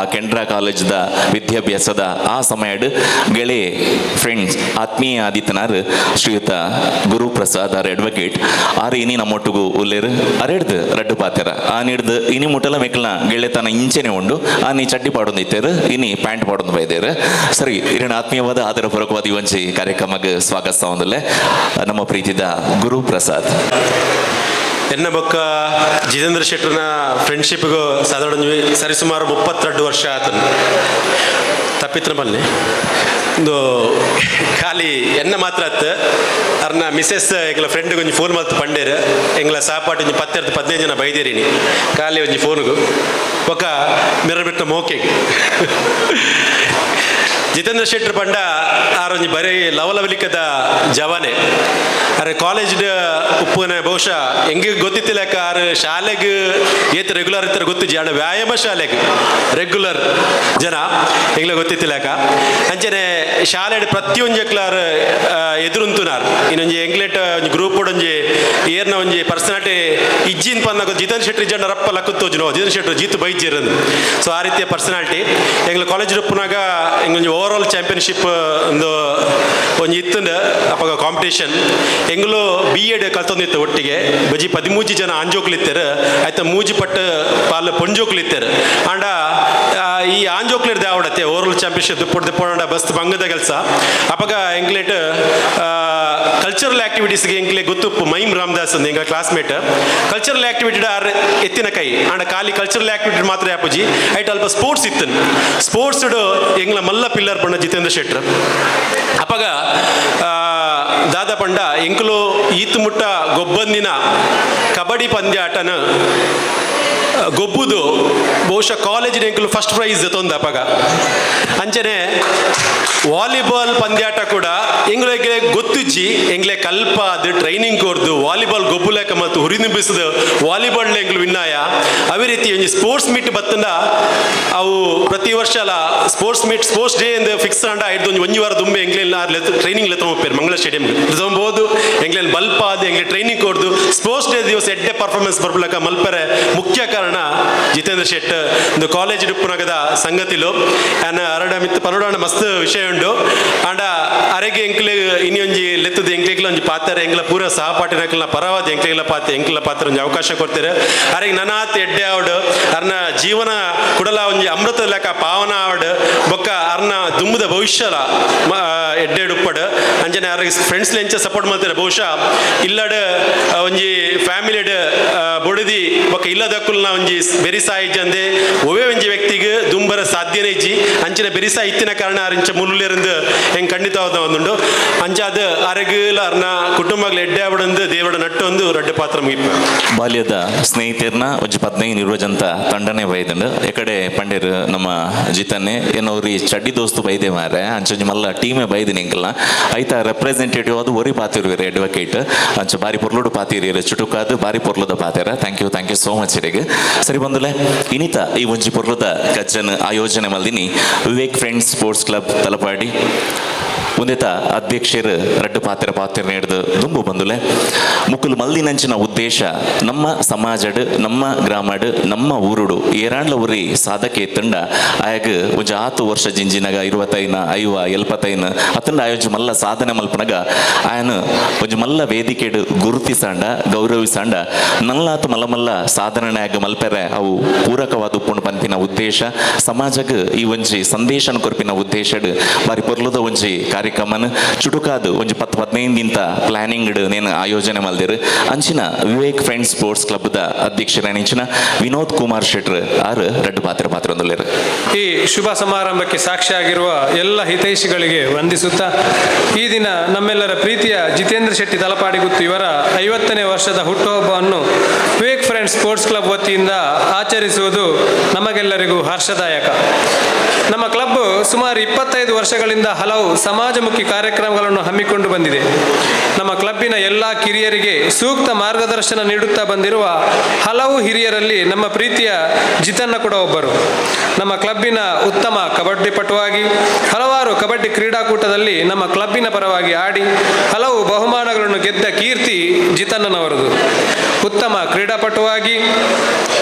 ಆ ಕೆಂಡ್ರಾ ಕಾಲೇಜ್ದ ವಿದ್ಯಾಭ್ಯಾಸದ ಆ ಸಮಯಡ್ ಗೆಳೆ ಫ್ರೆಂಡ್ಸ್ ಆತ್ಮೀಯ ಆದಿತ್ಯನಾರ್ ಶ್ರೀಯುತ ಗುರುಪ್ರಸಾದ್ ಆರ್ ಅಡ್ವೊಕೇಟ್ ಆರ್ ಇನಿ ನಮ್ಮೊಟ್ಟಿಗೂ ಉಲ್ಲೇರು ಅರೆಡ್ದು ರಡ್ಡು ಪಾತೆರ ಆನಿಡ್ದು ಇನಿ ಮುಟ್ಟಲ ಮೆಕ್ಲನ ಗೆಳೆತನ ಇಂಚೆನೆ ಉಂಡು ಆನಿ ಚಡ್ಡಿ ಪಾಡೊಂದು ಇತ್ತೇರು ಇನಿ ಪ್ಯಾಂಟ್ ಪಾಡೊಂದು ಬೈದೇರು. ಸರಿ, ಇರಿನ ಆತ್ಮೀಯವಾದ ಆದರಪೂರ್ವಕವಾದ ಈ ಒಂಜಿ ಕಾರ್ಯಕ್ರಮಕ್ಕೆ ಸ್ವಾಗತ ಒಂದಲ್ಲೇ ನಮ್ಮ ಪ್ರೀತಿದ ಗುರುಪ್ರಸಾದ್. ಎನ್ನ ಬೊಕ್ಕ ಜಿತೇಂದ್ರ ಶೆಟ್ಟರ್ನ ಫ್ರೆಂಡ್ಶಿಪ್ಗೂ ಸಾಧಾರಣ ಸರಿಸುಮಾರು 32 ವರ್ಷ ಆತನು ತಪ್ಪಿತ್ರ ಬಲ್ಲೆ ಒಂದು ಖಾಲಿ ಎನ್ನ ಮಾತ್ರ ಅತ್ತು ಅರ್ನ ಮಿಸೆಸ್ ಎಂಗ್ಲ ಫ್ರೆಂಡ್ ಒಂಜಿ ಫೋನ್ ಮಲ್ತು ಪಂಡೇರು ಎಂಗ್ಲ ಸಾಪಾಟ್ ಒಂಜಿ 10 15 ಜನ ಬೈದೇರಿನಿ ಖಾಲಿ ಒಂಜಿ ಫೋನ್ಗು ಬೊಕ್ಕ ಮಿರ ಬಿಟ್ಟ ಮೋಕೆಗೆ. ಜಿತೇಂದ್ರ ಶೆಟ್ಟರ್ ಪಂಡ ಆರೊಂಜಿ ಬರೀ ಲವಲವಲಿಕದ ಜವಾನೆ. ಅರೆ ಕಾಲೇಜ್ ಉಪ್ಪುನ ಬಹುಶಃ ಹೆಂಗೆ ಗೊತ್ತಿತ್ತಿಲ್ಲಕ್ಕ ಆರು ಶಾಲೆಗೆ ಏತ್ ರೆಗ್ಯುಲರ್ ಇತ್ತರ ಗೊತ್ತಿಜ್ಜಿ ಆಂಡ ವ್ಯಾಯಾಮ ಶಾಲೆಗೆ ರೆಗ್ಯುಲರ್ ಜನ ಎಂಗ್ಲ ಗೊತ್ತಿತ್ತಿಲ್ಲಕ್ಕ. ಅಂಚನೆ ಶಾಲೆಡ್ ಪ್ರತಿಯೊಂಜಕ್ಲಾರ್ ಎದುರುಂತುನಾರ್ ಇನ್ನೊಂಜಿ ಎಂಗ್ಲೆಟ್ ಒಂಜಿ ಗ್ರೂಪ್ ಒಂಜಿ ಏರ್ನ ಒಂಜಿ ಪರ್ಸನಾಲಿಟಿ ಇಜ್ಜಿನ್ ಪನ್ನ ಜಿತೇಂದ್ರ ಶೆಟ್ಟರ್ ಇಜ್ಜಂಡ ರಪ್ಪ ಲಕ್ಕುತ್ತೋಜು ಜಿತೇಂದ್ರ ಶೆಟ್ಟರ್ ಜೀತು ಬೈದೆ. ಪೋಯಿಜ್ಜಿರಂದು. ಸೊ ಆ ರೀತಿಯ ಪರ್ಸನಾಲಿಟಿ. ಎಂಗ್ಲ ಕಾಲೇಜ್ ಉಪ್ಪುನಾಗ ಎಂಗೊಂಜಿ ಓವರ್ ಆಲ್ ಚಾಂಪಿಯನ್ಶಿಪ್ ಒಂದು ಒಂಜಿ ಇತ್ತಂಡ ಅಪಗ ಕಾಂಪಿಟೇಷನ್. ಎಂಗ್ಲು ಬಿ ಎಡ್ ಕಲ್ತೊಂದಿತ್ತು ಒಟ್ಟಿಗೆ. ಬಜಿ 13 ಜನ ಆಂಜೋಕ್ಲಿತ್ತಾರೆ, ಆಯ್ತ 3 ಪಟ್ಟು ಪಾಲ್ ಪೊಂಜೋಕ್ಲಿತ್ತಾರೆ. ಆಂಡ ಈ ಆಂಜೋಕ್ಲಿರ್ದೆ ಆವಡತ್ತೆ ಓವರ್ ಆಲ್ ಚಾಂಪಿಯನ್ಶಿಪ್ ದುಪ್ಪೊಡ್ದು ಬಸ್ ಬಂಗದ ಕೆಲಸ. ಅಪಗ ಎಂಗ್ಲೇಟ್ ಕಲ್ಚರಲ್ ಆಕ್ಟಿವಿಟೀಸ್ಗೆ ಎಂಕ್ಲೆ ಗೊತ್ತುಪ್ಪು ಮೈಮ್ ರಾಮದಾಸ್ ಅಂದ್ ಎಂಗ್ಲ ಕ್ಲಾಸ್ಮೇಟ್. ಕಲ್ಚರಲ್ ಆಕ್ಟಿವಿಟಿ ಆರ್ ಎತ್ತಿನ ಕೈ. ಆಂಡ ಖಾಲಿ ಕಲ್ಚರಲ್ ಆಕ್ಟಿವಿಟಿ ಮಾತ್ರ ಯಾಪುಜಿ, ಐಟ್ ಅಲ್ಪ ಸ್ಪೋರ್ಟ್ಸ್ ಇತ್ತನ್. ಸ್ಪೋರ್ಟ್ಸ್ ಎಂಗ್ಲ ಮಲ್ಲ ಪಿಲ್ಲರ್ ಪಂಡ ಜಿತೇಂದ್ರ ಶೆಟ್ರ್. ಅಪಗ ದಾದ ಪಂಡ ಎಂಕುಲು ಈತ್ ಮುಟ್ಟ ಗೊಬ್ಬಂದಿನ ಕಬಡ್ಡಿ ಪಂದ್ಯಾಟನ ಗೊಬ್ಬುದು ಬಹುಶಃ ಕಾಲೇಜಿನ ಎಂಕುಲು ಫಸ್ಟ್ ಪ್ರೈಸ್ ತೊಂದ ಅಪಗ. ಅಂಚನೆ ವಾಲಿಬಾಲ್ ಪಂದ್ಯಾಟ ಕೂಡ ಎಂಗ್ಳಿಗೆ ಗೊತ್ತುಜ್ಜಿ, ಎಂಗ್ಲೆ ಕಲ್ಪ ಅದು ಟ್ರೈನಿಂಗ್ ಕೊರ್ದು ವಾಲಿಬಾಲ್ ಗೊಬ್ಬುಲೆಕ ಮತ್ತು ಹುರಿದುಂಬಿಸಿದ ವಾಲಿಬಾಲ್ ಎಂಗ್ಲು ವಿನ್ನಾಯ. ಅದೇ ರೀತಿ ಒಂಜಿ ಸ್ಪೋರ್ಟ್ಸ್ ಮೀಟ್ ಬತ್ತಂಡ ಅವು ಪ್ರತಿ ವರ್ಷ ಅಲ್ಲ ಸ್ಪೋರ್ಟ್ಸ್ ಮೀಟ್ ಸ್ಪೋರ್ಟ್ಸ್ ಡೇ ಎಂದು ಫಿಕ್ಸ್ ಆಂಡ ಐದು ಒಂಜಿ ಒಂಜಿ ವಾರ ದುಂಬೆ ಎಂಗ್ಲೆಲ್ಲ ಟ್ರೈನಿಂಗ್ ಲೆತ್ತೊಂಬ ಮಂಗಳ ಸ್ಟೇಡಿಯಂ ಲೆತ್ತೊಂಬೋದು. ಎಂಗ್ಲೆನ್ ಬಲ್ಪ ಅದು ಎಂಗ್ಲೆ ಟ್ರೈನಿಂಗ್ ಕೊರ್ದು ಸ್ಪೋರ್ಟ್ಸ್ ಡೇ ದಿವಸ ಎಡ್ಡೆ ಪರ್ಫಾರ್ಮೆನ್ಸ್ ಬರ್ಬಲಕ ಮಲ್ಪರೆ ಮುಖ್ಯ ಕಾರಣ ಜಿತೇಂದ್ರ ಶೆಟ್. ಒಂದು ಕಾಲೇಜ್ ಡುಪ್ಪುನಗದ ಸಂಗತಿಲು ಆನ ಅರಡ ಮಿತ್ತು ಪನೋಡಾಣ ಮಸ್ತ್ ವಿಷಯ ಉಂಡು. ಆಂಡ ಅರೆಗೆ ಎಂಕ್ಲೆ ಇನ್ನೊಂಜಿ ಲೆತ್ತದ ಎಂಕ್ಲೆಗ್ಲ ಒಂಜಿ ಪಾತ್ರ ಎಂಕ್ಲ ಪೂರ ಸಹಪಾಠಿನಕ್ಲೆನ ಪರವಾದ ಎಂಕ್ಲೆಗ್ಲ ಪಾತ್ರ ಎಂಕ್ಲ ಪಾತ್ರ ಒಂಜಿ ಅವಕಾಶ ಕೊಡ್ತಾರೆ. ಅರೆಗೆ ನನಾತ್ ಎಡ್ಡೆ ಆವಡು ಅರ್ನ ಜೀವನ ಕುಡಲ ಒಂಜಿ ಅಮೃತ ಲೆಕ್ಕ ಪಾವನ ಆವಡು ಬೊಕ್ಕ ಅರ್ನ ದುಂಬುದ ಭವಿಷ್ಯಲ ಎಡ್ಡೆ ಉಪ್ಪಡು. ಅಂಚನೆ ಅರೆಗೆ ಫ್ರೆಂಡ್ಸ್ ಎಂಚ ಸಪೋರ್ಟ್ ಮಾಡ್ತಾರೆ. ಬಹುಶಃ ಇಲ್ಲಡ್ ಒಂಜಿ ಫ್ಯಾಮಿಲಿಡ್ ಬೊಡದಿ ಬೊಕ್ಕ ಇಲ್ಲದಕ್ಕುಲ್ನ ಒಂಜಿ ಬೆರಿಸಾಯಿಜಂದೆ ಒವೇ ಒಂಜಿ ವ್ಯಕ್ತಿಗೆ ದುಂಬರ ಸಾಧ್ಯನೇ ಇಜ್ಜಿ. ಅಂಚಿನ ಬೆರಿಸಾ ಇತ್ತಿನ ಕಾರಣ ಅರಿಂಚ ಮುಲ್ಲುಲಿರಂದು ಹೆಂಗೆ ಖಂಡಿತವಾದ ಒಂದುಂಡು. ಅಂಚಾದ ಅರೆಗುಲ ಅರ್ನ ಕುಟುಂಬಗಳ ಎಡ್ಡೆ ಆವಡಂದು ದೇವಡ ನಟ್ಟು ಒಂದು ರಡ್ಡು ಪಾತ್ರ ಮುಗಿಪ. ಬಾಲ್ಯದ ಸ್ನೇಹಿತರನ್ನ ಒಂಜಿ 15 20 ಜಂತ ತಂಡನೆ ಬೈದಂಡು ಎಕಡೆ ಪಂಡೇರು ನಮ್ಮ ಜಿತನ್ನೆ ಏನೋರಿ ಚಡ್ಡಿ ದೋಸ್ತು ಬೈದೆ ಮಾರೆ ಅಂಚೊಂಜಿ ಮಲ್ಲ ಟೀಮೇ ಬೈದಿನಿ ಎಂಕಲ್ನ. ಐತ ರೆಪ್ರೆಸೆಂಟೇಟಿವ್ ಅದು ಒರಿ ಪಾತಿರುವೆರ್ ಅಡ್ವೊಕೇಟ್. ಅಂಚ ಬಾರಿ ಪೊರ್ಲುಡು ಪಾತಿರಿಯರು ಚುಟುಕಾದು ಬಾರಿ ಪೊರ್ಲುದ ಪಾತೆರ. Thank you, thank you so much ಇರೆಗ್. ಸರಿ ಬಂದುಲೆ ಇನಿತ ಈ ಒಂಜಿ ಪೊರ್ಲುದ ಕಜ್ಜನ್ ಆಯೋಜನೆ ಮಲ್ದಿನಿ Vivek friends sports club Talapady ಒಂದೇತ ಅಧ್ಯಕ್ಷರು ರಡ್ಡು ಪಾತ್ರ ಪಾತ್ರ ನೀಡ್ದು ದುಂಬು ಬಂದುಲೆ. ಮುಕ್ಕುಲು ಮಲ್ದಿನಂಚಿನ ಉದ್ದೇಶ ನಮ್ಮ ಸಮಾಜಡ್ ನಮ್ಮ ಗ್ರಾಮಡ್ ನಮ್ಮ ಊರುಡು ಏರಾಂಡ್ಲ ಊರಿ ಸಾಧಕೆ ತಂಡ ಆಯಾಗ ಒಂಜಿ 10 ವರ್ಷ ಜಿಂಜಿನಾಗ 25 50 75 ಅತಂಡ ಆಯೋಜ ಮಲ್ಲ ಸಾಧನೆ ಮಲ್ಪನಗ ಆಯನ ಒಂಜಿ ಮಲ್ಲ ವೇದಿಕೆಡು ಗುರುತಿಸಾಂಡ ಗೌರವಿಸಾಂಡ ನಲ್ಲಾತು ಮಲ್ಲ ಮಲ್ಲ ಸಾಧನೆಯಾಗ ಮಲ್ಪೆರೆ ಅವು ಪೂರಕವಾದ ಉಪ್ಪುಂಡು ಪನ್ಪಿನ ಉದ್ದೇಶ ಸಮಾಜಗ್ ಈ ಒಂಜಿ ಸಂದೇಶನ ಕೊರ್ಪಿನ ಉದ್ದೇಶಡ್ ಬಾರಿ ಪೊರ್ಲುದ ಒಂಜಿ ಕಾರ್ಯಕ್ರಮನ ಚುಟುಕಾದು ಒಂಜಿ 10-15 ದಿಂತ ಪ್ಲಾನಿಂಗ್ ನೇನು ಆಯೋಜನೆ ಮಲ್ದಿರು. ಅಂಚಿನ ವಿವೇಕ್ ಫ್ರೆಂಡ್ಸ್ ಸ್ಪೋರ್ಟ್ಸ್ ಕ್ಲಬ್ದ ಅಧ್ಯಕ್ಷರ ವಿನೋದ್ ಕುಮಾರ್ ಶೆಟ್ರ್ ಆರು ರಡ್ಡು ಪಾತ್ರ ಪಾತ್ರ ಒಂದುಲ್ಲೇರು. ಈ ಶುಭ ಸಮಾರಂಭಕ್ಕೆ ಸಾಕ್ಷಿಯಾಗಿರುವ ಎಲ್ಲ ಹಿತೈಷಿಗಳಿಗೆ ವಂದಿಸುತ್ತಾ ಈ ದಿನ ನಮ್ಮೆಲ್ಲರ ಪ್ರೀತಿಯ ಜಿತೇಂದ್ರ ಶೆಟ್ಟಿ ತಲಪಾಡಿಗುತ್ತು ಇವರ 50ನೇ ವರ್ಷದ ಹುಟ್ಟುಹಬ್ಬವನ್ನು ವಿವೇಕ್ ಫ್ರೆಂಡ್ಸ್ ಸ್ಪೋರ್ಟ್ಸ್ ಕ್ಲಬ್ ವತಿಯಿಂದ ಆಚರಿಸುವುದು ನಮಗೆಲ್ಲರಿಗೂ ಹರ್ಷದಾಯಕ. ನಮ್ಮ ಕ್ಲಬ್ ಸುಮಾರು 25 ವರ್ಷಗಳಿಂದ ಹಲವು ಸಮಾಜಮುಖಿ ಕಾರ್ಯಕ್ರಮಗಳನ್ನು ಹಮ್ಮಿಕೊಂಡು ಬಂದಿದೆ. ನಮ್ಮ ಕ್ಲಬ್ಬಿನ ಎಲ್ಲ ಕಿರಿಯರಿಗೆ ಸೂಕ್ತ ಮಾರ್ಗದರ್ಶನ ನೀಡುತ್ತಾ ಬಂದಿರುವ ಹಲವು ಹಿರಿಯರಲ್ಲಿ ನಮ್ಮ ಪ್ರೀತಿಯ ಜಿತನ್ನ ಕೂಡ ಒಬ್ಬರು. ನಮ್ಮ ಕ್ಲಬ್ಬಿನ ಉತ್ತಮ ಕಬಡ್ಡಿ ಪಟುವಾಗಿ ಹಲವಾರು ಕಬಡ್ಡಿ ಕ್ರೀಡಾಕೂಟದಲ್ಲಿ ನಮ್ಮ ಕ್ಲಬ್ಬಿನ ಪರವಾಗಿ ಆಡಿ ಹಲವು ಬಹುಮಾನಗಳನ್ನು ಗೆದ್ದ ಕೀರ್ತಿ ಜಿತನ್ನನವರದು. ಉತ್ತಮ ಕ್ರೀಡಾಪಟುವಾಗಿ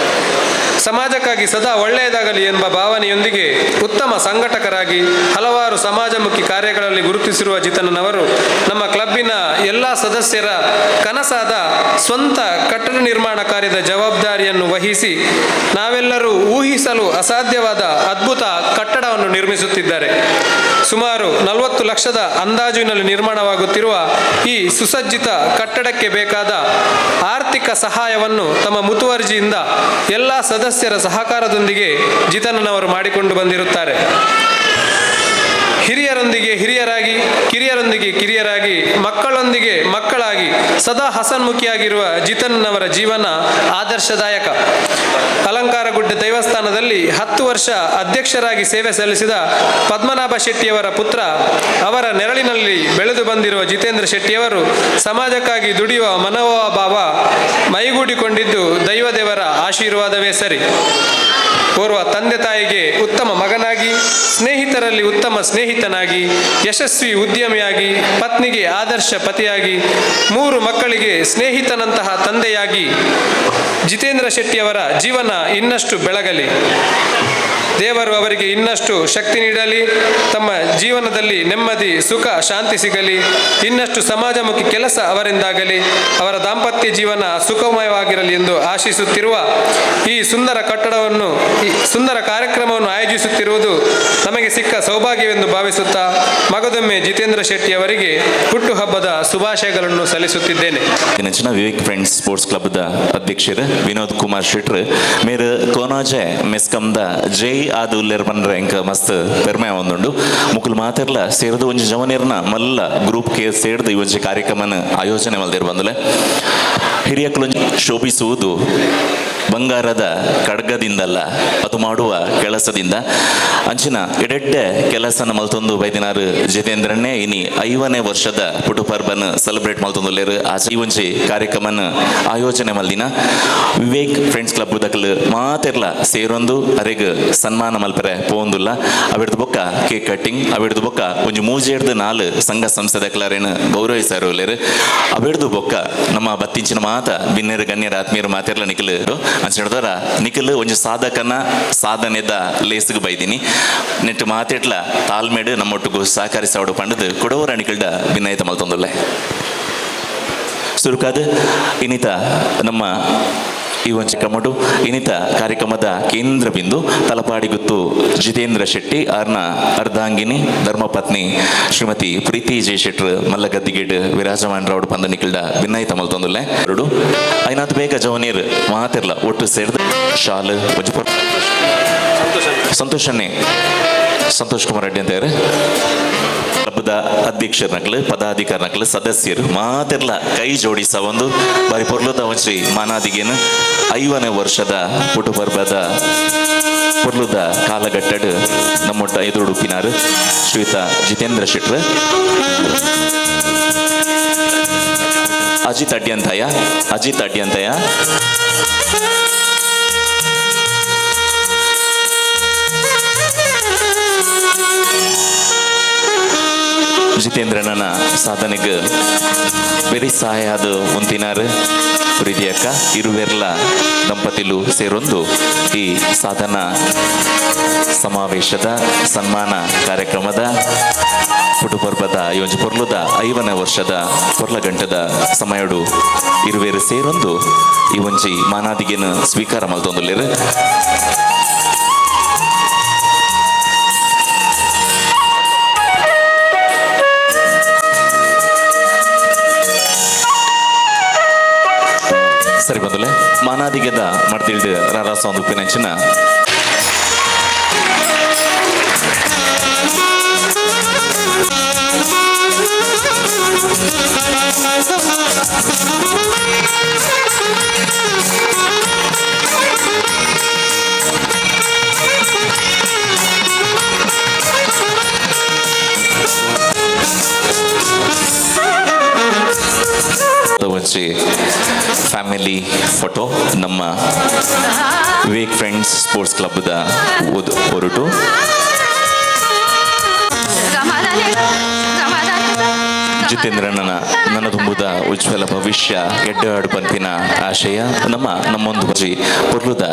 ಸಮಾಜಕ್ಕಾಗಿ ಸದಾ ಒಳ್ಳೆಯದಾಗಲಿ ಎಂಬ ಭಾವನೆಯೊಂದಿಗೆ ಉತ್ತಮ ಸಂಘಟಕರಾಗಿ ಹಲವಾರು ಸಮಾಜಮುಖಿ ಕಾರ್ಯಗಳಲ್ಲಿ ಗುರುತಿಸಿರುವ ಜಿತನ್ನನವರು ನಮ್ಮ ಕ್ಲಬ್ಬಿನ ಎಲ್ಲ ಸದಸ್ಯರ ಕನಸಾದ ಸ್ವಂತ ಕಟ್ಟಡ ನಿರ್ಮಾಣ ಕಾರ್ಯದ ಜವಾಬ್ದಾರಿಯನ್ನು ವಹಿಸಿ ನಾವೆಲ್ಲರೂ ಊಹಿಸಲು ಅಸಾಧ್ಯವಾದ ಅದ್ಭುತ ಕಟ್ಟಡವನ್ನು ನಿರ್ಮಿಸುತ್ತಿದ್ದಾರೆ. ಸುಮಾರು 40 ಲಕ್ಷದ ಅಂದಾಜಿನಲ್ಲಿ ನಿರ್ಮಾಣವಾಗುತ್ತಿರುವ ಈ ಸುಸಜ್ಜಿತ ಕಟ್ಟಡಕ್ಕೆ ಬೇಕಾದ ಆರ್ಥಿಕ ಸಹಾಯವನ್ನು ತಮ್ಮ ಮುತುವರ್ಜಿಯಿಂದ ಎಲ್ಲ ಸದಸ್ಯರ ಸಹಕಾರದೊಂದಿಗೆ ಜಿತನ್ನನವರು ಮಾಡಿಕೊಂಡು ಬಂದಿರುತ್ತಾರೆ. ಹಿರಿಯರೊಂದಿಗೆ ಹಿರಿಯರಾಗಿ, ಕಿರಿಯರೊಂದಿಗೆ ಕಿರಿಯರಾಗಿ, ಮಕ್ಕಳೊಂದಿಗೆ ಮಕ್ಕಳಾಗಿ ಸದಾ ಹಸನ್ಮುಖಿಯಾಗಿರುವ ಜಿತನ್ನವರ ಜೀವನ ಆದರ್ಶದಾಯಕ. ಅಲಂಕಾರಗುಡ್ಡೆ ದೇವಸ್ಥಾನದಲ್ಲಿ 10 ವರ್ಷ ಅಧ್ಯಕ್ಷರಾಗಿ ಸೇವೆ ಸಲ್ಲಿಸಿದ ಪದ್ಮನಾಭ ಶೆಟ್ಟಿಯವರ ಪುತ್ರ, ಅವರ ನೆರಳಿನಲ್ಲಿ ಬೆಳೆದು ಬಂದಿರುವ ಜಿತೇಂದ್ರ ಶೆಟ್ಟಿಯವರು ಸಮಾಜಕ್ಕಾಗಿ ದುಡಿಯುವ ಮನೋಭಾವ ಮೈಗೂಡಿಕೊಂಡಿದ್ದು ದೈವದೇವರ ಆಶೀರ್ವಾದವೇ ಸರಿ. ಓರ್ವ ತಂದೆ ತಾಯಿಗೆ ಉತ್ತಮ ಮಗನಾಗಿ, ಸ್ನೇಹಿತರಲ್ಲಿ ಉತ್ತಮ ಸ್ನೇಹಿತನಾಗಿ, ಯಶಸ್ವಿ ಉದ್ಯಮಿಯಾಗಿ, ಪತ್ನಿಗೆ ಆದರ್ಶ ಪತಿಯಾಗಿ, 3 ಮಕ್ಕಳಿಗೆ ಸ್ನೇಹಿತನಂತಹ ತಂದೆಯಾಗಿ ಜಿತೇಂದ್ರ ಶೆಟ್ಟಿಯವರ ಜೀವನ ಇನ್ನಷ್ಟು ಬೆಳಗಲಿ. ದೇವರು ಅವರಿಗೆ ಇನ್ನಷ್ಟು ಶಕ್ತಿ ನೀಡಲಿ. ತಮ್ಮ ಜೀವನದಲ್ಲಿ ನೆಮ್ಮದಿ, ಸುಖ, ಶಾಂತಿ ಸಿಗಲಿ. ಇನ್ನಷ್ಟು ಸಮಾಜಮುಖಿ ಕೆಲಸ ಅವರಿಂದಾಗಲಿ. ಅವರ ದಾಂಪತ್ಯ ಜೀವನ ಸುಖಮಯವಾಗಿರಲಿ ಎಂದು ಆಶಿಸುತ್ತಿರುವ ಈ ಸುಂದರ ಕಟ್ಟಡವನ್ನು, ಈ ಸುಂದರ ಕಾರ್ಯಕ್ರಮವನ್ನು ಆಯೋಜಿಸುತ್ತಿರುವುದು ನಮಗೆ ಸಿಕ್ಕ ಸೌಭಾಗ್ಯವೆಂದು ಭಾವಿಸುತ್ತಾ ಮಗದೊಮ್ಮೆ ಜಿತೇಂದ್ರ ಶೆಟ್ಟಿ ಅವರಿಗೆ ಹುಟ್ಟುಹಬ್ಬದ ಶುಭಾಶಯಗಳನ್ನು ಸಲ್ಲಿಸುತ್ತಿದ್ದೇನೆ. ನೆಂಚಿನ ವಿವೇಕ್ ಫ್ರೆಂಡ್ಸ್ ಸ್ಪೋರ್ಟ್ಸ್ ಕ್ಲಬ್ದ ಅಧ್ಯಕ್ಷರು ವಿನೋದ್ ಕುಮಾರ್ ಶೆಟ್ರ್ ಮೇರು ಕೋನಾಜೆ ಮೆಸ್ಕಂದ ಜೈ ಆದ ಉಲ್ಲೇರ್ ಪಂಡ್ರೆ ಎಂಕ ಮಸ್ತ್ ಪೆರ್ಮೆ ಒಂದುಂಡು. ಮುಕುಲ್ ಮಾತೆರ್ಲ ಸೇರ್ದು ಒಂಜಿ ಜವನೇರ್ನ ಮಲ್ಲ ಗ್ರೂಪ್ ಕೆ ಸೇರ್ದು ಈ ಒಂಜಿ ಕಾರ್ಯಕ್ರಮನ ಆಯೋಜನೆ ಮಲ್ದಿರ್ ಬಂದಲೆ. ಹಿರಿಯಕುಲು ಶೋಭಿಸುವುದು ಬಂಗಾರದ ಖಡ್ಗದಿಂದಲ್ಲ, ಅದು ಮಾಡುವ ಕೆಲಸದಿಂದ. ಅಂಚಿನ ಎಡೆಡ್ಡೆ ಕೆಲಸನ ಮಲ್ತೊಂದು ಬೈದಿನಾರು ಜಿತೇಂದ್ರನ್ನೇ ಇನಿ 5ನೇ ವರ್ಷದ ಪುಟುಪರ್ಬನ್ ಸೆಲೆಬ್ರೇಟ್ ಮಲ್ತೊಂದುಲ್ಲೇರು. ಈ ಒಂಜಿ ಕಾರ್ಯಕ್ರಮನ ಆಯೋಜನೆ ಮಲ್ದಿನ ವಿವೇಕ್ ಫ್ರೆಂಡ್ಸ್ ಕ್ಲಬ್ ದಕಲು ಮಾತೆರ್ಲ ಸೇರೊಂದು ಅರೆಗ್ ಸನ್ಮಾನ ಮಲ್ಪರೆ ಪೋಂದುಲ್ಲ. ಅವಿಡ್ದು ಬೊಕ್ಕ ಕೇಕ್ ಕಟ್ಟಿಂಗ್, ಅವಿಡ್ದು ಬೊಕ್ಕ ಒಂಜಿ 3 4 ಸಂಘ ಸಂಸ್ಥೆ ದಕಲಾರೇನು ಗೌರವಿಸಾರು ಉಲ್ಲೇರು. ಅವಿಡ್ದು ಬೊಕ್ಕ ನಮ್ಮ ಬತ್ತಿಂಚಿನ ಮಾತ ಬಿನ್ನೇರು ಗಣ್ಯರ ಆತ್ಮೀಯರು ಮಾತೆರ್ಲ ನಿಖಲು ಅಂಚಿನ ನಿಖಲ್ ಒಂಜಿ ಸಾಧಕನ ಸಾಧನೆದ ಲೇಸ್ಗೆ ಬೈದಿನಿ. ನೆಟ್ಟು ಮಾತೆಟ್ಲ ತಾಲ್ಮೇಡು ನಮ್ಮೊಟ್ಟಿಗೂ ಸಹಕರಿಸೋಡು ಪಂಡದು ಕೊಡವರ ನಿಖಲ್ಡ ಭಿನ್ನಾಯಿತ ಮಲ್ತೊಂದುಲ್ಲೆ. ಸುರುಕಾದ ಇನ್ನಿತ ನಮ್ಮ ಈ ಒಂಜಿ ಕಮಡು ಇನ್ನಿತ ಕಾರ್ಯಕ್ರಮದ ಕೇಂದ್ರ ಬಿಂದು ತಲಪಾಡಿಗುತ್ತು ಜಿತೇಂದ್ರ ಶೆಟ್ಟಿ ಆರ್ನ ಅರ್ಧಾಂಗಿನಿ ಧರ್ಮಪತ್ನಿ ಶ್ರೀಮತಿ ಪ್ರೀತಿ ಜೆ ಶೆಟ್ರ್ ಮಲ್ಲಗದ್ದಿಗೇಡ್ ವಿರಾಜಮಾನರಾವ್ಡು ಪಂದ ನಿಖಲ್ಡ ಭಿನ್ನಾಯಿತ ಮಲ್ತೊಂದುಲ್ಲೆ. ಎರಡು ಐನಾತ್ ಬೇಗ ಜವನೀರ್ ಮಾತಿರ್ಲ ಒಟ್ಟು ಸೇರ್ದ ಶಾಲು ಸಂತೋಷನ್ನೇ ಸಂತೋಷ್ ಕುಮಾರ್ ರೆಡ್ಡಿ ಅಂತ ಕ್ಲಬ್ದ ಅಧ್ಯಕ್ಷರ ನಕಲು ಪದಾಧಿಕಾರಿ ನಕಲು ಸದಸ್ಯರು ಮಾತೆರ್ಲ ಕೈ ಜೋಡಿಸ ಒಂದು ಬಾರಿ ಪೊರ್ಲುದ ಒಂಜಿ ಮಾನಾದಿಗೇನು 5ನೇ ವರ್ಷದ ಪುಟುಪರ್ಬದ ಪೊರ್ಲುದ ಕಾಲಘಟ್ಟಡು ನಮ್ಮೊಟ್ಟ ಎದುರುಡುಪಿನಾರು ಶ್ರೀಯುತ ಜಿತೇಂದ್ರ ಶೆಟ್ರ್, ಅಜಿತ್ ಅಡ್ಯಂತಯ್ಯ, ಅಜಿತ್ ಅಡ್ಯಂತಯ್ಯ, ಜಿತೇಂದ್ರನ ಸಾಧನೆಗೆ ಬೆರಿ ಸಹಾಯ ಅದು ಉಂತಿನಾರು ಪ್ರೀತಿಯಕ್ಕ ಇರುವೆರ್ಲ ದಂಪತಿಲು ಸೇರೊಂದು ಈ ಸಾಧನಾ ಸಮಾವೇಶದ ಸನ್ಮಾನ ಕಾರ್ಯಕ್ರಮದ ಪುಟುಪರ್ಬದ ಈ ಒಂಜಿ ಪೊರ್ಲುದ 5ನೇ ವರ್ಷದ ಪೊರ್ಲಗಂಟದ ಸಮಯಡು ಇರುವೇರು ಸೇರೊಂದು ಈ ಒಂಜಿ ಮಾನಾದಿಗೆನು ಸ್ವೀಕಾರ ಮಲ್ತೊಂದುಲ್ಲೇರು. ಸರಿ ಬಂದಲೆ ಮಾನಾದಿಗೆದ ಮಡ್ದಿಲ್ಡ್ ರಾರಾಸ ಒಂದು ಉಪ್ಪಿನಂಚಿನ ಒಂಜಿ ಫ್ಯಾಮಿಲಿ ಫೋಟೋ ನಮ್ಮ ವಿವೇಕ್ ಫ್ರೆಂಡ್ಸ್ ಸ್ಪೋರ್ಟ್ಸ್ ಕ್ಲಬ್ದ ಹೊರಟು. ಜಿತೇಂದ್ರನ ನನ್ನ ತುಂಬುದ ಉಜ್ವಲ ಭವಿಷ್ಯ ಎಡ್ಡಾಡು ಪಂಪಿನ ಆಶಯ ನಮ್ಮ ನಮ್ಮೊಂದು ಬಜಿ ಪೊರ್ಲುದ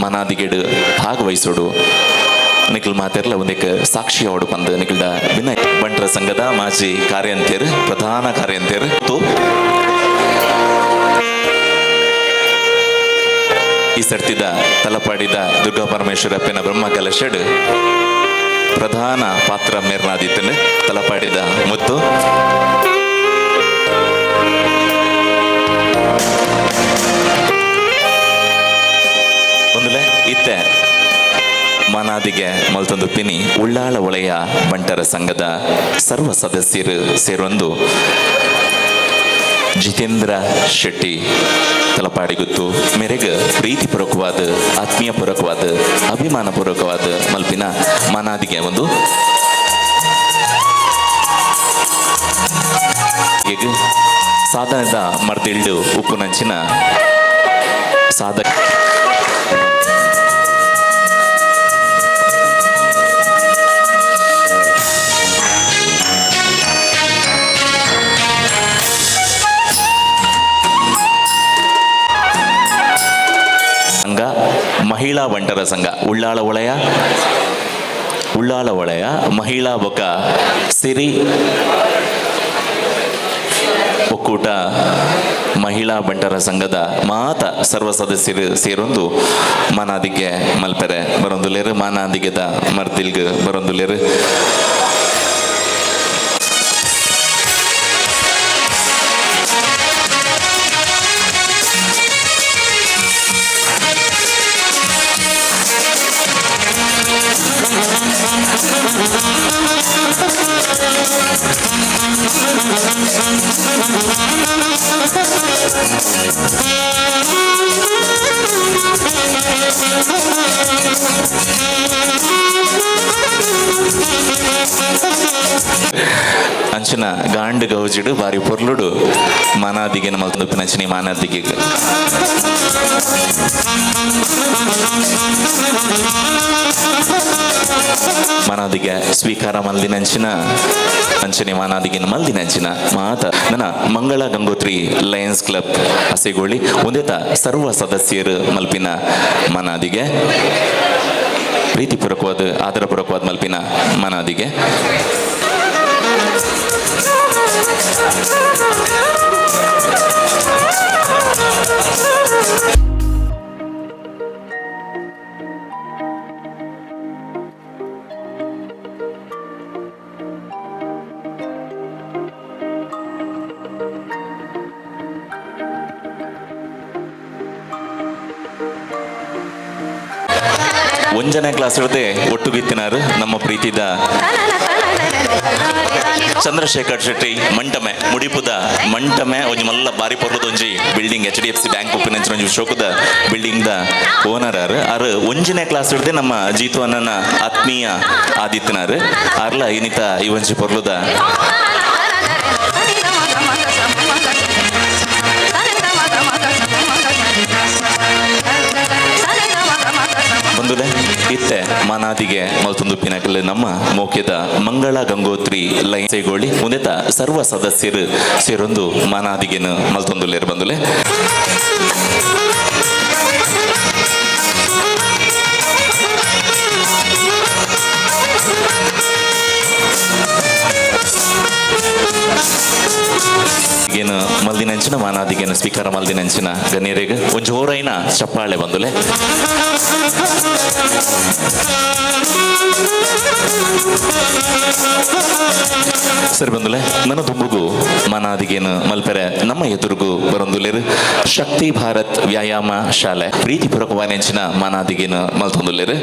ಮನಾದಿಗೆಡು ಭಾಗವಹಿಸೋಡು ನಿಖಲ್ ಮಾತೆರ್ಲ ಒಂದಕ್ಕೆ ಸಾಕ್ಷಿ ಅವಡು ಪಂದು ನಿಖಲ್ದ ವಿನಯ್ ಬಂಟರ ಸಂಘದ ಮಾಜಿ ಕಾರ್ಯಂತೇರು ಪ್ರಧಾನ ಕಾರ್ಯಂತೇರು ಈ ಸರ್ತಿದ ತಲಪಾಡಿದ ದುರ್ಗಾ ಪರಮೇಶ್ವರಪ್ಪನ ಬ್ರಹ್ಮ ಕಲಶಡ್ ಪ್ರಧಾನ ಪಾತ್ರ ಮೇರ್ನಾದಿತ್ತನೆ ತಲಪಾಡಿದ ಮುತ್ತು. ಒಂದಲೆ ಇತ್ತೆ ಮನಾದಿಗೆ ಮಲ್ತೊಂದು ಪಿನಿ ಉಳ್ಳಾಳ ಒಳೆಯ ಬಂಟರ ಸಂಘದ ಸರ್ವ ಸದಸ್ಯರು ಸೇರೊಂದು ಜಿತೇಂದ್ರ ಶೆಟ್ಟಿ ತಲಪಾಡಿಗುತ್ತು ಮೇರೆಗೆ ಪ್ರೀತಿಪೂರ್ವಕವಾದ ಆತ್ಮೀಯಪೂರ್ವಕವಾದ ಅಭಿಮಾನಪೂರ್ವಕವಾದ ಮಲ್ಪಿನ ಮನಾದಿಗೆ ಒಂದು ಸಾಧನದ ಮರ್ದಿಲ್ಡು ಉಪ್ಪುನಂಚಿನ ಸಾಧಕ ಮಹಿಳಾ ಬಂಟರ ಸಂಘ ಉಳ್ಳಾಳ ಒಳೆಯ ಉಳ್ಳಾಳ ಒಳೆಯ ಮಹಿಳಾ ಬೊಕ ಸಿರಿ ಒಕ್ಕೂಟ ಮಹಿಳಾ ಬಂಟರ ಸಂಘದ ಮಾತ ಸರ್ವ ಸದಸ್ಯರು ಸೇರೊಂದು ಮಾನಾದಿಗೆ ಮಲ್ಪೆರೆ ಬರೊಂದುಲೇರು ಮಾನಾದಿಗೆದ ಮರ್ದಿಲ್ಗ್ ಬರೊಂದುಲೇರು. ಅಂಚಿನ ಗಾಂಡ್ ಗೌಜಿಡು ಬಾರಿ ಪೊರ್ಲುಡು ಮಾನಾದಿಗೆ ಮಲ್ತೊಂದು ಮಾನಾದಿಗೆ ಮಾನಾದಿಗೆ ಸ್ವೀಕಾರ ಮಲ್ದಿನಂಚಿನ ಅಂಚನೆ ಮಾನಾದಿಗೆ ಮಲ್ದಿನಂಚಿನ ಮಾತ ನನ್ನ ಮಂಗಳ ಗಂಗೋತ್ರಿ ಲಯನ್ಸ್ ಕ್ಲಬ್ ಅಸೆಗೋಳಿ ಒಂದೇತ ಸರ್ವ ಸದಸ್ಯರು ಮಲ್ಪಿನ ಮಾನಾದಿಗೆ ಪ್ರೀತಿಪೂರ್ವಕವಾದ ಆದರಪೂರ್ವಕವಾದ ಮಲ್ಪಿನ ಮಾನಾದಿಗೆ. ಒಂಜನೇ ಕ್ಲಾಸ್ ಹಿಡ್ದೆ ಒಟ್ಟುಗಿತ್ತಿನಾರು ನಮ್ಮ ಪ್ರೀತಿದ ಚಂದ್ರಶೇಖರ್ ಶೆಟ್ಟಿ ಮಂಟಮೆ ಮುಡಿಪುದ ಮಂಟಮೆ ಒಂಜಿ ಮಲ್ಲ ಬಾರಿ ಪೊರ್ಲದ ಒಂಜಿ building H D F C bank ಉಪ್ಪಿನಂಚಿನ ಒಂಜಿ ಶೋಕದ ಬಿಲ್ಡಿಂಗ್ ದ ಓನರ್ ಆರ್ ಆರ್ ಒಂಜನೇ ಕ್ಲಾಸ್ ಹಿಡ್ದೆ ನಮ್ಮ ಜೀತು ಅಣ್ಣನ ಆತ್ಮೀಯ ಆದಿತ್ಯನಾರು ಆರ್ಲ ಇನಿತ ಈ ಒಂಜಿ ಪೊರ್ಲುದ ಬಂದುಲೆ ಇತ್ತೆ ಮಾನಾದಿಗೆ ಮಲ್ತೊಂದು ಪಿನಕಲ್ ನಮ್ಮ ಮೋಕ್ಯದ ಮಂಗಳ ಗಂಗೋತ್ರಿ ಲೈನ್ ಸೇಗೋಳಿ ಒಂದೇತ ಸರ್ವ ಸದಸ್ಯರು ಸೇರೊಂದು ಮಾನಾದಿಗೆನು ಮಲ್ತೊಂದುಲ್ಲೇರು ಬಂದುಲೆ. ಏನು ಮಲ್ದಿನಂಚಿನ ಮಾನಾದಿಗೆನು ಸ್ವೀಕಾರ ಮಲ್ದಿನಂಚಿನ ಗಣ್ಯರಿಗೆ ಒಂಜಿ ಜೋರೈನ ಚಪ್ಪಾಳೆ ಬಂದುಲೆ. ಸರಿ ಬಂದುಲೆ ನನ್ನ ದುಂಬುಗು ಮಾನಾದಿಗೇನು ಮಲ್ಪೆರೆ ನಮ್ಮ ಎದುರುಗು ಬರೊಂದುಲೇರು ಶಕ್ತಿ ಭಾರತ್ ವ್ಯಾಯಾಮ ಶಾಲೆ ಪ್ರೀತಿಪೂರ್ವಕವಾದ ಮಾನಾದಿಗೇನು ಮಲ್ತೊಂದುಲೇರು.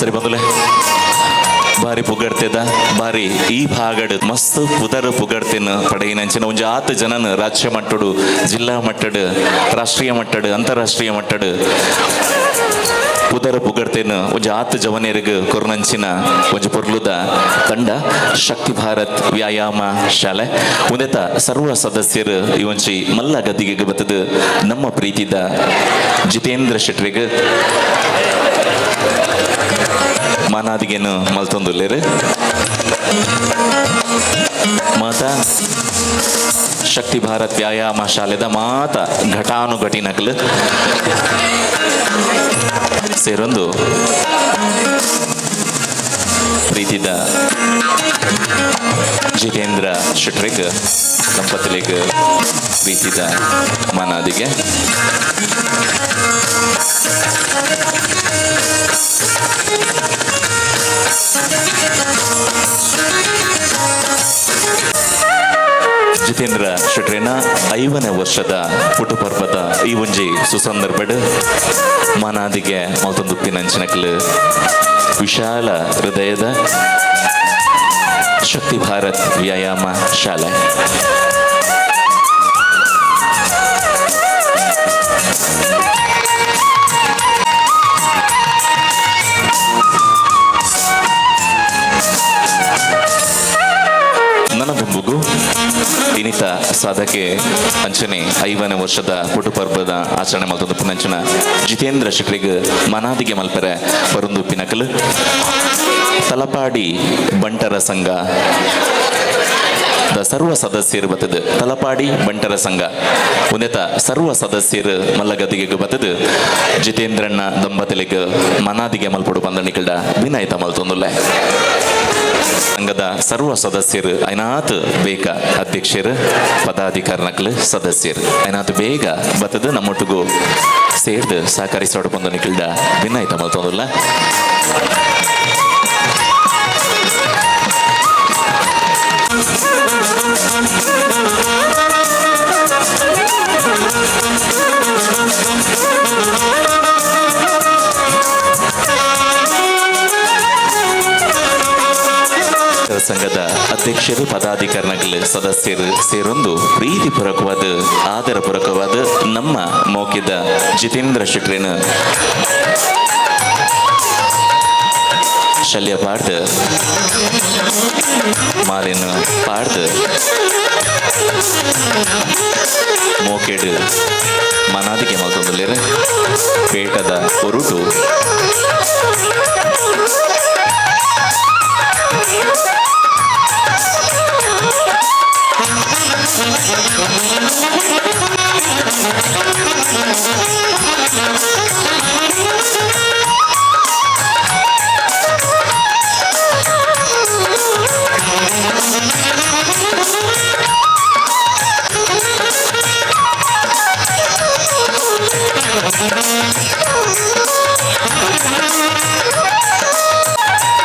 ಸರಿ ಬಂದುಲೆ ಬಾರಿ ಪುಗಡ್ತಿದ್ದ ಬಾರಿ ಈ ಭಾಗಡ್ ಮಸ್ತ್ ಪುದರ್ ಪುಗಡ್ತಿನ ಪಡೆಯಿನಂಚಿನ ಒಂಜಿ ಆತ್ ಜನನ್ ರಾಜ್ಯ ಮಟ್ಟಡು ಜಿಲ್ಲಾ ಮಟ್ಟಡು ರಾಷ್ಟ್ರೀಯ ಮಟ್ಟಡು ಅಂತಾರಾಷ್ಟ್ರೀಯ ಮಟ್ಟಡು ಪುದರ್ ಪುಗಡ್ತಿನ ಒಂಜಿ ಆತ್ ಜವನೇರಿಗೆ ಕೊರ್ನಂಚಿನ ಒಂಜಿ ಪೊರ್ಲುದ ತಂಡ ಶಕ್ತಿ ಭಾರತ್ ವ್ಯಾಯಾಮ ಶಾಲೆ ಒಂದೇತ ಸರ್ವ ಸದಸ್ಯರು ಈ ಒಂಜಿ ಮಲ್ಲ ಗದ್ದಿಗೆ ಬತ್ತದ ನಮ್ಮ ಪ್ರೀತಿದ ಜಿತೇಂದ್ರ ಶೆಟ್ರಿಗೆ ಮಾನಾದಿಗೇನು ಮಲ್ತೊಂದುಲ್ಲೇರು. ಮಾತಾ ಶಕ್ತಿ ಭಾರತ್ ವ್ಯಾಯಾಮ ಶಾಲೆದ ಮಾತ ಘಟಾನುಘಟಿನಕಲು ಸೇರೊಂದು ಪ್ರೀತಿದ ಜಿತೇಂದ್ರ ಶೆಟ್ರಿಗ್ ದಂಪತಿಲಿಗ್ ಪ್ರೀತಿದ ಮಾನಾದಿಗೆ. ಜಿತೇಂದ್ರ ಶೆಟ್ರಿನ 50ನೇ ವರ್ಷದ ಪುಟುಪರ್ವದ ಈ ಒಂಜಿ ಸುಸಂದರ್ಭಡ್ ಮಾನಾದಿಗೆ ಮಲ್ತೊಂದುಪ್ಪಿನಂಚಿನಕಲು ವಿಶಾಲ ಹೃದಯದ ಶಕ್ತಿ ಭಾರತ್ ವ್ಯಾಯಾಮ ಶಾಲೆ. ನನ್ನ ದುಂಬುಗು ಇನ್ನಿತ ಸಾಧಕೆ ಅಂಚನೆ 50ನೇ ವರ್ಷದ ಪುಟುಪರ್ವದ ಆಚರಣೆ ಮಲ್ತೊಂದು ಪುನಂಚನ ಜಿತೇಂದ್ರ ಶೆಟ್ರಿಗ್ ಮನಾದಿಗೆ ಮಲ್ಪೆರೆ ಬರುಂದು ಪಿನಕಲ್ ತಲಪಾಡಿ ಬಂಟರ ಸಂಘ ಸರ್ವ ಸದಸ್ಯರು ಬತ್ತದು ತಲಪಾಡಿ ಬಂಟರ ಸಂಘ ಉಂದೆತ ಸರ್ವ ಸದಸ್ಯರು ಮಲ್ಲಗದಿಗೆ ಬತ್ತದು ಜಿತೇಂದ್ರಣ್ಣ ದಂಪತಿಲಿಗೆ ಮನಾದಿಗೆ ಮಲ್ಪೊಡು ಪಂದಣಿಕಲ್ಡ ವಿನಾಯಿತ ಮಲ್ತೊಂದುಲ್ಲೆ. ಸಂಘದ ಸರ್ವ ಸದಸ್ಯರು ಐನಾತ್ ಬೇಗ ಅಧ್ಯಕ್ಷರು ಪದಾಧಿಕಾರಿನಕ್ಲು ಸದಸ್ಯರು ಐನಾತ್ ಬೇಗ ಬತ್ತದು ನಮ್ಮೊಟ್ಟಿಗೂ ಸೇರ್ದು ಸಹಕರಿಸೋಡು ಪಂದಣಿಕಲ್ಡ ವಿನಾಯಿತ ಮಲ್ತೊಂದುಲ್ಲ. ಸಂಘದ ಅಧ್ಯಕ್ಷರು ಪದಾಧಿಕಾರಿಗಳು ಸದಸ್ಯರು ಸೇರೊಂದು ಪ್ರೀತಿಪೂರ್ವಕವಾದ ಆದರಪೂರ್ವಕವಾದ ನಮ್ಮ ಮೌಖಿದ ಜಿತೇಂದ್ರ ಶೆಟ್ರಿನ ಶಲ್ಯ ಪಾಡ್ದು ಮಾಲಿನ ಪಾಡ್ದು ಮೋಕೆಡು ಮನಾದಿಗೆ ಮಲ್ತೊಂದುಲ್ಲೆರ್ ಪೇಟದ ಒರುಟು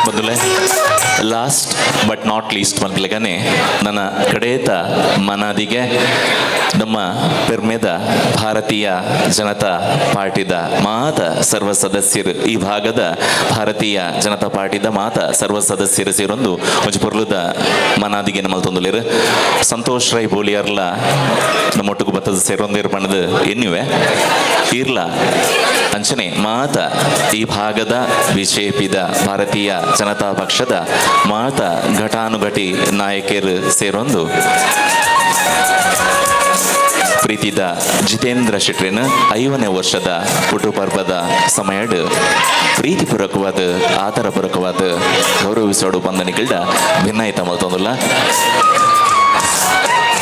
ಬಂದುಲೆ ಲಾಸ್ಟ್ ಬಟ್ not list ಮನ್ಪಿಲಗನೆ ನನ್ನ ಕಡೇತ ಮನಾದಿಗೆ ನಮ್ಮ ಪೆರ್ಮೆದ ಭಾರತೀಯ ಜನತಾ ಪಾರ್ಟಿದ ಮಾತ ಸರ್ವ ಸದಸ್ಯರು ಈ ಭಾಗದ ಭಾರತೀಯ ಜನತಾ ಪಾರ್ಟಿದ ಮಾತ ಸರ್ವ ಸದಸ್ಯರು ಸೇರೊಂದು ಒಂಜಿ ಪೊರ್ಲುದ ಮನಾದಿಗೆ ನಮ್ಮಲ್ ಸಂತೋಷ್ ರೈ ಬೋಲಿಯರ್ಲ ನಮ್ಮೊಟ್ಟಿಗೆ ಬತ್ತದ ಸೇರೊಂದಿರು ಪಣದು ಎನ್ನುವೆ ಇರ್ಲ ಅಂಚನೆ ಮಾತ ಈ ಭಾಗದ ಬಿಜೆಪಿದ ಭಾರತೀಯ ಜನತಾ ಪಕ್ಷದ ಮಾತ ಘಟಾನುಘಟಿ ನಾಯಕರು ಸೇರೊಂದು ಪ್ರೀತಿದ ಜಿತೇಂದ್ರ ಶೆಟ್ರಿನ 50ನೇ ವರ್ಷದ ಪುಟುಪರ್ವದ ಸಮಯಡ್ ಪ್ರೀತಿಪೂರ್ವಕವಾದ ಆದರಪೂರ್ವಕವಾದ ಗೌರವಿಸೋಡು ಬಂಧನಿಗಳ್ಡ ಭಿನ್ನಾಯಿತ ಮಲ್ತೊಂದುಲ್ಲ.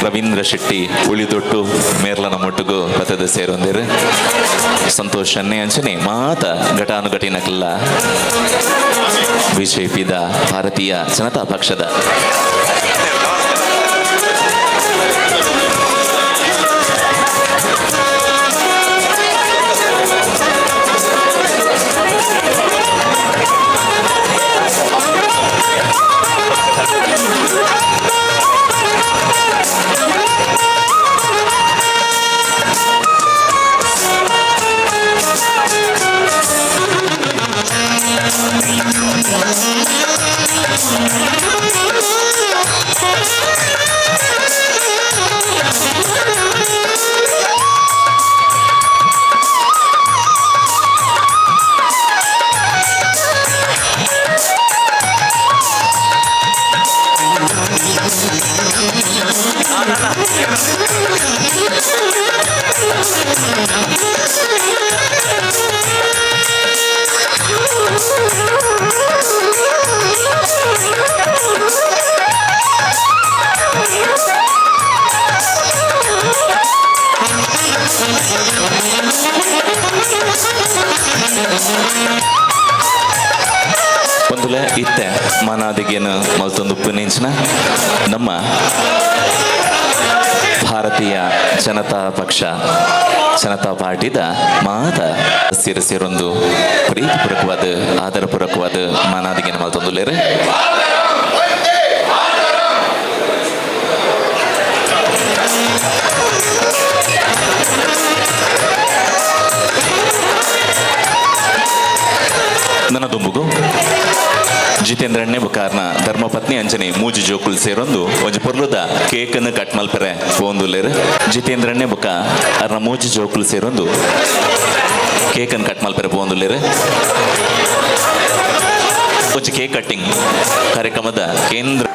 ರವೀಂದ್ರ ಶೆಟ್ಟಿ ಉಳಿದೊಟ್ಟು ಮೇರ್ಲನ ಮೊಟ್ಟುಗು ಬತ್ತದ ಸೇರೊಂದಿರು ಸಂತೋಷ್ ಅನ್ನೆ ಅಂಚನೆ ಮಾತ ಘಟಾನುಘಟಿನಕ್ಲ ಬಿಜೆಪಿದ ಭಾರತೀಯ ಜನತಾ ಪಕ್ಷದ ಒಂದುಲೆ ಇತ್ತೆ ಮನಾದಿಗೇನು ಮಲ್ತೊಂದು ಪುನಿಂಚಿನ ನಮ್ಮ ಭಾರತೀಯ ಜನತಾ ಪಕ್ಷ ಜನತಾ ಪಾರ್ಟಿದ ಮಾತ ಸೇರು ಸೇರೊಂದು ಪ್ರೀತಿಪೂರ್ವಕವಾದ ಆದರಪೂರ್ವಕವಾದ ಮನಾದಿಗೇನು ಮಲ್ತೊಂದುಲ್ಲೇರು. ನನ್ನ ದುಂಬುಗು ಜಿತೇಂದ್ರಣ್ಣೆ ಬುಕಾರ್ನ ಧರ್ಮಪತ್ನಿ ಅಂಜನೆ ಮೂಜಿ ಜೋಕುಲ್ ಸೇರೊಂದು ಒಂಜಿ ಪೊರ್ಲುದ ಕೇಕನ್ನು ಕಟ್ ಮಲ್ಪರೆ ಪೋಂದುಲ್ಲೇರು. ಜಿತೇಂದ್ರಣ್ಣೆ ಬುಕ ಅರ್ನ ಮೂಜಿ ಜೋಕುಲ್ ಸೇರೊಂದು ಕೇಕನ್ನು ಕಟ್ ಮಲ್ಪರೆ ಪೋಂದುಲ್ಲೇರು. ಒಂಜಿ ಕೇಕ್ ಕಟ್ಟಿಂಗ್ ಕಾರ್ಯಕ್ರಮದ ಕೇಂದ್ರ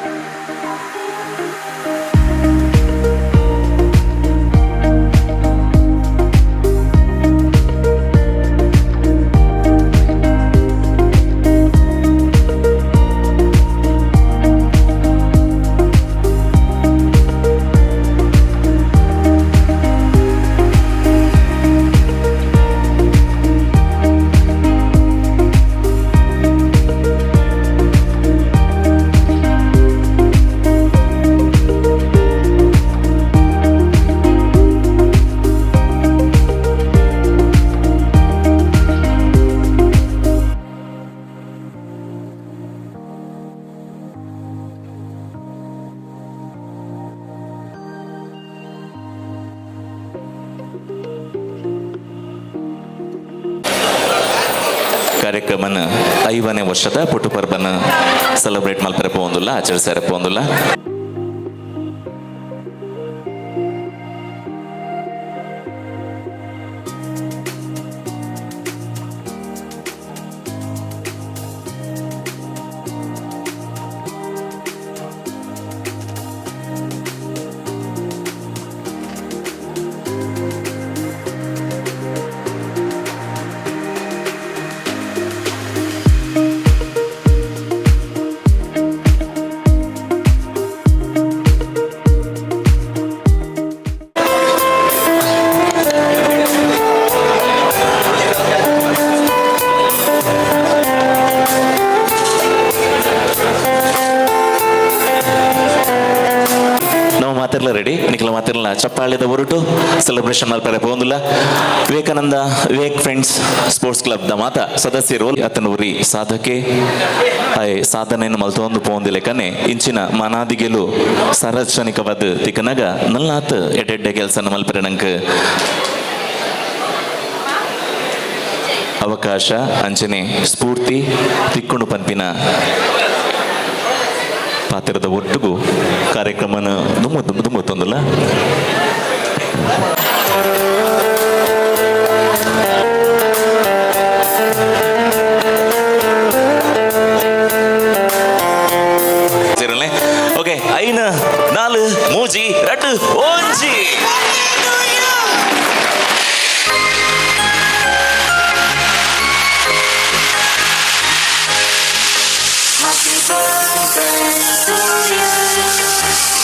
ಕಾರ್ಯಕ್ರಮನ 50ನೇ ವರ್ಷದ ಪುಟ್ಟು ಪರ್ಬನ ಸೆಲೆಬ್ರೇಟ್ ಮಲ್ಪರೆ ಪೋಂದುಲ್ಲ, ಆಚರಿಸರೆ ಪೋಂದುಲ್ಲ. ಮಾತಿರ್ಲ ರೆಡಿ ನಿಖಲ ಮಾತಿರ್ಲ ಚಪ್ಪಾಳಿದ ಹೊರಟು ಸೆಲೆಬ್ರೇಷನ್ ಮಲ್ಪರೆ ಪೋಂದುಲ್ಲ. Vivekananda Vivek friends sports club ದ ಮಾತ ಸದಸ್ಯರು ಅತನೂರಿ ಸಾಧಕೆ ಆಯ್ ಸಾಧನೆಯನ್ನು ಮಲ್ತೊಂದು ಪೋಂದಿಲೆಕನೆ ಇಂಚಿನ ಮನಾದಿಗೆಲು ಸಾರ್ವಜನಿಕವಾದ ತಿಕ್ಕನಾಗ ನಲ್ಲಾತ್ ಎಡ್ಡೆಡ್ಡೆ ಕೆಲಸ ಮಲ್ಪರೆ ನಂಗೆ ಅವಕಾಶ ಅಂಚನೆ ಸ್ಫೂರ್ತಿ ತಿಕ್ಕೊಂಡು ಪನ್ಪಿನ ಪಾತ್ರದ ಒಟ್ಟಿಗೂ ಕಾರ್ಯಕ್ರಮನ ದುಮ್ಮು ದುಮ್ಮು ದುಮ್ಮತ್ತೊಂದಲ್ಲ. Okay, 5 4 3 2 1.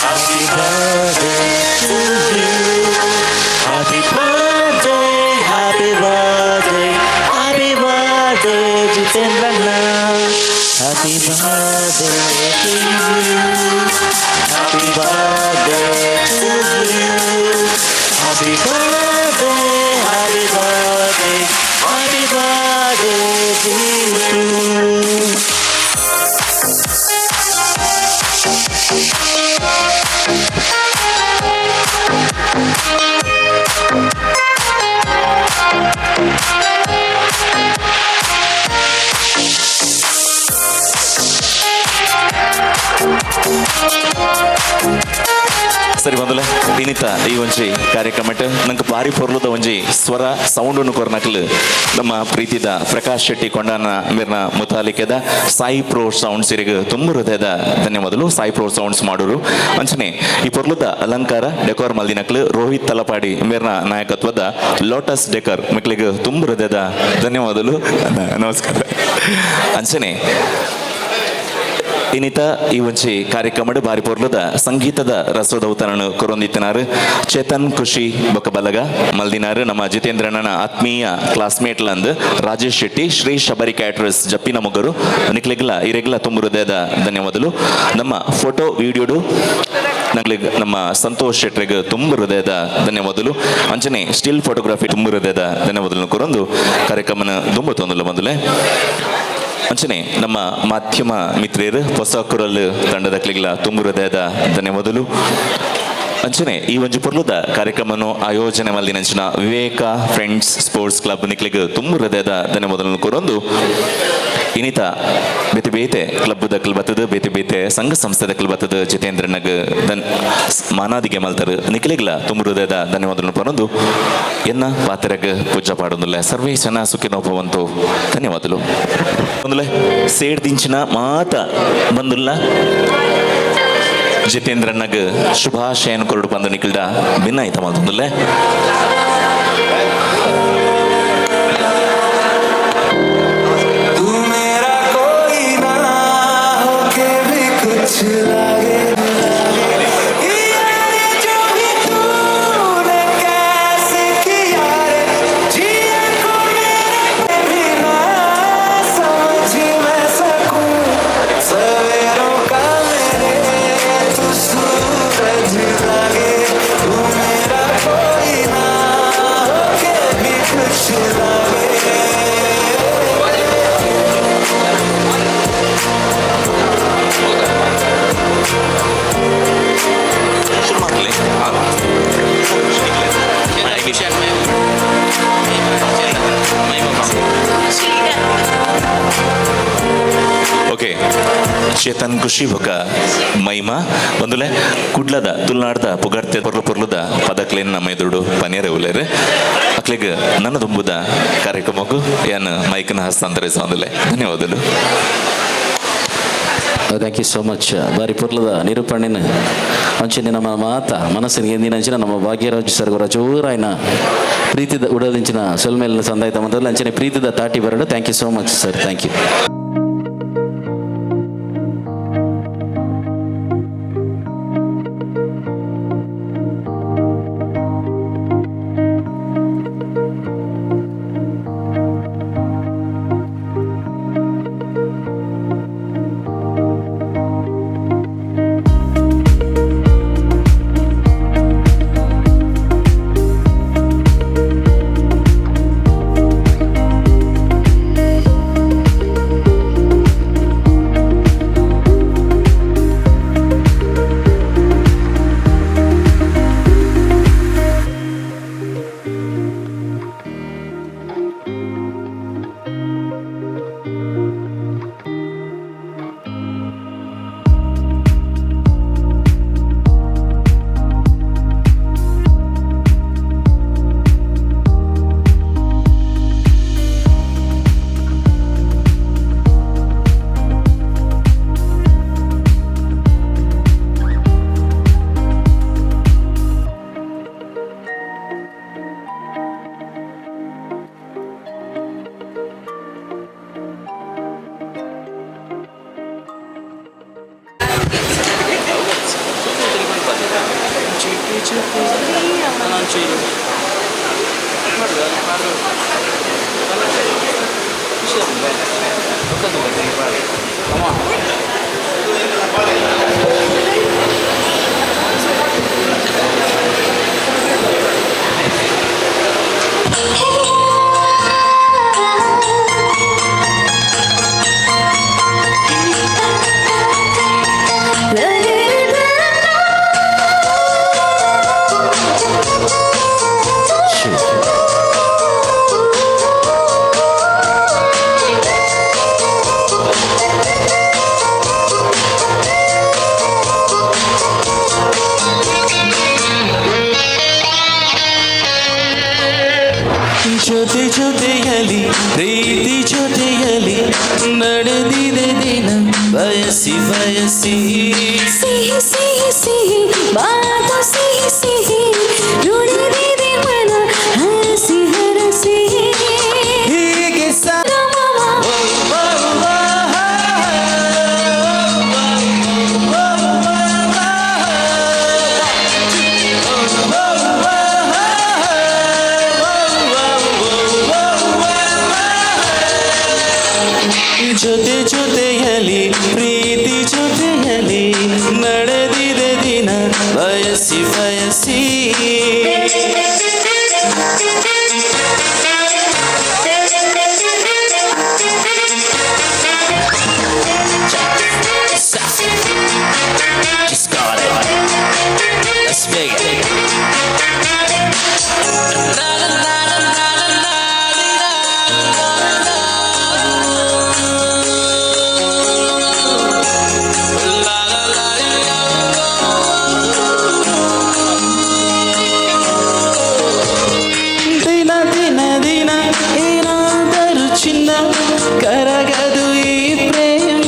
Happy birthday to you. Happy birthday, happy birthday, happy birthday, Jitendra. Happy birthday to you. Happy birthday to you. Happy birthday, happy birthday, happy birthday to you. ಸರಿ ಬಂದಲೆ ವಿನಿತ ಈ ಒಂಜಿ ಕಾರ್ಯಕ್ರಮಟ್ ನಂಗೆ ಬಾರಿ ಪೊರ್ಲುದ ಒಂಜಿ ಸ್ವರ ಸೌಂಡನ್ನು ಕೊರ್ನಕ್ಲು ನಮ್ಮ ಪ್ರೀತಿದ ಪ್ರಕಾಶ್ ಶೆಟ್ಟಿ ಕೊಂಡಾನ ಮೇರ್ನ ಮುತಾಲಿಕೆದ ಸಾಯಿ ಪ್ರೋ ಸೌಂಡ್ಸ್ ಇರಿಗೆ ತುಂಬ ಹೃದಯದ ಧನ್ಯವಾದಲು. ಸಾಯಿ ಪ್ರೋ ಸೌಂಡ್ಸ್ ಮಾಡೋರು ಅಂಚನೆ ಈ ಪೊರ್ಲುದ ಅಲಂಕಾರ ಡೆಕೋರ್ ಮಲ್ದಿನಕ್ಲು ರೋಹಿತ್ ತಲಪಾಡಿ ಮೇರ್ನ ನಾಯಕತ್ವದ ಲೋಟಸ್ ಡೆಕರ್ ಮಕ್ಕಳಿಗೆ ತುಂಬ ಹೃದಯದ ಧನ್ಯವಾದಲು, ನಮಸ್ಕಾರ. ಅಂಚನೆ ಇನ್ನಿತ ಈ ಒಂಜಿ ಕಾರ್ಯಕ್ರಮಡ್ ಬಾರಿ ಪೊರ್ಲುದ ಸಂಗೀತದ ರಸದೌತನನ್ನು ಕೊರೊಂದಿತ್ತಿನಾರು ಚೇತನ್ ಖುಷಿ ಬೊಕ್ಕ ಬಲಗ ಮಲ್ದಿನಾರು ನಮ್ಮ ಜಿತೇಂದ್ರನ ಆತ್ಮೀಯ ಕ್ಲಾಸ್ಮೇಟ್ ಲಂದ್ ರಾಜೇಶ್ ಶೆಟ್ಟಿ ಶ್ರೀ ಶಬರಿ ಕ್ಯಾಟ್ರಸ್ ಜಪ್ಪಿನ ಮೊಗರು ನಿಕ್ಲೆಗ್ಲ ಇರೆಗ್ಲ ತುಂಬ ಹೃದಯದ ಧನ್ಯವಾದಲು. ನಮ್ಮ ಫೋಟೋ ವಿಡಿಯೋಡು ನಗ್ಲಿಗ್ ನಮ್ಮ ಸಂತೋಷ್ ಶೆಟ್ರಿಗೆ ತುಂಬ ಹೃದಯದ ಧನ್ಯವಾದಲು. ಅಂಚನೆ ಸ್ಟಿಲ್ ಫೋಟೋಗ್ರಫಿ ತುಂಬ ಹೃದಯದ ಧನ್ಯವಾದಲು ಕೊರೊಂದು ಕಾರ್ಯಕ್ರಮನ ದುಂಬ ತೊಂದಲು ಬಂದಲೆ. ಅಂಚನೆ ನಮ್ಮ ಮಾಧ್ಯಮ ಮಿತ್ರರು ಹೊಸ ಕುರಲ್ ತಂಡದ ಕ್ಲಿಗ್ಲ ತುಂಬ ಹೃದಯದ ಧನ್ಯವಾದಲು. ಅಂಚನೆ ಈ ಒಂಜಿ ಪೊರ್ಲುದ ಕಾರ್ಯಕ್ರಮವನ್ನು ಆಯೋಜನೆ ಮಲ್ದಿನಂಚಿನ ವಿವೇಕ ಫ್ರೆಂಡ್ಸ್ ಸ್ಪೋರ್ಟ್ಸ್ ಕ್ಲಬ್ ನಿಕ್ಲಿಗ್ ತುಂಬ ಹೃದಯದ ಧನ್ಯವಾದಗಳನ್ನು ಕೊರೊಂದು ಇನ್ನಿತ ಬೇತೆ ಬೇತೆ ಕ್ಲಬ್ ದಕ್ಲು ಬತ್ತದ ಬೇತೆ ಬೇತೆ ಸಂಘ ಸಂಸ್ಥೆ ದಕ್ಲು ಬತ್ತದ ಜಿತೇಂದ್ರನಗ್ ದನ್ ಮಾನಾದಿಗೆ ಮಲ್ತರು ನಿಖಿಲಿಗ್ಲ ತುಂಬ ಹೃದಯದ ಧನ್ಯವಾದಗಳನ್ನು ಪರೊಂದು ಎನ್ನ ಪಾತ್ರಗ್ ಪೂಜೆ ಪಾಡೊಂದುಲ್ಲ. ಸರ್ವೇ ಜನ ಸುಖಿನೋ ಭವಂತು. ಧನ್ಯವಾದಲು. ಒಂದುಲೆ ಸೇಡ್ ದಿಂಚಿನ ಮಾತ ಬಂದುಲ್ಲ ಜಿತೇಂದ್ರನಗ್ ಶುಭಾಶಯನ ಕೊರಡು ಬಂದು ನಿಖಿಲ್ಡ ಭಿನ್ನಾಯಿತ ಮಲ್ತೊಂದುಲ್ಲೆ. सूरज लागे, तू मेरा कोई ना होके भी कुछ Chetan ಖುಷಿ ಬೊಕ ಮೈಮಾ ಒಂದುಲೆ ಕುಡ್ಲದ ತುಳುನಾಡ್ದ ಪುಗರ್ತೆ ಪೊರ್ಲು ಪೊರ್ಲುದ ಪದಕ್ಲೇನ್ ನಮ್ಮ ಎದುರುಡು ಪನಿಯರೆ ಉಲ್ಲೇರು. ಅಕ್ಲೆಗ್ ನನ್ನ ದುಂಬುದ ಕಾರ್ಯಕ್ರಮಕ್ಕೂ ಯಾನ್ ಮೈಕ್ನ ಹಸ್ತಾಂತರಿಸೊಂದುಲೆ. ಧನ್ಯವಾದಗಳು. Thank you so much. ಬಾರಿ ಪೊರ್ಲದ ನಿರೂಪಣೆನ ಅಂಚನೆ ನಮ್ಮ ಮಾತ ಮನಸ್ಸಿನ ಎಂದಿನ ನಮ್ಮ ಭಾಗ್ಯರಾಜ್ ಸರ್ ಅವರ ಜೋರಾಯಿನ ಪ್ರೀತಿದ ಉಡಲಿಂಚಿನ ಸೊಲ್ಮೇಲಿನ ಸಂದಾಯ್ತ ಮೊದಲು ಅಂಚನೆ ಪ್ರೀತಿದ ತಾಟಿ ಬರಡು. Thank you so much sir, thank you. ಜೊತೆ ಜೊತೆಯಲಿ ಪ್ರೀತಿ ಜೊತೆಯಲಿ ನಡೆದಿದೆ ದಿನ ಬಯಸಿ ಬಯಸಿ ಸಿಹಿ ಸಿಹಿ ಸಿಹಿ ಮಾತು ಸಿಹಿ ಸಿಹಿ ನುಡಿದಿದೆ ಮನ ಹರಸಿ ಹರಸಿ ಹೀಗೆ ಜೊತೆ ಜೊತೆಯಲಿ ಪ್ರೀತಿ ಜೊತೆಯಲಿ ನಡೆದಿದೆ ದಿನ ಬಯಸಿ ಬಯಸಿ Just got it. Let's make it. ದಿನ ದಿನ ದಿನ ಏನಾದರೂ ಚಿನ್ನ ಕರಗದು ಈ ಪ್ರೇಮ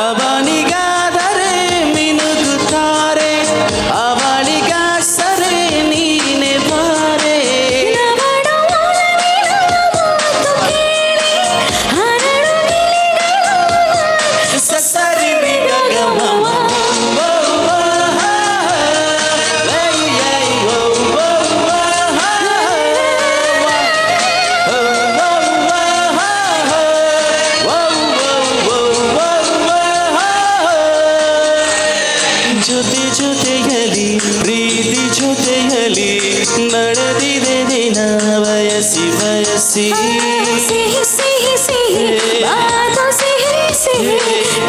ಅವನಿಗಾದರೆ ಮಿನುಗುತ್ತಾರೆ ಅವಳಿಗಾಸರೆ ನೀನೆ ಬಾರೆ ಸಸರಿ ಗಮ ಜೊತೆ ಜೊತೆಯಲಿ ಪ್ರೀತಿ ಜೊತೆಯಲಿ ನಡೆದಿದೆ ದಿನ ಬಯಸಿ ಬಯಸಿ ಸಿಹಿ ಸಿಹಿ ಸಿಹಿ ಮಾತು ಸಿಹಿ ಸಿಹಿ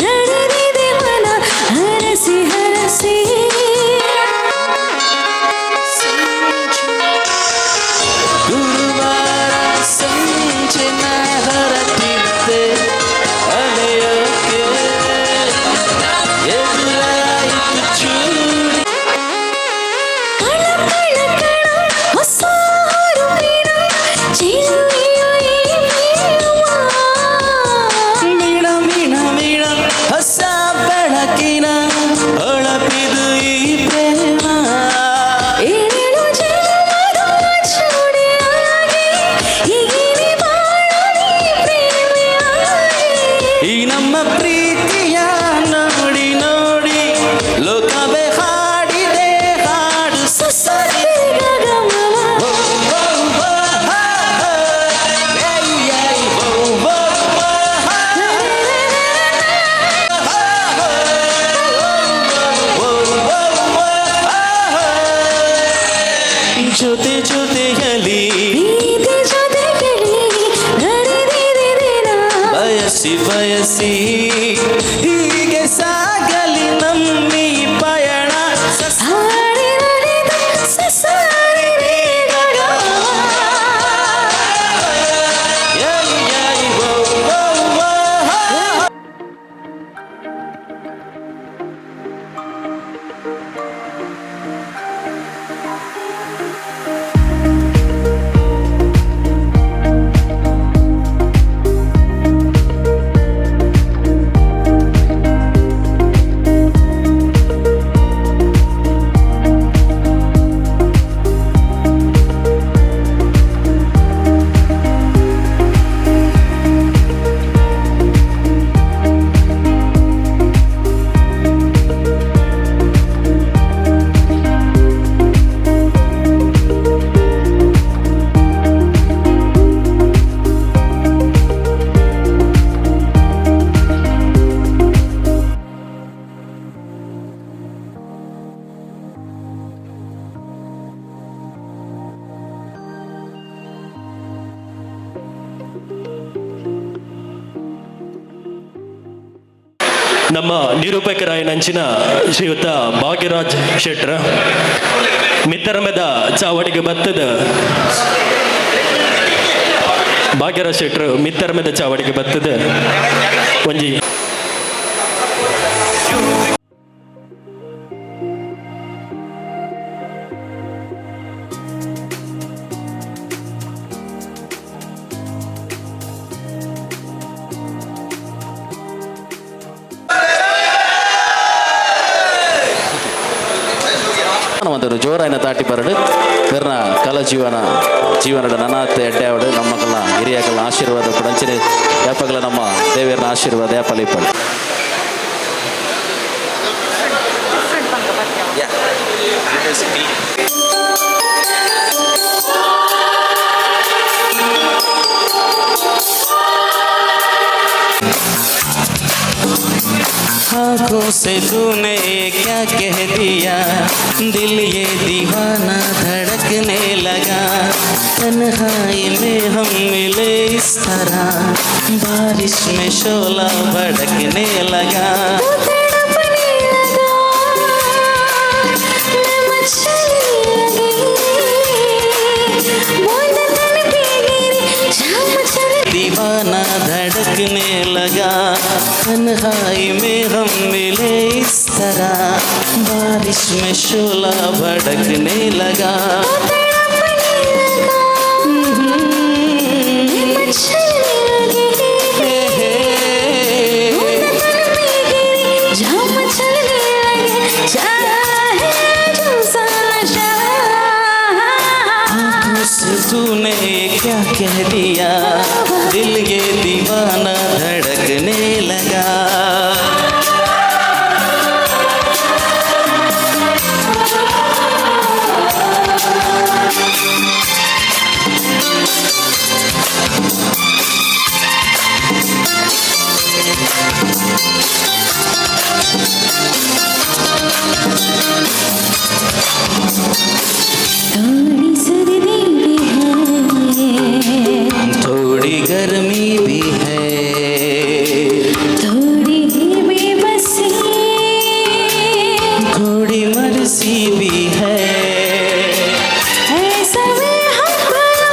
ನಡೆದಿದೆ ಮನ ಹರಸಿ ಹರಸಿ ಗುರುವಾರ ಈ ನಮ್ಮ ಪ್ರೀತಿಯ ನೋಡಿ ನೋಡಿ ಲೋಕವೇ ಹಾಡಿದೆ ಹಾಡು ಸಸರಿ ಓ, ಓ, ಓ, ಹಾ, ಹಾ. ಏಯ್, ಏಯ್, ಓ, ಓ, ಓ, ಹಾ, ಹಾ, ಹಾ. ಓ, ಓ, ಓ, ಹಾ, ಹಾ. ಜೊತೆ ಜೊತೆಯಲಿ ಬಯಸಿ ಬಯಸಿ ಹೀಗೆ ಸಾಗಲಿ ನಮ್ಮಿ ಪಯಣ. ಏಯ್, ಏಯ್, ಓ, ಓ, ಓ, ಹಾ. ನಮ್ಮ ನಿರೂಪಕರಾಯನಂಚಿನ ಶ್ರೀಯುತ ಭಾಗ್ಯರಾಜ್ ಶೆಟ್ರ ಮಿತ್ತರಮದ ಚಾವಡಿಗೆ ಬತ್ತದ. ಭಾಗ್ಯರಾಜ್ ಶೆಟ್ರು ಮಿತ್ತರಮದ ಚಾವಡಿಗೆ ಬತ್ತದ ಒಂಜಿ ಒಂದು ಜೋರಾಯಿನ ತಾಟಿ ಪರಡು ಬೆರ್ನ ಕಲ ಜೀವನ ಜೀವನದ ನನಾತ್ ಎಡ್ಡೆ ಅವಡು ನಮ್ಮಕಲ್ನ ಹಿರಿಯಕಲ್ನ ಆಶೀರ್ವಾದ ಪಡಂಚಿನ ಯಾಪಗಲ ನಮ್ಮ ದೇವರನ ಆಶೀರ್ವಾದ ಯಾಪಲಿಪ್ಪಡು. आंखों से तूने क्या कह दिया, दिल ये दीवाना धड़कने लगा। तन्हाई में हम मिले इस तरह, बारिश में शोला भड़कने लगा। तू तड़पने लगा, मैं मचलने लगी, बूंद तन पे गिरी, जाम चलने दीवाना धड़कने लगा। तन्हाई में हम मिले इस तरह, बारिश में शोला भड़कने लगा। तू तड़पने लगा, मैं मचलने लगी, बूंद तन पे गिरी, जाम चलने लगे, चाहे जो सा नशा। आंखों से तूने क्या कह दिया, दिल ये दीवाना धड़कने लगा। थोड़ी सर्दी भी है, थोड़ी गर्मी भी है, थोड़ी ही बेबसी, थोड़ी मर्जी भी है। ऐसा में हम भला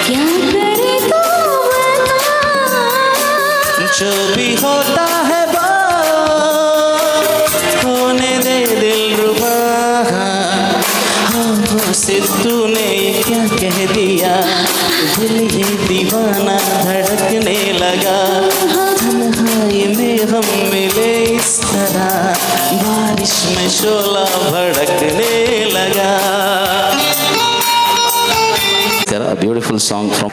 क्या करे तू बता। जो भी होता है वो होने दे दिल रुबा। आंखों से तूने क्या कह दिया, दिल ये दीवाना धड़कने लगा। तन्हाई में हम मिले इस तरह, बारिश में शोला भड़कने लगा। Beautiful song from